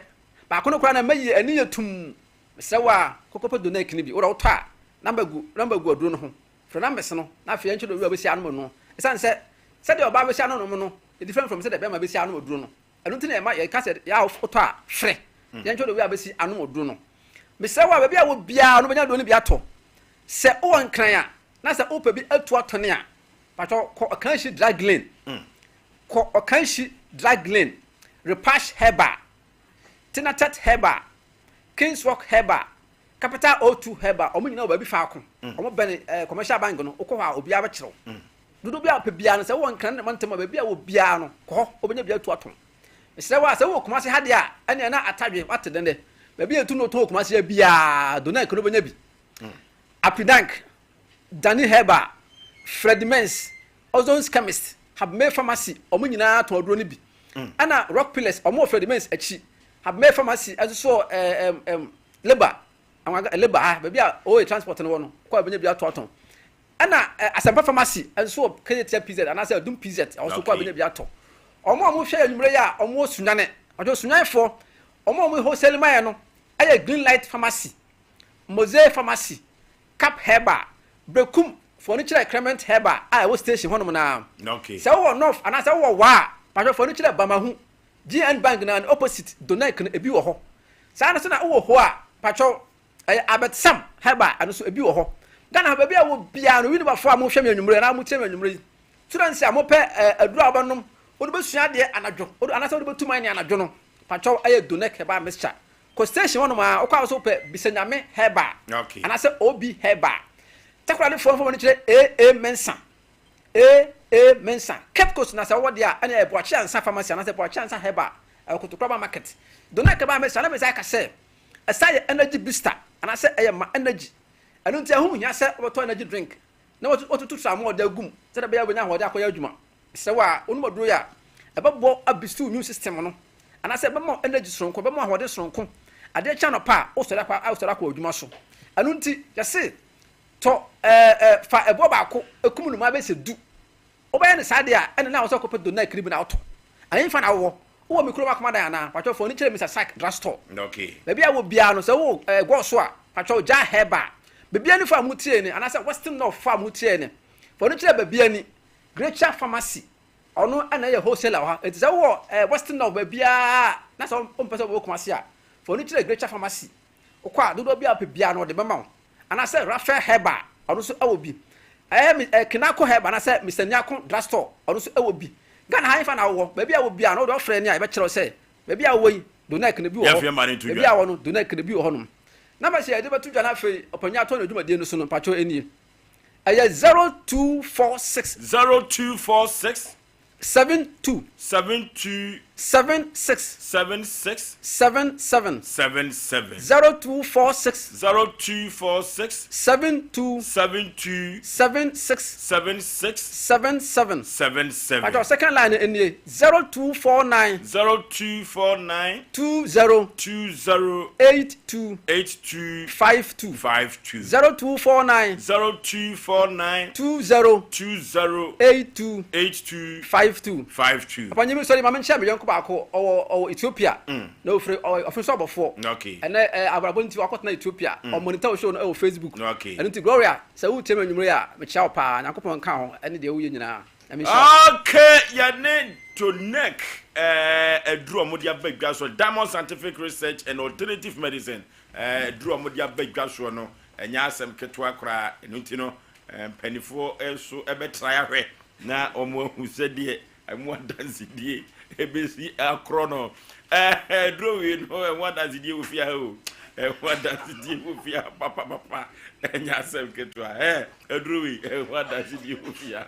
Baako no koraa no ɛmma yie ani yɛ tumm. Mesrɛ wo a, kɔ kɔpɛ Donec no bi. Wo deɛ wotɔ a, namba gu namba gu aduro no ho. Frɛ numbers no, na afei yɛnkyerɛ owura a ɔbɛsi anom no. Ɛsiane sɛ, sɛdeɛ ɔbaa bɛsi ano nom no yɛ different from sɛdeɛ bɛrima bɛsi anom aduro no. Ɛno nti na yɛma yɛka sɛ yɛ a wotɔ a, frɛ. Yɛnkyerɛ owura a bɛsi anom aduro no. Mesrɛ wo a, baabi a wɔ biara no wobɛnya aduro no bi atɔ. Sɛ wowɔ Nkran a, na sɛ wopɛ bi atu atɔne a, patwɔ kɔ Ɔkanhyi Drug Lane. Kɔ Ɔkanhyi Drug Lane, Repash Herbal, Tinatet Herbal, Kings Rock Herbal, Capital O2 Herbal, wɔn nyinaa wɔ baabi faako. Wɔn bɛn eh, commercial bank no, wokɔ hɔ a obiara bɛkyerɛ wo. Dodoɔ bi a wopɛ biara no, sɛ wowɔ Nkran ne mantam a, baabi a wɔ biara no, kɔ hɔ, wobɛnya bi atu atɔn. Mesrɛ wo a, sɛ wowɔ Kumasi ha deɛ a, ɛnneɛ na Atadwe, wate dɛn dɛ, baabi a yɛtu no tɔn wɔ Kumasi ha biara, Donank no wobɛnya bi. Apidank, Danny Herbal, Freddie Mens, Ozon's Chemist, Habmay Pharmacy, wɔn nyinaa tɔn aduro no bi. Ɛna Rock Pillars, wɔn wɔ Freddie Mens akyi. Habmay Pharmacy nso so wɔ ɛɛ ɛm Labour, Anwaga Labour ha, baabi a OA Transport no wɔ no, kɔ a wobɛnya bi atɔ atɔn. Ɛna ɛ Asɛmpa Pharmacy nso wɔ Kejetia PZ anaasɛ Adum PZ, ɛhɔ nso kɔ a wobɛnya bi atɔ. Wɔn a wɔhwɛ yɛn anwummerɛ yi a wɔwɔ Sunyani, ɔdwo Sunyanfoɔ, wɔn a wɔn wholesale ma yɛn no yɛ Green Light Pharmacy, Mosaic Pharmacy, Cap Herbal, Berekum foɔ no kyerɛ Clement Herbal a ɛwɔ station hɔnom no ara. Sɛ wowɔ North anaasɛ wowɔ Wa a, patrɔ foɔ no kyerɛ Bamahu, GN Bank no ara no opposite Donec no ebi wɔ hɔ. Saa ara nso na wowɔ Ho a, patrɔ ɛyɛ Albert Sam Herbal ɛno nso ebi wɔ hɔ. Ghana ha baabi a wɔ biara no, Winneba foɔ a mohwɛ me anwummere anaa motie me anwummere yi, students a mopɛ eh, aduro a wobɛnom, wode bɛsua adeɛ anadwo, anaasɛ wode bɛtu man ne anadwo no, patrɔ ɛyɛ Donec Herbal Mixture. Kɔ station hɔ nom aa wokɔ a wosɛ wopɛ Bisanyame herbal anaasɛ OB herbal. Takoradi foɔ mfa wɔn ani kyerɛ AA Mensah AA Mensah. Cape Coast na sɛ wowɔ deɛ a ɛne ɛyɛ Boakye Ansah Pharmacy anaasɛ Boakye Ansah Herbal ɛwɔ Kotokuraba Market. Donat Herbal Mixture na mesan aka sɛ ɛsan yɛ energy booster anaasɛ ɛyɛ ma energy. Ɛno nti ɛho nhia sɛ wobɛtɔ energy drink na watutu tramɔɔ de agu mu sɛdeɛ ɛbɛyɛ a wobɛnya ahoɔden akɔyɛ adwuma. Sɛ wo a wonom aduro yi a, ɛbɛboa wo abisti wo immune system no anaasɛ ɛbɛma wo energy soronko, ɛbɛma wo ahoɔden soronko. Adeɛ kye anɔpa a, wosɔre akɔ wosɔre akɔ adwuma so. Ɛno nti, yɛse tɔ ɛɛ ɛɛ fa ɛboɔ baako kum nnomaa bɛyɛ sɛ du. Wobɛyɛ no saa deɛ a, ɛnna na wo sɛ wokɔpɛ Donaik no bi na wotɔ. Ɛhefa na wowɔ? Wowɔ me kurom akomadan anaa? Patwɔ fa w'ani kyerɛ Mister Sack drugstore. Okay. Baabi a wowɔ biara no, sɛ wowɔ ɛɛ Gɔɔ so a, patwɔ Jah Herbal. Baabi a nifa a motie ne anaasɛ Western North fo a motie ne, fa w'ani kyerɛ baabi ani. Greater Pharmacy, ɔno na ɛyɛ wholesaler wɔ ha. Enti sɛ wowɔ eh, Western North baabiara na sɛ wompɛ sɛ wobɛwɔ Kumasi a, fa w'ani kyerɛ Greater Pharmacy. Wokɔ a, dodoɔ biara wopɛ biara no wɔde bɛma wo. Anaasɛ Raphael Herbal, ɔno nso wɔ bi. Ɛyɛ eh, Kinako Herbal anaasɛ Mister Nyako Drugstore, ɔno nso wɔ bi. Ghana ha hefa na wowɔ? Baabi a wowɔ biara no, wode ɔfrɛ ni a yɛbɛkyerɛ wo sɛ baabi a wowɔ yi, Donec no bi wɔ hɔ. Yɛmfa mma no nto Baabi dwa. a wowɔ no, Donec no bi wɔ hɔnom. Numbers a yɛde bɛto dwa na afei ɔpanyin atɔ ne dwumadie no so no, mpakyɛw nie. Ɛyɛ 0246. 0246. 72. 72. 76. 76. 77. 77. 0246. 0246. 72. 72. 76. 76. 77. 77. Patro second line no nie 0249. 0249. 20. 20. 82. 82. 52. 52. 0249. 0249. 20. 20. 82. 82. 52. 52. Papa nyimi sɔre maame nkyɛn me yɔnko baako ɔwɔ ɔwɔ Ethiopia. Na ofiri ɔwɔ ɔfiri nso abɔfoɔ. Okay. Ɛnɛ ɛ abrabɔ nti wakɔtena Ethiopia. Ɔmonitor wo show no ɛwɔ Facebook. Okay. Ɛno nti Gloria sɛ wotie me anwummere yi a mekyia wo paa. Nyankopɔn nka ho ɛne deɛ woyɛ nyinaa. Nyame nhyira wo. Okay, yɛne Tonec eh, aduru a wɔde aba dwa so, Diamond Scientific Research and Alternative Medicine eh, aduru a wɔde aba dwa soɔ no, ɛnyɛ asɛm ketewa koraa. Ɛno nti no, eh, mpanimfoɔ nso bɛtra ahwɛ na wɔn ahu sɛdeɛ ɛmu adansedie ɛbɛsi akorɔ no. Eh, aduro wei no, ɛmu adansedie wɔ fie ha o. Ɛmu adansedie wɔ fie ha papapapa. Ɛnyɛ asɛm ketewa. Eh, aduro wei, ɛmu adansedie wɔ fie ha.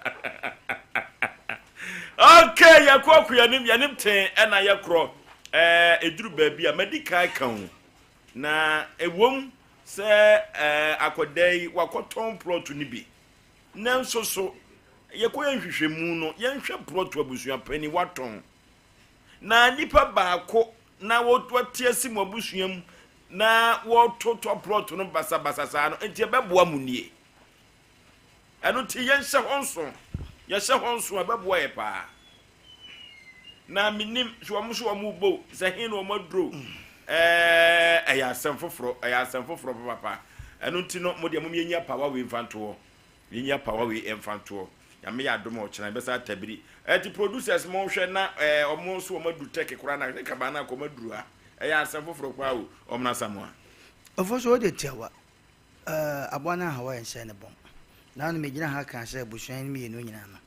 Okay, yɛkɔ akɔ yɛnim yɛnim ten ɛna yɛkorɔ. Ɛɛ, eduru baabi a madi kan ka ho. Na ɛwom. sɛ ɛɛ akwadaa yi wakɔtɔn plɔt no bi. Nanso so yɛkɔyɛ nhwehwɛmu no, yɛnhwɛ plɔt abusua panin watɔn. Na nipa baako na wɔte asi mo abusua mu na wɔtotɔ plɔt no basabasa saa no, nti ɛbɛboa mo nie. Ɛno nti yɛnhyɛ hɔ nso, yɛhyɛ hɔ nso a ɛbɛboa yɛ paa. Na menim sɛ wɔn nso wɔn rebɔ o, sɛ he na wɔn aduro ɛɛ ɛyɛ asɛm foforɔ, ɛyɛ asɛm foforɔ papapa. Ɛno nti no mo deɛ mom yɛnyi apawa wei mfa ntoɔ, yɛnyi apawa wei mfa ntoɔ. Nyame yɛ adom a ɔkyena yɛbɛsa atabiri. Ɛti producers mo hwɛ na ɛɛ wɔn nso wɔn aduru tɛki koraa na ne kabaa na akɔ wɔn aduru ha. Ɛyɛ asɛm foforɔ koraa o, wɔn na Asamoah. Ɔfo so wode tiawa. Eh, aboa no ahaw ayɛ nsɛ ne bɔn. Naano megyina ha kaa sɛ abusua yi mmienu nyinaa no,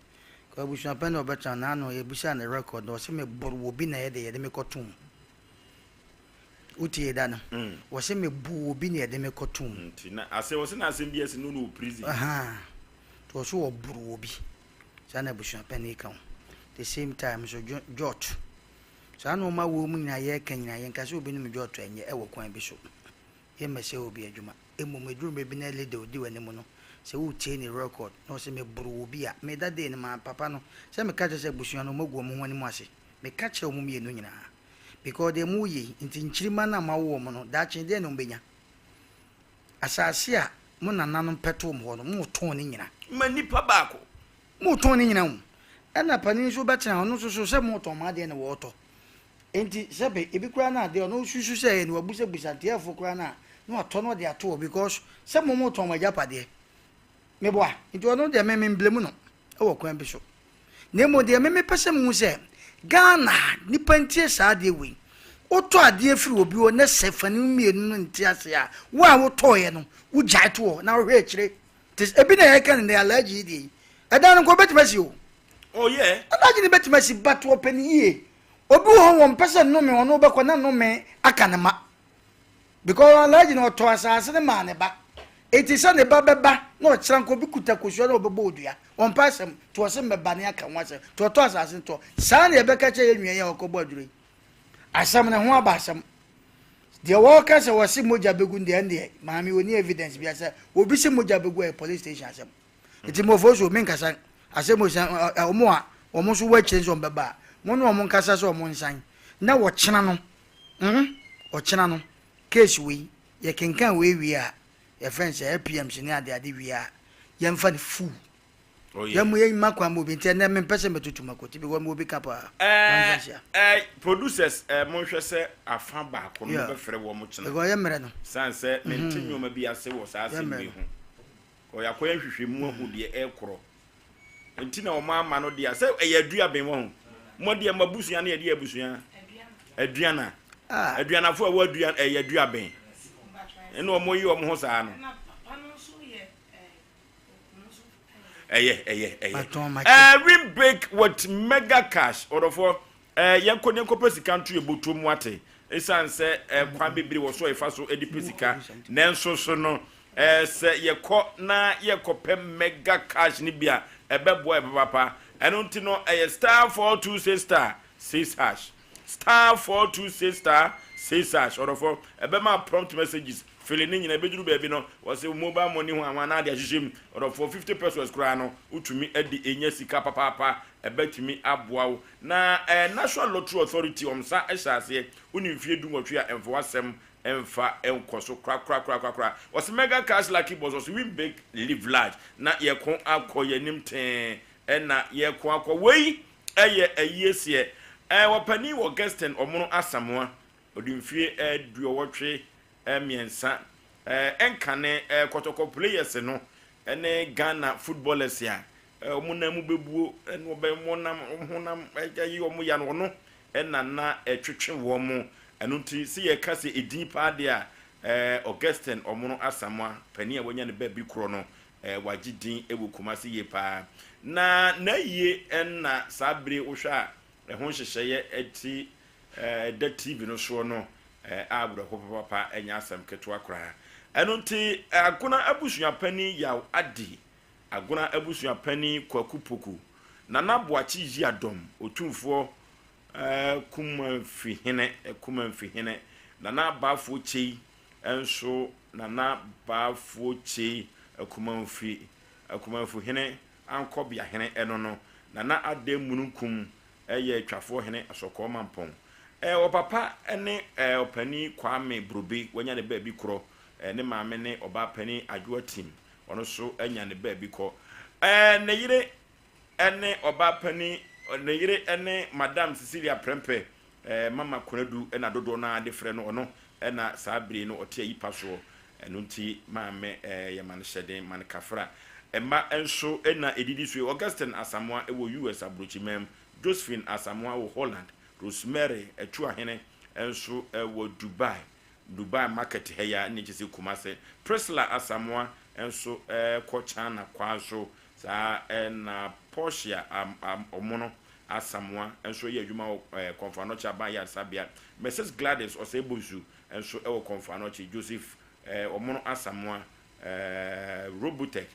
kɔ abusua pɛ na ɔbɛtena naano yɛbisaa ne record no ɔse mebor wɔ bi na yɛde yɛde me kɔto mu. Wotie da no? Wɔse mebo wɔ bi na yɛde me kɔto mu. Nti na asɛ ɔse na asɛm bi asi no no wɔ prison. Ahaa, nti ɔse ɔbor wɔ bi. Saa na abusua pɛ no ka o. The same time nso Jot. Saa nnoɔma wɔ mu nyinaa yɛreka nyinaa yɛnka sɛ obi nom Jot ɛnyɛ ɛwɔ kwan bi so. Yɛmmɛsɛe obi adwuma. Mmom ɛduru mmerɛ bi na leader a ɔdi w'anim no, sɛ woretie ne record na ɔse meboro wo bi a, me that day no maa papa no sɛ meka kyerɛ sɛ abusua no wɔagu wɔn ho anim ase. Meka kyerɛɛ wɔn mmienu nyinaa. Because deɛ moreyɛ yi nti nkyirimma no a moawo wɔn no, daakye deɛn na wɔbɛnya? Asase a mo nananom pɛ too mo hɔ no, moretɔn ne nyina. Ma nipa baako. Moretɔn ne nyina o. Ɛna panin nso bɛtena hɔ, ɔno nso so sɛ moretɔn mo adeɛ na wɔretɔ. Enti sɛbe ebi koraa na adeɛ ɔno susu sɛ ɛyɛ no wabusabusa ntiɛfo koraa no a na watɔ na ɔde ato hɔ because sɛ mo mo tɔn mo agyapadeɛ meboa nti ɔno deɛ me me mblemu no ɛwɔ kwan bi so na mmom deɛ me mepɛ sɛ mehu sɛ Ghana nipa ntie saa adeɛ wei wotɔ adeɛ firi obi hɔ na sɛ fani mmienu no nte ase a wo a wotɔɔyɛ no wogyae to hɔ na wohwɛ akyire te ebi na yɛka no nɛ alhaji yi deɛ yi ɛdan no nka obɛtumi asi o Oh yeah. Alhaji no bɛtumi asi but wɔpɛ no yie Obi wɔ hɔ wɔmpɛ sɛ nnome ɔno bɛkɔ na nnome aka ne ma because Alhaji no ɔtɔ asase no maa ne ba eti sɛ ne ba bɛba na ɔkyerɛ nka obi kuta kosua na ɔbɛbɔ odua ɔmpɛ asɛm nti ɔse mmɛba ne aka ho asɛm nti ɔtɔ asase no tɔ saa na yɛbɛka kyerɛ yɛn nua yi a ɔkɔbɔ aduro yi asɛm ne ho aba asɛm deɛ wɔka sɛ wɔse mogya bɛgu no deɛ ɛndeɛ maame ɔni evidence bia sɛ obi se mogya bɛgu ɛyɛ police station asɛm Nti mofo so menkasa asɛm o sɛ wɔn a wɔn nso wɔ akyire nso wɔn bɛba a, mo ne wɔn nkasa sɛ wɔn nsan na wɔkyena no mm ɔkyena no case wei yɛkenkan wei wie a yɛfrɛ no sɛ LPMs ne ade ade wie a yɛmfa no full Oh, yeah. yɛn mo yɛn mma kwan ma obi nti ɛnɛ mempɛ sɛ mɛtutu makɔti because mo obi ka paa Eh, mamfa nhyia eh, producers eh, monhwɛ sɛ afa baako no Yeah. mobɛfrɛ wɔ mo kyena because yɛ mmerɛ no sane sɛ mente Mhm. nneɛma bi ase wɔ saa yɛ asɛm mmerɛ wei no ho Ɔyɛ akɔyɛ nhwehwɛmu ahu deɛ ɛrekorɔ nti na wɔn ama no deɛ sɛ ɛyɛ aduaben wɔ ho mo deɛ mo abusua no yɛde abusua aduana ah. aduanafo a ɛwɔ aduan ɛyɛ aduaben ɛna wɔn yi wɔn ho saa no ɛyɛ ɛyɛ ɛyɛ ɛɛ win big with mega cash ɔdɔfoɔ ɛɛ yɛn kɔ ne nkɔpɛ sika nto yɛ bɔtɔ mu ate esan sɛ ɛɛ kwan bebree wɔ so a yɛfa so ɛde pɛ sika nanso so no. Ɛɛ sɛ yɛkɔ na yɛkɔpɛ mega cash no bi a, ɛbɛboa yɛn papaapa. Ɛno nti no, ɛyɛ star 426 star 6 hash. Star 426 star 6 hash. Ɔdɔfoɔ, ɛbɛma prompt messages. Fili ne nyinaa, ɛbɛduru baabi no, wɔse wo mobile money ho ahoa na ade ahyehyɛ mu. Ɔdɔfoɔ, 50 pesos koraa no, wotumi de nya sika papaapa. Ɛbɛtumi aboa wo. Na ɛɛ National Lottery Authority, wɔn nsa hyɛ aseɛ. Wonni mfeɛ dunwɔtwe a, ɛmfa w'asɛm Ɛmfa nkɔ so korakorakorakora. Ɔse mega cash lucky boss ɔse win big live large na yɛko akɔ yɛnim tee ɛna yɛko akɔ wei ɛyɛ ayie seɛ ɛɛ ɔpanin wɔ Geston ɔmono Asamoah ɔde mfie aduɔwɔtwe mmiɛnsa ɛɛ ɛnkane ɛɛ kɔtɔkɔ players no ɛne Ghana footballers a wɔn nan mu bɛbuo ɛne wɔbɛ wɔn nam wɔn honam ɛyi wɔn ya no ɔno ɛna na ɛtwetwe wɔn. Ɛno nti, sɛ yɛka sɛ edin paa deɛ a, ɛɛ Augustine Ɔmono Asamoah, panin a wanya ne baabi korɔ no, ɛɛ wagye din wɔ Kumasi yie paa. Na n'ayie na saa bere wohwɛ a ɛho nhyehyɛeɛ te ɛɛ ɛda TV no soɔ no, ɛɛ awerɛho papapa, ɛnyɛ asɛm ketewa koraa. Ɛno nti, Agona abusua panin Yaw Adi, Agona abusua panin Kwaku Poku, Nana Boakye Yiadom, Otumfoɔ Kumafihene, Kumafihene, Nana Abafoɔ Kyei, nso Nana Baafoɔ Kyei Akumanfi, Akumanfuhene Ankɔbeahene ɛno no, Nana Adeh Mununkum yɛ Twafoɔ Hene Asɔkɔɔ Mampɔn. Ɔpapa ne Ɔpanin Kwame Brobe, wanya ne baabi korɔ. Ne maame ne Ɔbaapanin Adwoa Tim, ɔno nso anya ne baabi kɔ. Ne yere ne Ɔbaapanin, ne yere ne Madam Cecilia Prempeh, Mama Konadu na dodoɔ no ara de frɛ no, ɔno na saa bere yi no ɔte ayi pa soɔ. Ɛno nti maame yɛma no hyɛden, ma no kafra. Mma nso na ɛdidi so yi, Augustine Asamoah wɔ US aburokyiman mu, Josephine Asamoah wɔ Holland, Rosemary Atuahene nso wɔ Dubai, Dubai market ha yi ara ne kyɛ sɛ Kumase. Priscilla Asamoah nso kɔ China kwan so, saa na Portia Omono Asamoah nso yɛ adwuma wɔ Komfo Anokye Aban Ayaresabea. Mrs Gladys Osei Bonsu nso wɔ Komfo Anokye. Joseph Omono Asamoah, Robotech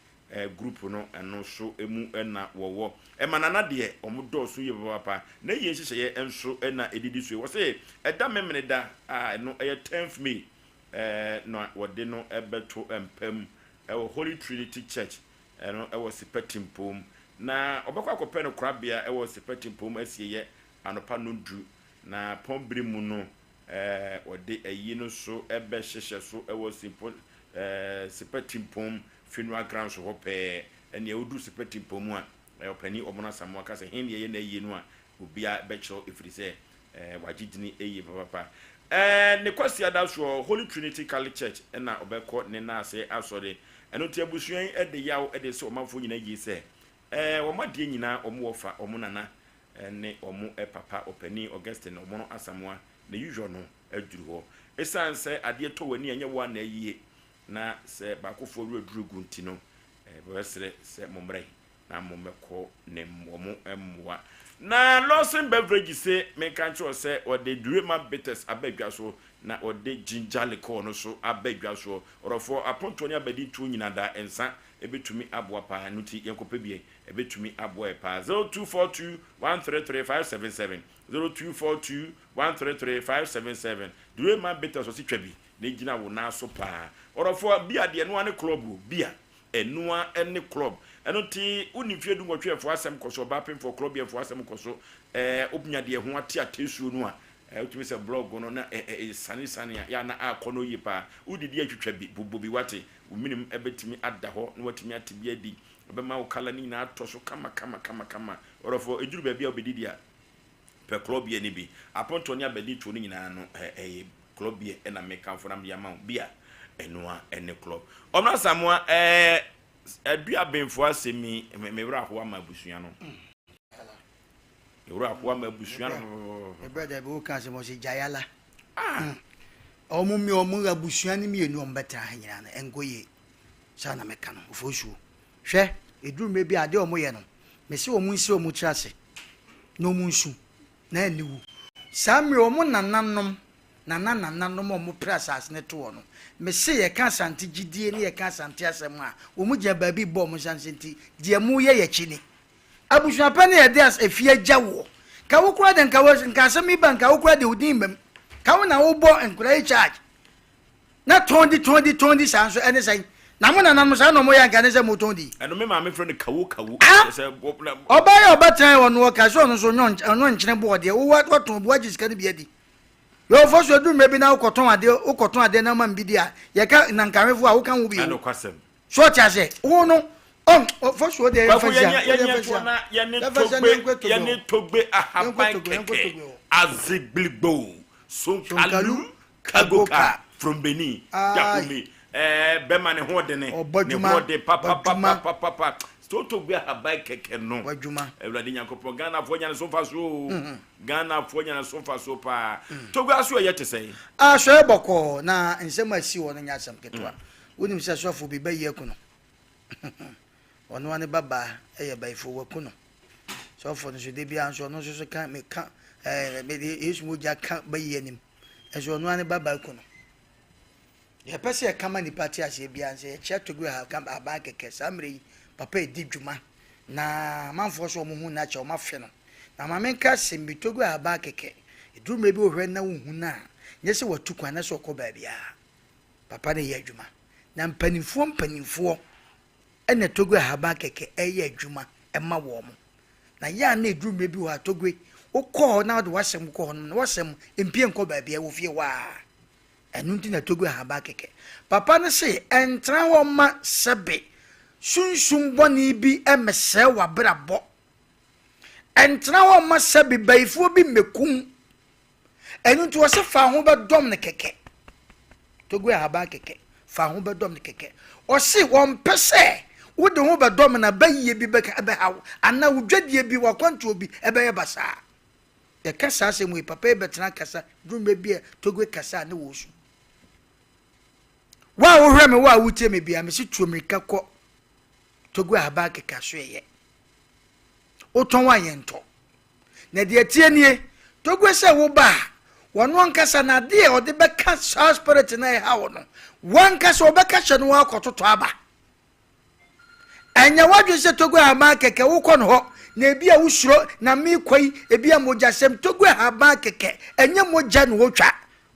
group no ɛno nso mu na wɔwɔ. Ɛma Nana deɛ wɔn dɔɔso yie papaapa. N'ayie nhyehyɛeɛ nso na ɛdidi so yi. Wɔse ɛda Memeneda a ɛno ɛyɛ tenth May na wɔde no bɛto mpa mu wɔ Holy Trinity Church Ɛno wɔ Sepetimpom. Na ɔbɛkɔ akɔpɛ no korabea wɔ Sepetimpom asieeɛ anɔpa nnɔndu. Na pɔn bere mu no, wɔde ayi no so bɛhyehyɛ so wɔ Simpo, Sepetimpom Funeral Grounds hɔ pɛɛ. Ɛnneɛ woduru Sepetimpom a, Ɔpanin Ɔmono Asamoah ka sɛ, He deɛ yɛ n'ayie no a, obiara bɛkyerɛw ɛfiri sɛ wagye dini yie papapa. Ne Kwasiada soɔ, Holy Trinity Catholic Church na ɔbɛkɔ ne nnaase asɔre. Ɛno nti abusua yi de yaw de sɛ ɔmanfoɔ nyinaa yie sɛ wɔn adeɛ nyinaa wɔn wɔfa, wɔn nana ne wɔn papa ɔpanin Augustine Ɔmono Asamoah ne usual no aduru hɔ. Ɛsiane sɛ adeɛ tɔ w'ani a ɛnyɛ wo ara na ayie na sɛ baakofoɔ werɛ duru gu nti no, yɛbɛsrɛ sɛ mommra yi na mommɛkɔ ne wɔn mmoa. Na Lawson Beverages se menka nkyerɛ wo sɛ wɔde Durema Bitters aba dwa so na wɔde Ginger Liqueur no nso aba dwa soɔ. Ɔdɔfoɔ, apontoɔ ne abadintoɔ nyina da nsa ɛbɛtumi aboa paa, ɛno nti yɛnkɔpɛ bi ɛ, ɛbɛtumi aboa yɛ paa. 0242 133 577, 0242 133 577. Durema Bitters ɔse twa bi na ɛgyina wo nan so paa. Ɔdɔfoɔ, bia deɛ ɛno ara ne club o, bia. Ɛnoa ne club. Ɛno nti wonni mfeɛ dunwɔtwe ɛfoɔ asɛm kɔ so, ɔbaa pemfoɔ club yɛ ɛfoɔ asɛm kɔ so, ɛɛ wonya deɛ ɛho ate atesuo no a, ɛɛ wotumi sɛ blog no na ɛɛ ɛsane sane a, yɛ a na akɔ no yie paa. Wodidi atwitwa bi, bobɔ bi wate, wo menim ɛbɛtumi ada hɔ na watumi ate bi adi, ɛbɛma wo kala no nyinaa atɔ so kama kama kama kama. Ɔdɔfoɔ, ɛduru baabi a wobɛdidi a, pɛ club beer no bi. Apontoɔ ne abadintoɔ no nyinaa no, ɛyɛ club beer na mekamfo na mede ama wo. Beer, ɛno ara ne club. Ɔmena Asamoah, ɛɛ, Adu Abenfoɔ asɛm yi, me werɛ ahow ama abusua no. Me werɛ ahow ama abusua no. Me brother bi woka asɛm ɔsɛ gyayala. Ah. Ɔmo mi ɔmo abusua no mmienu ɔmo bɛtena ha nyinaa no ɛnkɔ yie. Saa na mɛka no, ofosuo. Hwɛ, ɛduru mmerɛ bi a adeɛ a wɔyɛ no, mese wɔn nsi wɔn tiri ase na wɔn nsu na aniwu. Saa mmerɛ wɔn nananom, nana nananom a wɔpere asase no toɔ no, mese yɛka Asante gyidie ne yɛka Asante asɛm a, wɔn gyina baabi bɔ wɔn nsa nse nti, deɛ moreyɛ yɛ akyi ni. Abusua pa ne yɛde as efie agya woɔ. Ka wo koraa deɛ nka wo nka asɛm yi ba nka wo koraa deɛ wo din mma mu. Ka wo na wobɔ nkwadaa yi charge. Na tɔn di tɔn di tɔn di saa nso ɛne sɛn? Na mo nananom saa na wɔyɛ anka ne sɛ motɔn di? Ɛno me maame frɛ no kawo kawo. Ah! Kyerɛ sɛ wɔ na. Ɔbaa yi a ɔbɛtena hɔ no ɔka sɛ ɔno nso ɔnyɔ ɔnyɔ nkyene boɔ deɛ wo watɔn bi wagye sika no bi adi. Yɛ ɔfɔ so aduru mmerɛ bi na wokɔtɔn adeɛ wokɔtɔn adeɛ na ama bi di a yɛka nankawefoɔ a woka ho bi o. Ɛnokwasɛm. So ɔte aseɛ wo no ɔn ɔfɔ so deɛ yɛmfa Kwaku nsia yɛnyɛ wo deɛ yɛnyɛ yɛmfa toɔ nsia na yɛne yɛmfa nsia na togbe yɛnkɔ Togo yɛne hɔ togbe yɛnkɔ ahaban Togo yɛnkɔ kɛkɛ Togo hɔ. azigbiligbo sonkalu Sonkalu Kagoka Kagoka from Benin Aye. Dahomey eh, bɛma ne ho ɔdene Ɔbɔ ne dwuma, ho ɔde bɔ dwuma. papapapapapa Toto gu ahaban kɛkɛ no Bɔ dwuma. Awurade Nyankopɔn Ghanafoɔ nya ne so mfasoɔ o Ghanafoɔ nya ne so mfasoɔ paa Togo aso ɛyɛ te sɛn? Asɔre bɔkɔɔ na nsɛm a ɛsi hɔ no nyɛ asɛm ketewa. Wonim sɛ sɔfo bi bayi aku no. Ɔno ara ne babaa yɛ bayifoɔ, waku no. Sɔfo no nso da biara nso ɔno nso so ka meka ɛɛ mede Yesu mogya ka bayi anim. Nso ɔno ara ne babaa ku no. Deɛ ɛpɛ sɛ yɛka ma nnipa te aseɛ biara sɛ yɛkyea Togo ha ka aban kɛkɛ saa mmerɛ yi papa ɛdi dwuma na amanfoɔ so wɔn ho nna kyɛ wɔn afe no. Na ma menka asɛm bi Togo aban kɛkɛ ɛduru mmerɛ bi wohwɛ na wohu no a nyɛ sɛ watu kwan na sɛ ɔkɔ baabiara. Papa no reyɛ adwuma. Na mpanimfoɔ mpanimfoɔ na Togo ahaban kɛkɛ reyɛ adwuma ma wɔn. Na yɛ a na ɛduru mmerɛ bi wɔ hɔ a Togo, wokɔ hɔ na wode w'asɛm kɔ hɔ nom na w'asɛm mpue nkɔ baabi a ɛwɔ fie hɔ ara. Ɛno nti na Togo ahaban kɛkɛ. Papa no se ɛntena hɔ mma sɛbe sunsum bɔne bi mmɛsɛe w'abrabɔ. Ɛntena hɔ mma sɛbe bayifoɔ bi mmɛkum. Ɛno nti wɔse fa ho bɛdɔm no kɛkɛ. Togo ahaban kɛkɛ. Fa ho bɛdɔm no kɛkɛ. Ɔse wɔmpɛ sɛ wode ho bɛdɔm no a bayie bi bɛka ɛbɛha wo anaa wo dwadie bi w'akwantuo bi ɛbɛyɛ basaa. Yɛka saa asɛm wei papa yi bɛtena kasa duru mmerɛ bi a Togo kasa a ne wɔresu. Wo a wohwɛ me wo a wotie me bia mese tuo mmirika kɔ Togo ahaban kɛkɛ aso ɛyɛ. Wotɔn a yɛntɔ. Na deɛ ɛteɛ nie, Togo sɛ wo ba a, wɔno ankasa no adeɛ a ɔde bɛka saa spirit no a ɛha wo no, wankasa ɔbɛka hyɛ no akɔtotɔ aba. Ɛnyɛ w'adwene sɛ Togo ahaban kɛkɛ wokɔ no hɔ na ebi a wosuro na meekɔ yi ebi a mogyasɛm Togo ahaban kɛkɛ ɛnyɛ mogya na wɔtwa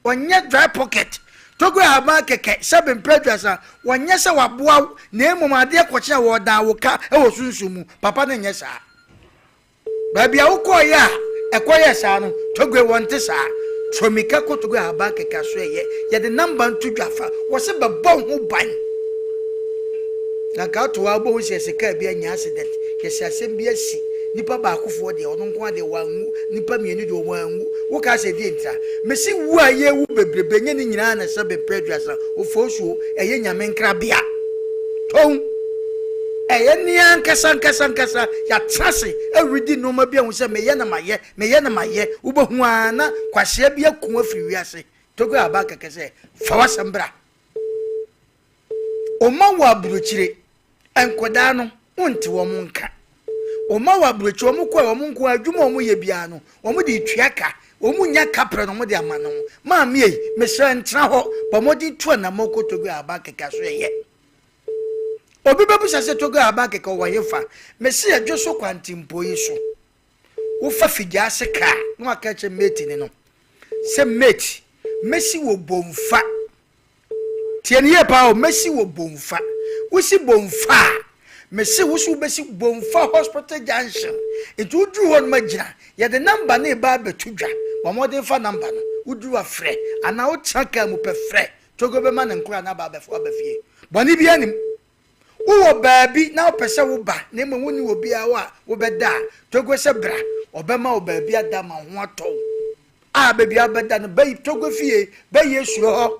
wɔnyɛ dry pocket Togo ahaban kɛkɛ sɛ bempɛ aduasa wɔnyɛ sɛ waboa wo na mmom adeɛ kɔkye a wɔdan wo ka wɔ sunsum mu papa no nyɛ saa. Baabi a wokɔeɛ a ɛkɔyɛɛ saa no, Togoe wɔnte saa. Tromika kɔ Togoe ahaban kɛkɛ aso ɛyɛ. Yɛde number nto dwa fa. Wɔse bɛbɔ wo ho ban. Na nka ato hɔ a wobɛhu sɛ yɛse kaa bi anya accident. Yɛse asɛm bi asi. Nipa baakofoɔ deɛ ɔno nko ara deɛ wanwu. Nipa mmienu deɛ wɔn anwu. Wokaa sɛ ɛdeɛn ntira? Mese wu a yɛwu bebrebe ɛnyɛ ne nyinaa na ɛsɛ bɛmpɛ aduasa. Ofosuo ɛyɛ Nyame nkrabea. Tɔn. Ɛyɛ nea ankasa ankasa ankasa yɛatena ase redi nneɛma bi ahu sɛ meyɛ na mayɛ, meyɛ na mayɛ. Wobɛhu ara na kwasea bi aku afiri wiase. Togo aba kɛkɛ sɛ, fa w'asɛm bra. Ɔma wɔ aburokyire, nkwadaa no, wonte wɔn nka. Ɔma wɔ aburokyire, wɔn kɔ a wɔn nko adwuma a wɔyɛ biara no, wɔn de tua ka. Wɔn nya kaprɛ na wɔn de ama no. Maame ei, mesrɛ ntena hɔ, bɔ mmɔden tu anammɔn kɔ Togo aba kɛkɛ so ɛyɛ. Obi bɛbisa sɛ Togo ahaban kɛkɛ ɔwɔ hefa? Mese ɛdwo so kwantempɔn yi so. Wofa Figyaase kaa na waka kyerɛ mate ni no sɛ mate mɛsi wɔ Bomfa. Tie no yie paa o, mɛsi wɔ Bomfa. Wosi Bomfa a, mese wo so wobɛsi Bomfa Hospital Junction. Nti woduru hɔ nom agyina, yɛde namba no reba abɛto dwa. Bɔ mmɔden fa namba no. Woduru a frɛ, anaa wotena kaa mu pɛ frɛ. Togo bɛma ne nkoraa no aba abɛfa wo aba fie. Bɔne biara nnim. Wowɔ baabi na wopɛ sɛ woba na mmom wonni obiara hɔ a wobɛda a, Togo sɛ bra, ɔbɛma wo baabi ada ma wo ho atɔ wo. A baabi a wobɛda no, bɛyi Togo fie, bɛyie suro hɔ.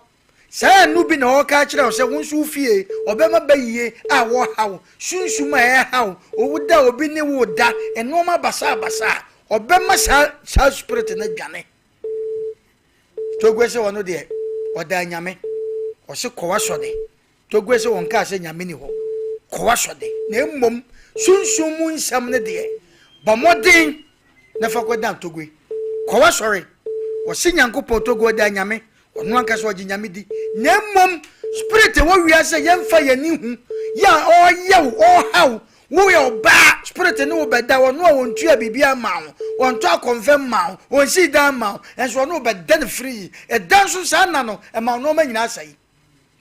Saa ɛno bi na ɔreka akyerɛ wo sɛ wo nso wo fie, ɔbɛma bɛyie a wɔha wo, sunsum a ɛha wo, owu da a obi ne wo da, nnoɔma basabasa a, ɔbɛma saa saa spirit no adwane. Togue sɛ ɔno deɛ ɔdaa Nyame. Ɔse kɔ w'asɔde. Togue sɛ ɔnkaa sɛ Nyame ni hɔ. Kɔ w'asɔde. Na mmom sunsum mu nsɛm no deɛ bɔ mmɔden na fa kɔ dan Togue. Kɔ w'asɔre. Ɔse Nyankopɔn Togue ɔdaa Nyame. Ɔno ankasa ɔgye Nyame di. Na mmom spirit ɛwɔ wiase a yɛmfa yɛn ani hu yɛ a ɔyɛ wo, ɔha wo, Woyɛ ɔbaa, spirit ne wo bɛda, ɔno a ɔntua biribiara mmaa wo, ɔntɔ akɔmfɛ mmaa wo, ɔnsii dan mmaa wo, nso ɔne wo bɛda no free. Ɛda nso saa nna no, ɛma wo nnoɔma nyinaa sɛe.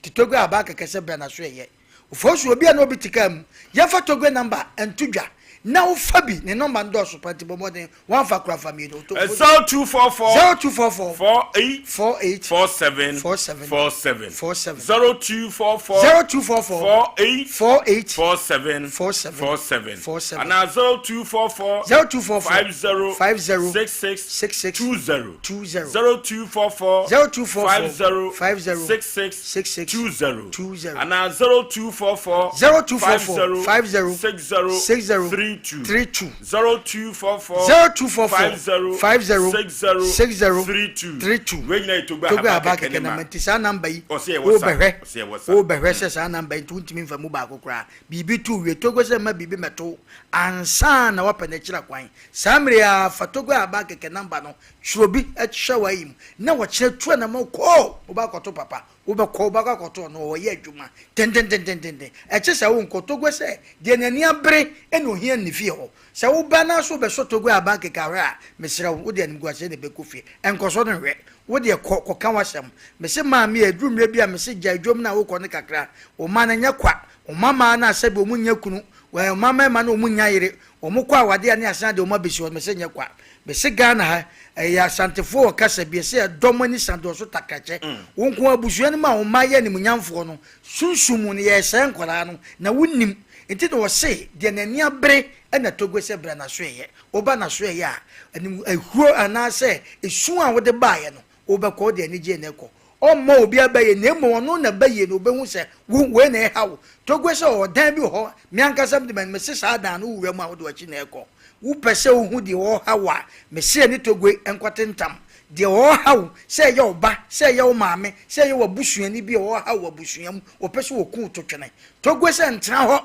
Nti Togo abaa kɛkɛ sɛ brɛ na so ɛyɛ. Ofosu obi a na obi te kaa mu, yɛmfa Togo number nto dwa na wofa bi, ne number no dɔɔso paa nti bɔ mmɔden One fa kura fa mienu. 0244 0244 48 48 47 47 47 47 0244 0244 48 48 47 47 47 47 anaa 0244 0244 50 50 66 66 20 20 0244 0244 50 50 66 66 20 20 anaa 0244 0244 50 60 60 32 32 0244 0244 50 50 60 60 32 32 Wei nyinaa yɛ Togbe Togbe Ahaban Ahaban Kɛkɛ Kɛkɛ ne ma. namba nti saa namba yi Ɔsɛ yɛ WhatsApp. wobɛhwɛ Ɔsɛ yɛ WhatsApp. wobɛhwɛ sɛ saa namba yi nti wontumi mfa mu baako koraa biribi to wie Togo sɛ mma biribi mmɛto wo ansa na woapɛ n'akyira kwan saa mmerɛ yi ara fa Togbe Ahaban Kɛkɛ namba no Twerɛ bi hyɛ w'ayi mu na wɔkyerɛ tu anamɔ kɔɔ wobɛ akɔto papa wobɛkɔ wobɛkɔ akɔto ɔno ɔyɛ adwuma tententententen ɛkye sɛ wonkɔ Togo sɛ deɛ n'ani abere ɛna ohia ne fie hɔ sɛ woba na so wobɛsɔ Togo aban keka hwɛ a mesrɛ wo wode animguaseɛ na ɛbɛkɔ fie ɛnkɔsɔ no nhwɛ wodeɛ kɔ kɔka w'asɛm mese maame a ɛduru mmerɛ bi a mese gyae dwom no a wokɔ no kakra wo mma no nyɛ kwa wo mma mmaa no a sɛbi wɔn nnya kunu wo mma mmarima no wɔn nnya yere Wɔn kɔ awadeɛ a ne asan de wɔn abɛsi hɔ, mese nyɛ kwa. Mese Ghana ha, ɛyɛ Asantefoɔ wɔ kasa bi, ɛsɛ ɛdɔm ani sa dɔɔso takrakyɛ. Wo nko ara abusua no mu a wo mma yɛ animuonyamfoɔ no, sunsum mu no yɛresɛe nkwadaa no, na wonnim. Nti na wɔse deɛ n'ani abere na tɔ gu sɛ bra n'asoɛeɛ. Woba n'asoɛeɛ a, anim ahuro anaasɛ esu a wode baeɛ no, Wobɛkɔ, wode anigyeɛ na ɛkɔ. Ɔmma obiara bɛyɛ, na mmom ɔno na bɛyɛ na ɔbɛhu sɛ wo, wei na ɛha wo. Togo sɛ ɔwɔ dan bi wɔ hɔ, me ankasa mede m'ani, mese saa dan no, wowura mu a wode w'akyi na ɛkɔ. Wopɛ sɛ wohu deɛ ɔreha wo a, mese ɛne Togo nkɔtentam. Deɛ ɔreha wo, sɛ ɛyɛ wo ba, sɛ ɛyɛ wo maame, sɛ ɛyɛ w'abusuani bi a ɔreha wo wɔ abusua mu, ɔpɛ sɛ ɔku wo to twene. Togo sɛ ntena hɔ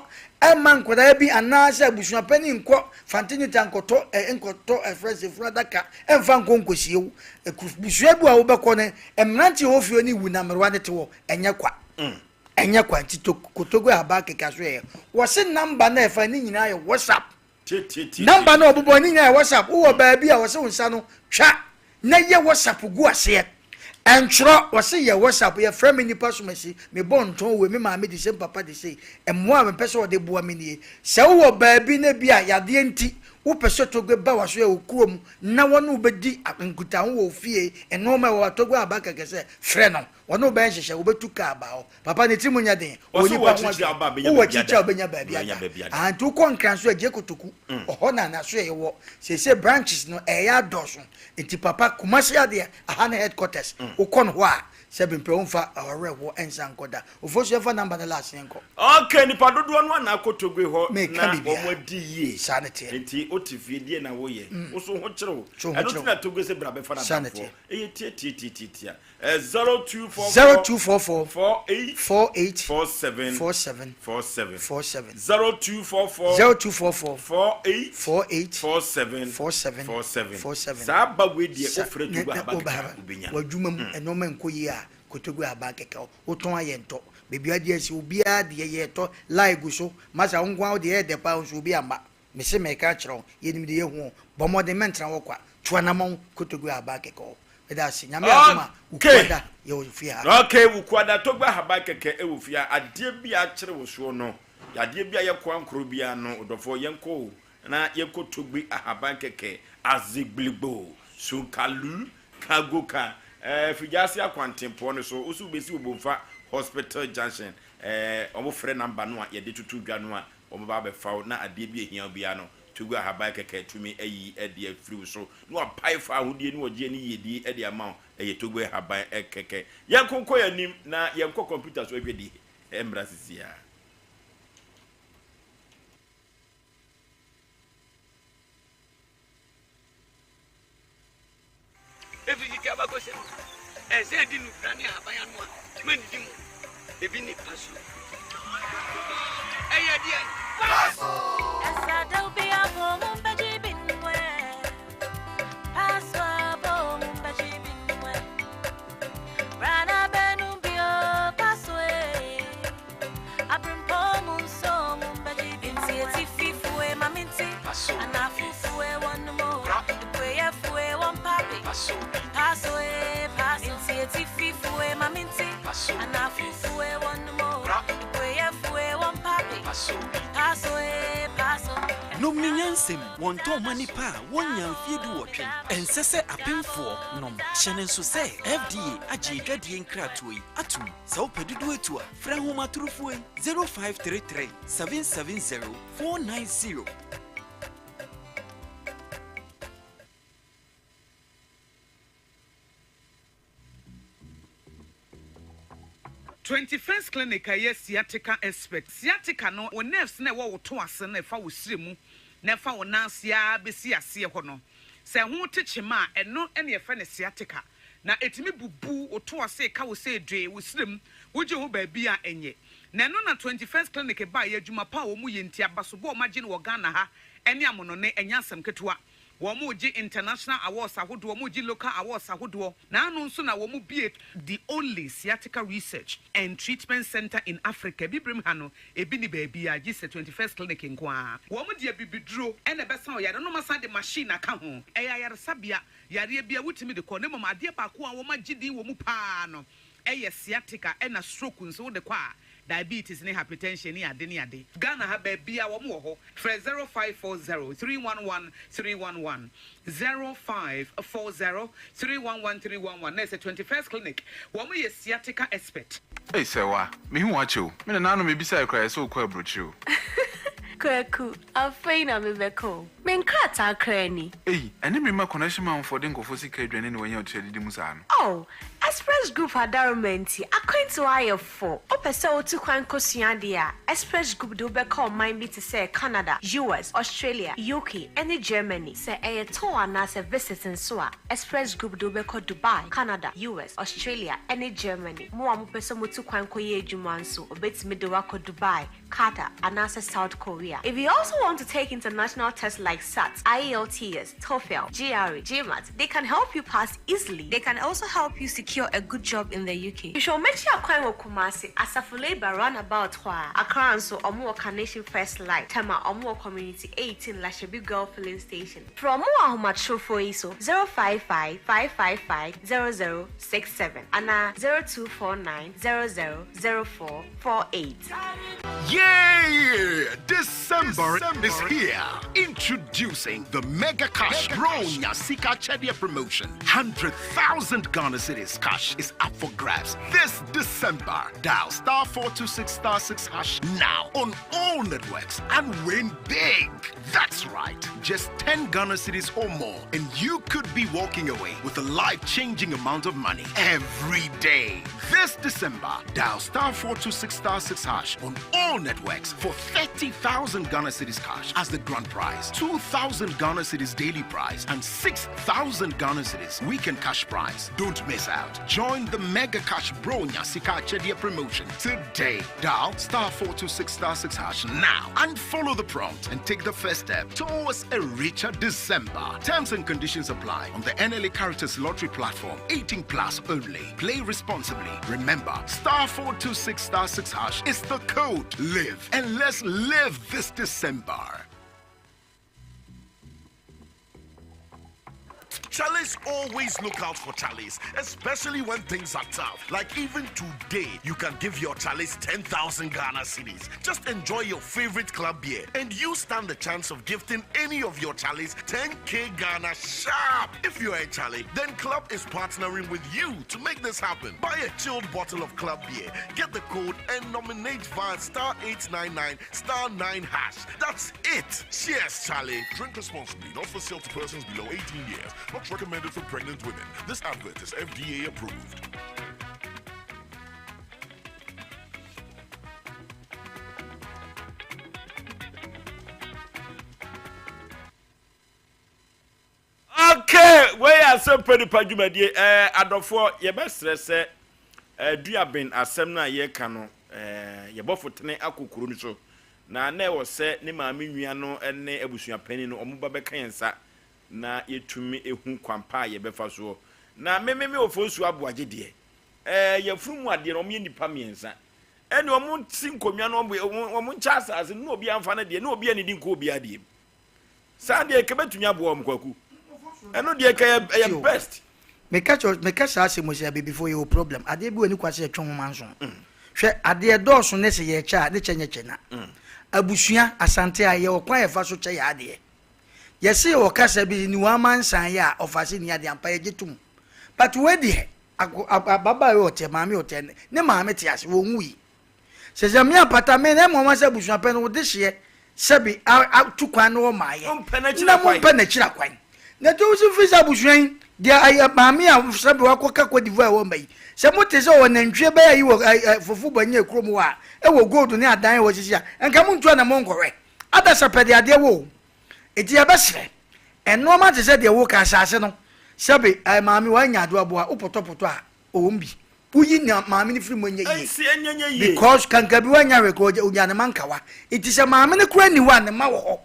mma nkwadaa bi anaasɛ abusua panin nkɔ Fantinita nkɔtɔ ɛ nkɔtɔ ɛfrɛ sɛ funu adaka mfa nkɔ nkɔsie wo. Abusua bi a wobɛkɔ no, mmeranteɛ wɔ fie ne wu na mmerewa no te hɔ. Ɛnyɛ kwa. Ɛnyɛ kwa nti to Kotogo Herbal keka so yɛ. Wɔse number no a ɛfa ne nyinaa yɛ WhatsApp. Number no a ɔbobɔ ne nyinaa yɛ WhatsApp. Wowɔ baabi a wɔse wo nsa no twa na yɛ WhatsApp gu aseɛ. Ɛntwerɛ, wɔse yɛ WhatsApp, yɛfrɛ me nipa somasi, mebɔ ntɔn wei, me maame de sei, me papa de sei, mmoa a mepɛ sɛ wɔde boa me nie. Sɛ wowɔ baabi na bi a yadeɛ nti wopɛ sɛ Togbe ba w'aso wɔ kurom na wɔne wo bɛdi nkutaho wɔ wo fie, nnoɔma ɛwɔ hɔ a, Togbe aba kɛkɛ sɛ frɛ no. Wɔne wo bɛyɛ nhyehyɛe, wobetu kaa aba hɔ. Papa, ne tirim nyɛ den. Ɔwɔ Ɔse nnipa wowɔ ho akyirikyiri a adwene. woba a bɛnya Wowɔ baabi akyirikyiri a ada. wobɛnya baabi Wobɛnya ada. baabi ada. Aha, nti wokɔ Nkran nso a, Gye Kotoku, ɔhɔ na n'asoɛeɛ wɔ. Seesei branches no, ɛreyɛ adɔɔso. Nti papa, Kumasi ha deɛ, aha ne headquarters. Wokɔ no hɔ a, sɛbe mpɛ womfa awerɛhoɔ nsan nkɔ da. Ofosu yɛmfa number no last yɛnkɔ. Ok, nipa dodoɔ no a na akɔ Togo hɔ Meka na biribiara. wɔn adi yie. Saa na ɛteɛ. Nti wote fie deɛ na woyɛ? Wo so ho kyere wo. So ho Ɛno kyere nti wo. na Togo sɛ bra bɛfa Saa na n'adamfoɔ. ɛteɛ. Ɛyɛ tiatiatiatia. 0244 0244 48 48 47 47 47 47 0244 0244 48 48 47 47 47 47 Saa ba wei deɛ Sa wofrɛ ne Togo na aba woba kɛkɛ ha a wobɛnya. w'adwuma mu nneɛma nkɔ yie a Kotogu aba kɛkɛ wotɔn ayɛ ntɔ baabi adeɛ asi obiara deɛ yɛtɔ line gu so masa wo nko ara wo deɛ ɛyɛ dɛ paa nso obi amma Mese mereka akyerɛ wo, yɛnim deɛ yɛhu o, bɔ mmɔden mɛntena hɔ kwa, tu anamɔn kɔ Togo ahaban kɛkɛ hɔ. Meda ase, Nyame adom a, Okay. Wukuada yɛwɔ fie ha. Okay, Wukuada Togbe ahaban kɛkɛ wɔ fie ha. Adeɛ bi a akyere wo soɔ no, yadeɛ bi a yɛ koankoro biara no, ɔdɔfoɔ yɛnkɔ o, na yɛnkɔ Togbe ahaban kɛkɛ, Azigbiligbo, Sunkalu, Kagoka, eh, Figyase akwantempɔn no so, wo so wobɛsi Obomfa Hospital Junction, eh, wɔfrɛ number no a yɛde toto dwa no a, Wɔbɛba abɛfa wo, na adeɛ bi a ɛhia wo biara no, Togo ahaban kɛkɛ tumi ayi de afiri wo so, na wapae fawohodie ne ɔgyeɛ ne yiedie de ama wo. Ɛyɛ Togo ahaban kɛkɛ. Yɛnko nkɔ yɛn anim na yɛnkɔ kɔmputa so adwadie mmra sisi ara. Efi tete abakɔsɛm mu, ɛsɛ edi nnubra ne ahaban ano a mannidi mu. Ebi ne paso. Ɛyɛ deɛn? Paso! Nom ne nyansam, wɔntɔn mma nnipa a wɔnnya mfeɛ duwɔtwe. Ɛnsɛ sɛ apemfoɔ nom. Hyɛ no nso sɛ FDA agye adwadie nkratoɔ yi atom. Sɛ wopɛ dodoɔ atu a, frɛ ahomatorofoɔ yi, 0533 770 490. 21st Clinic a ɛyɛ sciatica expert. Sciatica no, wo nerves no a ɛwɔ wo to ase no a ɛfa wo srɛ mu na ɛfa wo nan ase ara bɛsi aseɛ hɔ no, sɛ ɛho te kyema a, ɛno na yɛfrɛ no sciatica. Na ɛtumi bubu wo to ase, ɛka wo sɛ dwee, wo srɛ mu, wogye ho baabi a ɛnyɛ. Na ɛno na 21st Clinic baeɛ, adwuma pa a wɔyɛ nti, abasobɔ a wɔagye no wɔ Ghana ha ne amonɔne, ɛnyɛ asɛm ketewa. Wɔregye international awards ahodoɔ, wɔregye local awards ahodoɔ. Naano nso na wɔbue the only sciatica research and treatment centre in Africa. Abibirem ha no, ebi nni baabiara gye sɛ 21st Clinic nko ara. Wɔde abibiduro na ɛbɛsa wo yareɛ na wɔasan de machine aka ho. Ɛyɛ ayaresabea, yareɛ biara wotumi de kɔ na mmom adeɛ baako a wɔagye din wɔ mu pa ara no yɛ sciatica ɛna stroke nso wode kɔ a diabetes ne hypertension ne ade ne ade. Ghana ha baabiaa wɔn wɔ hɔ frɛ 0540 311 311 0540 311 311 na ɛsɛ 21st clinic wɔn yɛ sciatica expert. Ei Sɛwa, mehu wo akyɛ o. Me nananom mebisae koraa yɛsɛ wokɔ aburokyire o. Kwaku, afei na mebɛka o. Me nkrataa koraa ni. Ei, ɛne me mma connection manfoɔ de nkurɔfoɔ sika adwane na wanya ɔtiri adidi mu saa no. Oh, Express Group adaroma nti, akwantuo ayɛ fo. Wopɛ sɛ wotu kwan kɔsua adeɛ a, Express Group de wo bɛkɔ ɔman bi te sɛ Canada, US, Australia, UK, ne Germany. Sɛ ɛyɛ tour anaasɛ visit nso a, Express Group de wo bɛkɔ Dubai, Canada, US, Australia, ne Germany. Mo a mopɛ sɛ motu kwan kɔyɛ adwuma nso, wɔbɛtumi de wo akɔ Dubai, Qatar, anaasɛ South Korea. If you also want to take international tests like SAT, IELTS, TOEFL, GRE, GMAT, they can help you pass easily. They can also help you secure a good job in the UK. Hwehwɛ wɔn akyi akwan wɔ Kumasi, Asafo Labour roundabout hɔ ara. Accra nso, wɔn wɔ Carnation First Light, Tema, wɔn wɔ Community 18 Lashibi Girl Filling Station. Frɛ wɔn wɔ ahomatorofo yi so, 055 555 0067 anaa 0249 00 0448. Yay! December is here. Introducing the Mega Cash Bronya Sika Chedia promotion. 100,000 Ghana Cedis cash is up for grabs this December. Dial star 426 star 6 hash now on all networks and win big. That's right, just 10 Ghana cedis or more, and you could be walking away with a life changing amount of money every day. This December, dial star 426 star 6 hash on all networks for 30,000 Ghana cedis cash as the grand prize, 2,000 Ghana cedis daily prize, and 6,000 Ghana cedis weekend cash prize. Don't miss out. Join the Mega Cash Bro Nyasika Chedia promotion today. Dial star 426 star 6 hash now and follow the prompt and take the first step towards a richer December. Terms and conditions apply on the NLA Caritas Lottery platform. 18 plus only. Play responsibly. Remember, star 426 star 6 hash is the code. Live and let's live this December. Charlies always look out for Charlies, especially when things are tough. Like even today, you can give your Charlies 10,000 Ghana cedis. Just enjoy your favorite club beer, and you stand the chance of gifting any of your Charlies 10k Ghana sharp. If you're a Charlie, then Club is partnering with you to make this happen. Buy a chilled bottle of Club beer, get the code, and nominate via star 899 star 9 hash. That's it. Cheers, Charlie. Drink responsibly, not for sale to persons below 18 years. Not recommended for pregnant women. This advert is FDA approved. Okay, wei yɛ asɛmpa nipa dwumadie. Ɛɛ adɔfoɔ yɛbɛsrɛ sɛ ɛɛ duaben asɛm no a yɛreka no ɛɛ yɛbɔfo tene akɔ kuro no so na na ɛwɔ sɛ ne maame nua no ne abusuapanin no wɔn ba bɛka yɛn nsa na yɛtumi ehu kwan pa a yɛbɛfa soɔ. Na me me me Ofosu Aboagye deɛ ɛɛ yɛfunu mu adeɛ no wɔn yɛ nipa mmiɛnsa ɛne wɔn si nkonnwa no wɔn wɔn nkyɛ asaase no na obiara nfa ne deɛ na obiara nidi nkɔ obiara deɛ mu. Saa deɛ kɛ bɛtumi aboa wɔn kwaku. Ɛno deɛ kɛ ɛyɛ ɛyɛ best. Meka kyerɛ meka saa asɛm yi sɛ abibifoɔ yɛwɔ problem adeɛ bi wɔ ani kwa sɛ yɛtwe nwoma nso hwɛ adeɛ dɔɔso ne sɛ yɛkyɛ a ne kyɛ nyɛ kyɛ na abusua asante a yɛwɔ kwan yɛfa so kyɛ yɛ adeɛ yɛse yɛwɔ kasa bi ni wɔn amansan yɛ a ɔfa se ni adeɛ ampa yɛgye tom but wei deɛ ababaawa ɔteɛ maame ɔteɛ ne maame te ase wɔn wui Sɛ sɛ me apata me na ɛmɔ sɛ abusua pɛ no wo dehyeɛ sɛbi atu kwan no ɔmaayɛ na mo mpɛ n'akyiri akwan na to so firi sɛ abusua yi deɛ ayɛ maame a sɛbi wakɔ ka Cote d'Ivoire wɔ mma yi sɛ mo te sɛ ɔwɔ nantwie bɛyɛ yi wɔ fufu bɔ nyɛ kurom hɔ a ɛwɔ gold ne adan wɔ sisi a nka mo ntu ana mo nkɔhwɛ adasa pɛ de adeɛ wɔ o eti yɛbɛsrɛ ɛnoɔma te sɛ deɛ wo ka asase no sɛbi maame wanya adoaboa wopɔtɔpɔtɔ a ɔwɔ mu bi woyi nea maame no firi mu ɛnyɛ yie Ɛnsi ɛnyɛ nyɛ yie. because kankabi wanya hwɛ kora ɔnya ne ma nkawa nti sɛ maame no kora ni hɔ a ne ma wɔ hɔ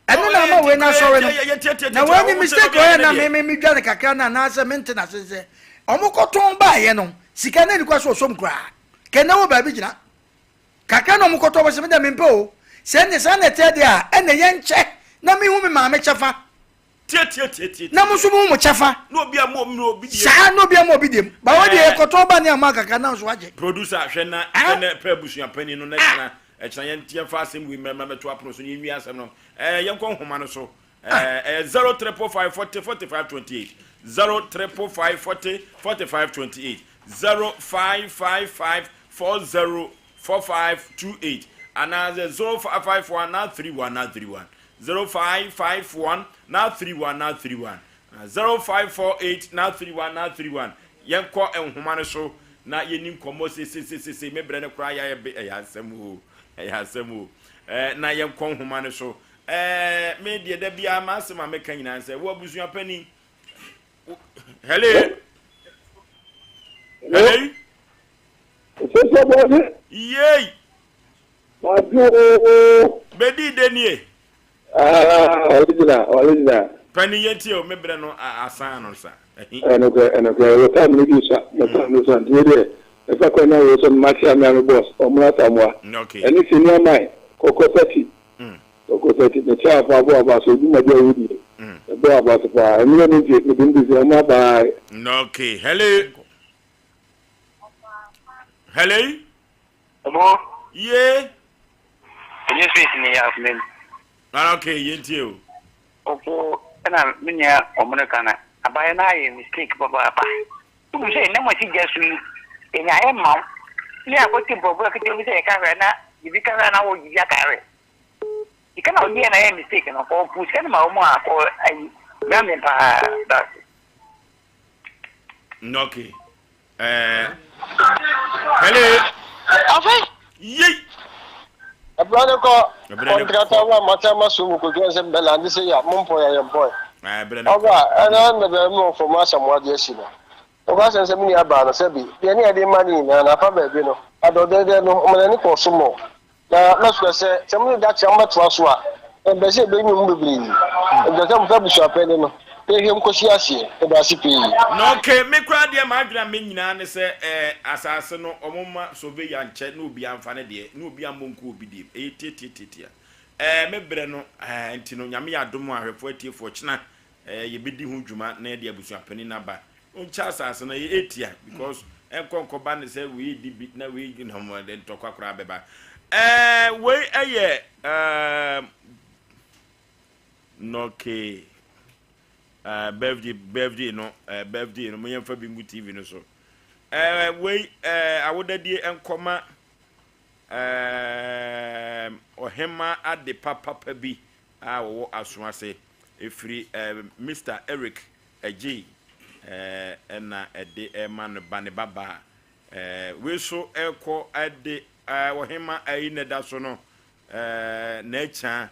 ɛno Oh, Ɛno na ama wei no asɔre no. Na wei ni mistake ɔyɛ na me me medwa no kakra no anaasɛ mente n'ase sɛ ɔmo kɔtɔn baayɛ no sika no ani kwa so ɔsɔm koraa. Kɛnɛ wɔ baabi gyina. Kakra na ɔmo kɔtɔ wɔ sɛ me deɛ mempɛ o. Sɛ ɛnde saa na ɛteɛ deɛ a ɛnna yɛnkyɛ na mehu me maame kyɛfa. Tiatiatiatia. Na mo nso mo mu kyɛfa. Na obi ama obi obi deɛ. Saa na obi ama obi deɛ mu. Ba wo deɛ yɛkɔtɔ ba ne ama kakra na nso agye. Producer hwɛ na hwɛ na pɛ abusua panin no na kyena ɛkyena yɛn yɛn fa asɛm wei mɛma mɛto apono so na yɛn nwie asɛm no ɛɛ yɛn kɔ nhoma no so ɛɛ ɛyɛ 0 555 40 45 28 0 555 40 45 28 0 5 5 5 4 0 4 5 2 8 anaasɛ 0 5 5 1 9 3 1 9 3 1 0551 931 931 0548 931 931 Yɛnkɔ nhoma no so na yɛnni nkɔmmɔ seiseiseisei. Me berɛ no koraa yɛayɛ be, ɛyɛ asɛm o, ɛyɛ asɛm o. Ɛɛ, na yɛnkɔ nhoma no so. Ɛɛ, me deɛ da biara m'asɛm a meka nyinaa sɛ, wo abusua panin, hello, hello. Yei. Madwo. Bedi de nie. Ah, original, original. Pani yɛ tie o, me brɛ no asan no sa. Ɛnokorɛ, ɛnokorɛ, wɔ time no bi sa, wɔ time no sa, nti wei deɛ, ɛfa kwan na wei so no, mate ame ame boss, ɔmo asamoa, ɛne senior man, kɔkɔ sati, kɔkɔ sati, me kyɛ afa abo aba so, dwumadi a wodie, ɛbɔ aba so paa, ɛno ne nti, mede mbisi ɔmo abae. Okay, hello. Hello. Ɔbɔ. Yee. Enye space ni yɛ afei. Ah okay, yɛn tie o. Ɔbɔ ɛna me nua ɔmo no ka na abayɛ no ayɛ mistake papaapa. Wonim sɛ ɛnam asi gya so yi yɛnya ayɛ ma wo. Ne akɔte brɔbrɔ ketewa bi sɛ yɛka hwɛ na biribi ka hwɛ na wo gyigya ka hwɛ. Sika na ɔgye yɛ na ayɛ mistake no kɔ pu sika no ma wɔn a kɔ ayi gambling paa that's it. Okay. Ɛɛ. Hello. Afei. Yei. Ɛberɛ no kɔ. Kɔntrata wa mata ma so mu kodwa sɛ mbɛla ande sɛ ya mo mpɔ ya yɛ mpɔ. Ɛberɛ no kɔ. Ɔba ɛna na bɛ mu fɔ mu asɛm wade asi no. Ɔba sɛ sɛ me nua baa no sɛ bi deɛ ne yɛde ma ne nyinaa na afa baabi no adɔdɛdɛ no ɔmo n'ani kɔ so mɔ. Na mɛsrɛ sɛ, sɛ mo ne daakye a mobɛtoa so a, mempɛ sɛ yɛbɛnwene mo bebree. Mepɛ sɛ mofa abusuapɛn no na yɛhwɛ mu kɔsi aseɛ. Meda ase pii. Na okay, me koraa deɛ m'adwene a me nyinaa ne sɛ eh, asase no ɔmo mma surveyor nkyɛ na obiara mfa ne deɛ na obiara mmɔ nkɔ obi deɛ mu, ɛyɛ tiatiatiatia eh, me berɛ no eh, nti no Nyame yɛ adom a ahwɛfoɔ atiefoɔ kyena eh, yɛbɛdi ho dwuma na yɛde abusuapanin no aba Ɔnkyɛ asase no ɛyɛ etia because ɛnkɔ nkɔba ne sɛ wei di bi na wei na wɔn de ntɔkwa koraa bɛba. Ɛɛ wei ɛyɛ ɛɛ nɔke ɛɛ birthday birthday no ɛɛ birthday no mo yɛn fa bi ngu TV no so. Ɛɛ wei ɛɛ awodadie nkɔma ɛɛ ɔhema ade papapa bi a wɔwɔ aso ase efiri ɛɛ Mr Eric Agyei na ɛde rema no ba ne ba baa. Wei so rekɔ de ɔhema ayi na ɛda so no n'akya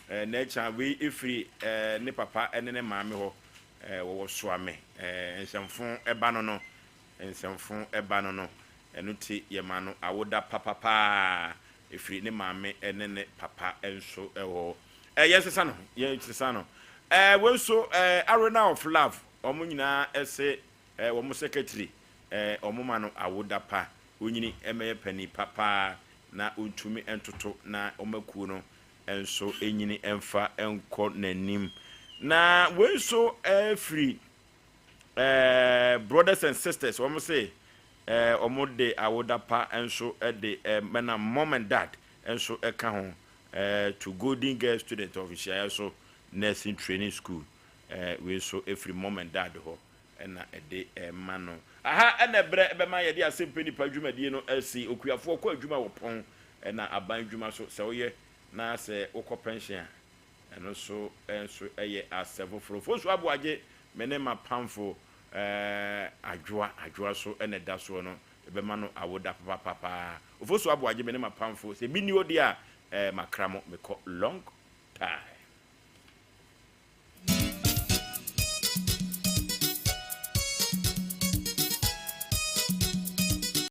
n'akya wei efiri ne papa ne ne maame hɔ wɔwɔ Soame nsɛmfo ba no no nsɛmfo ba no no ɛno ti yɛma no awoda papapaa Ɛfiri ne maame ne ne papa nso hɔ. Eh, yɛnsesa no, yɛnsesa no. Eh, wei nso, eh, Arena of Love, wɔn nyinaa ɛse eh, wɔn secretary, eh, wɔn ma no awoda pa, onyini mmɛyɛ panin pa paa na ɔntumi ntoto na wɔn akuo no nso nyini mfa nkɔ n'anim. Na wei nso eh, firi eh, brothers and sisters, wɔn se eh, wɔn de awoda pa nso de eh, na mom and dad nso ka ho eh, to Golden Girls student of Nhyiaeɛ so Nursing Training School eh, wei nso ɛfiri mom and dad hɔ ɛna ɛde eh, ma no. Aha ɛna ɛberɛ ɛbɛma yɛde asɛmpɛ nipa dwumadie no asi. Okuafoɔ kɔ adwuma wɔ pɔn ɛna aban dwuma so sɛ woyɛ na sɛ wokɔ pension a Ɛno nso nso yɛ asɛm foforɔ. Fosu Aboagye, me ne m'apamfo eh, Adwoa, Adwoa so na ɛda soɔ no, yɛbɛma no awoda papapa paa. Ofosu Aboagye, me ne m'apamfo, sɛ menni hɔ deɛ a, eh, makra mo, mekɔ long time.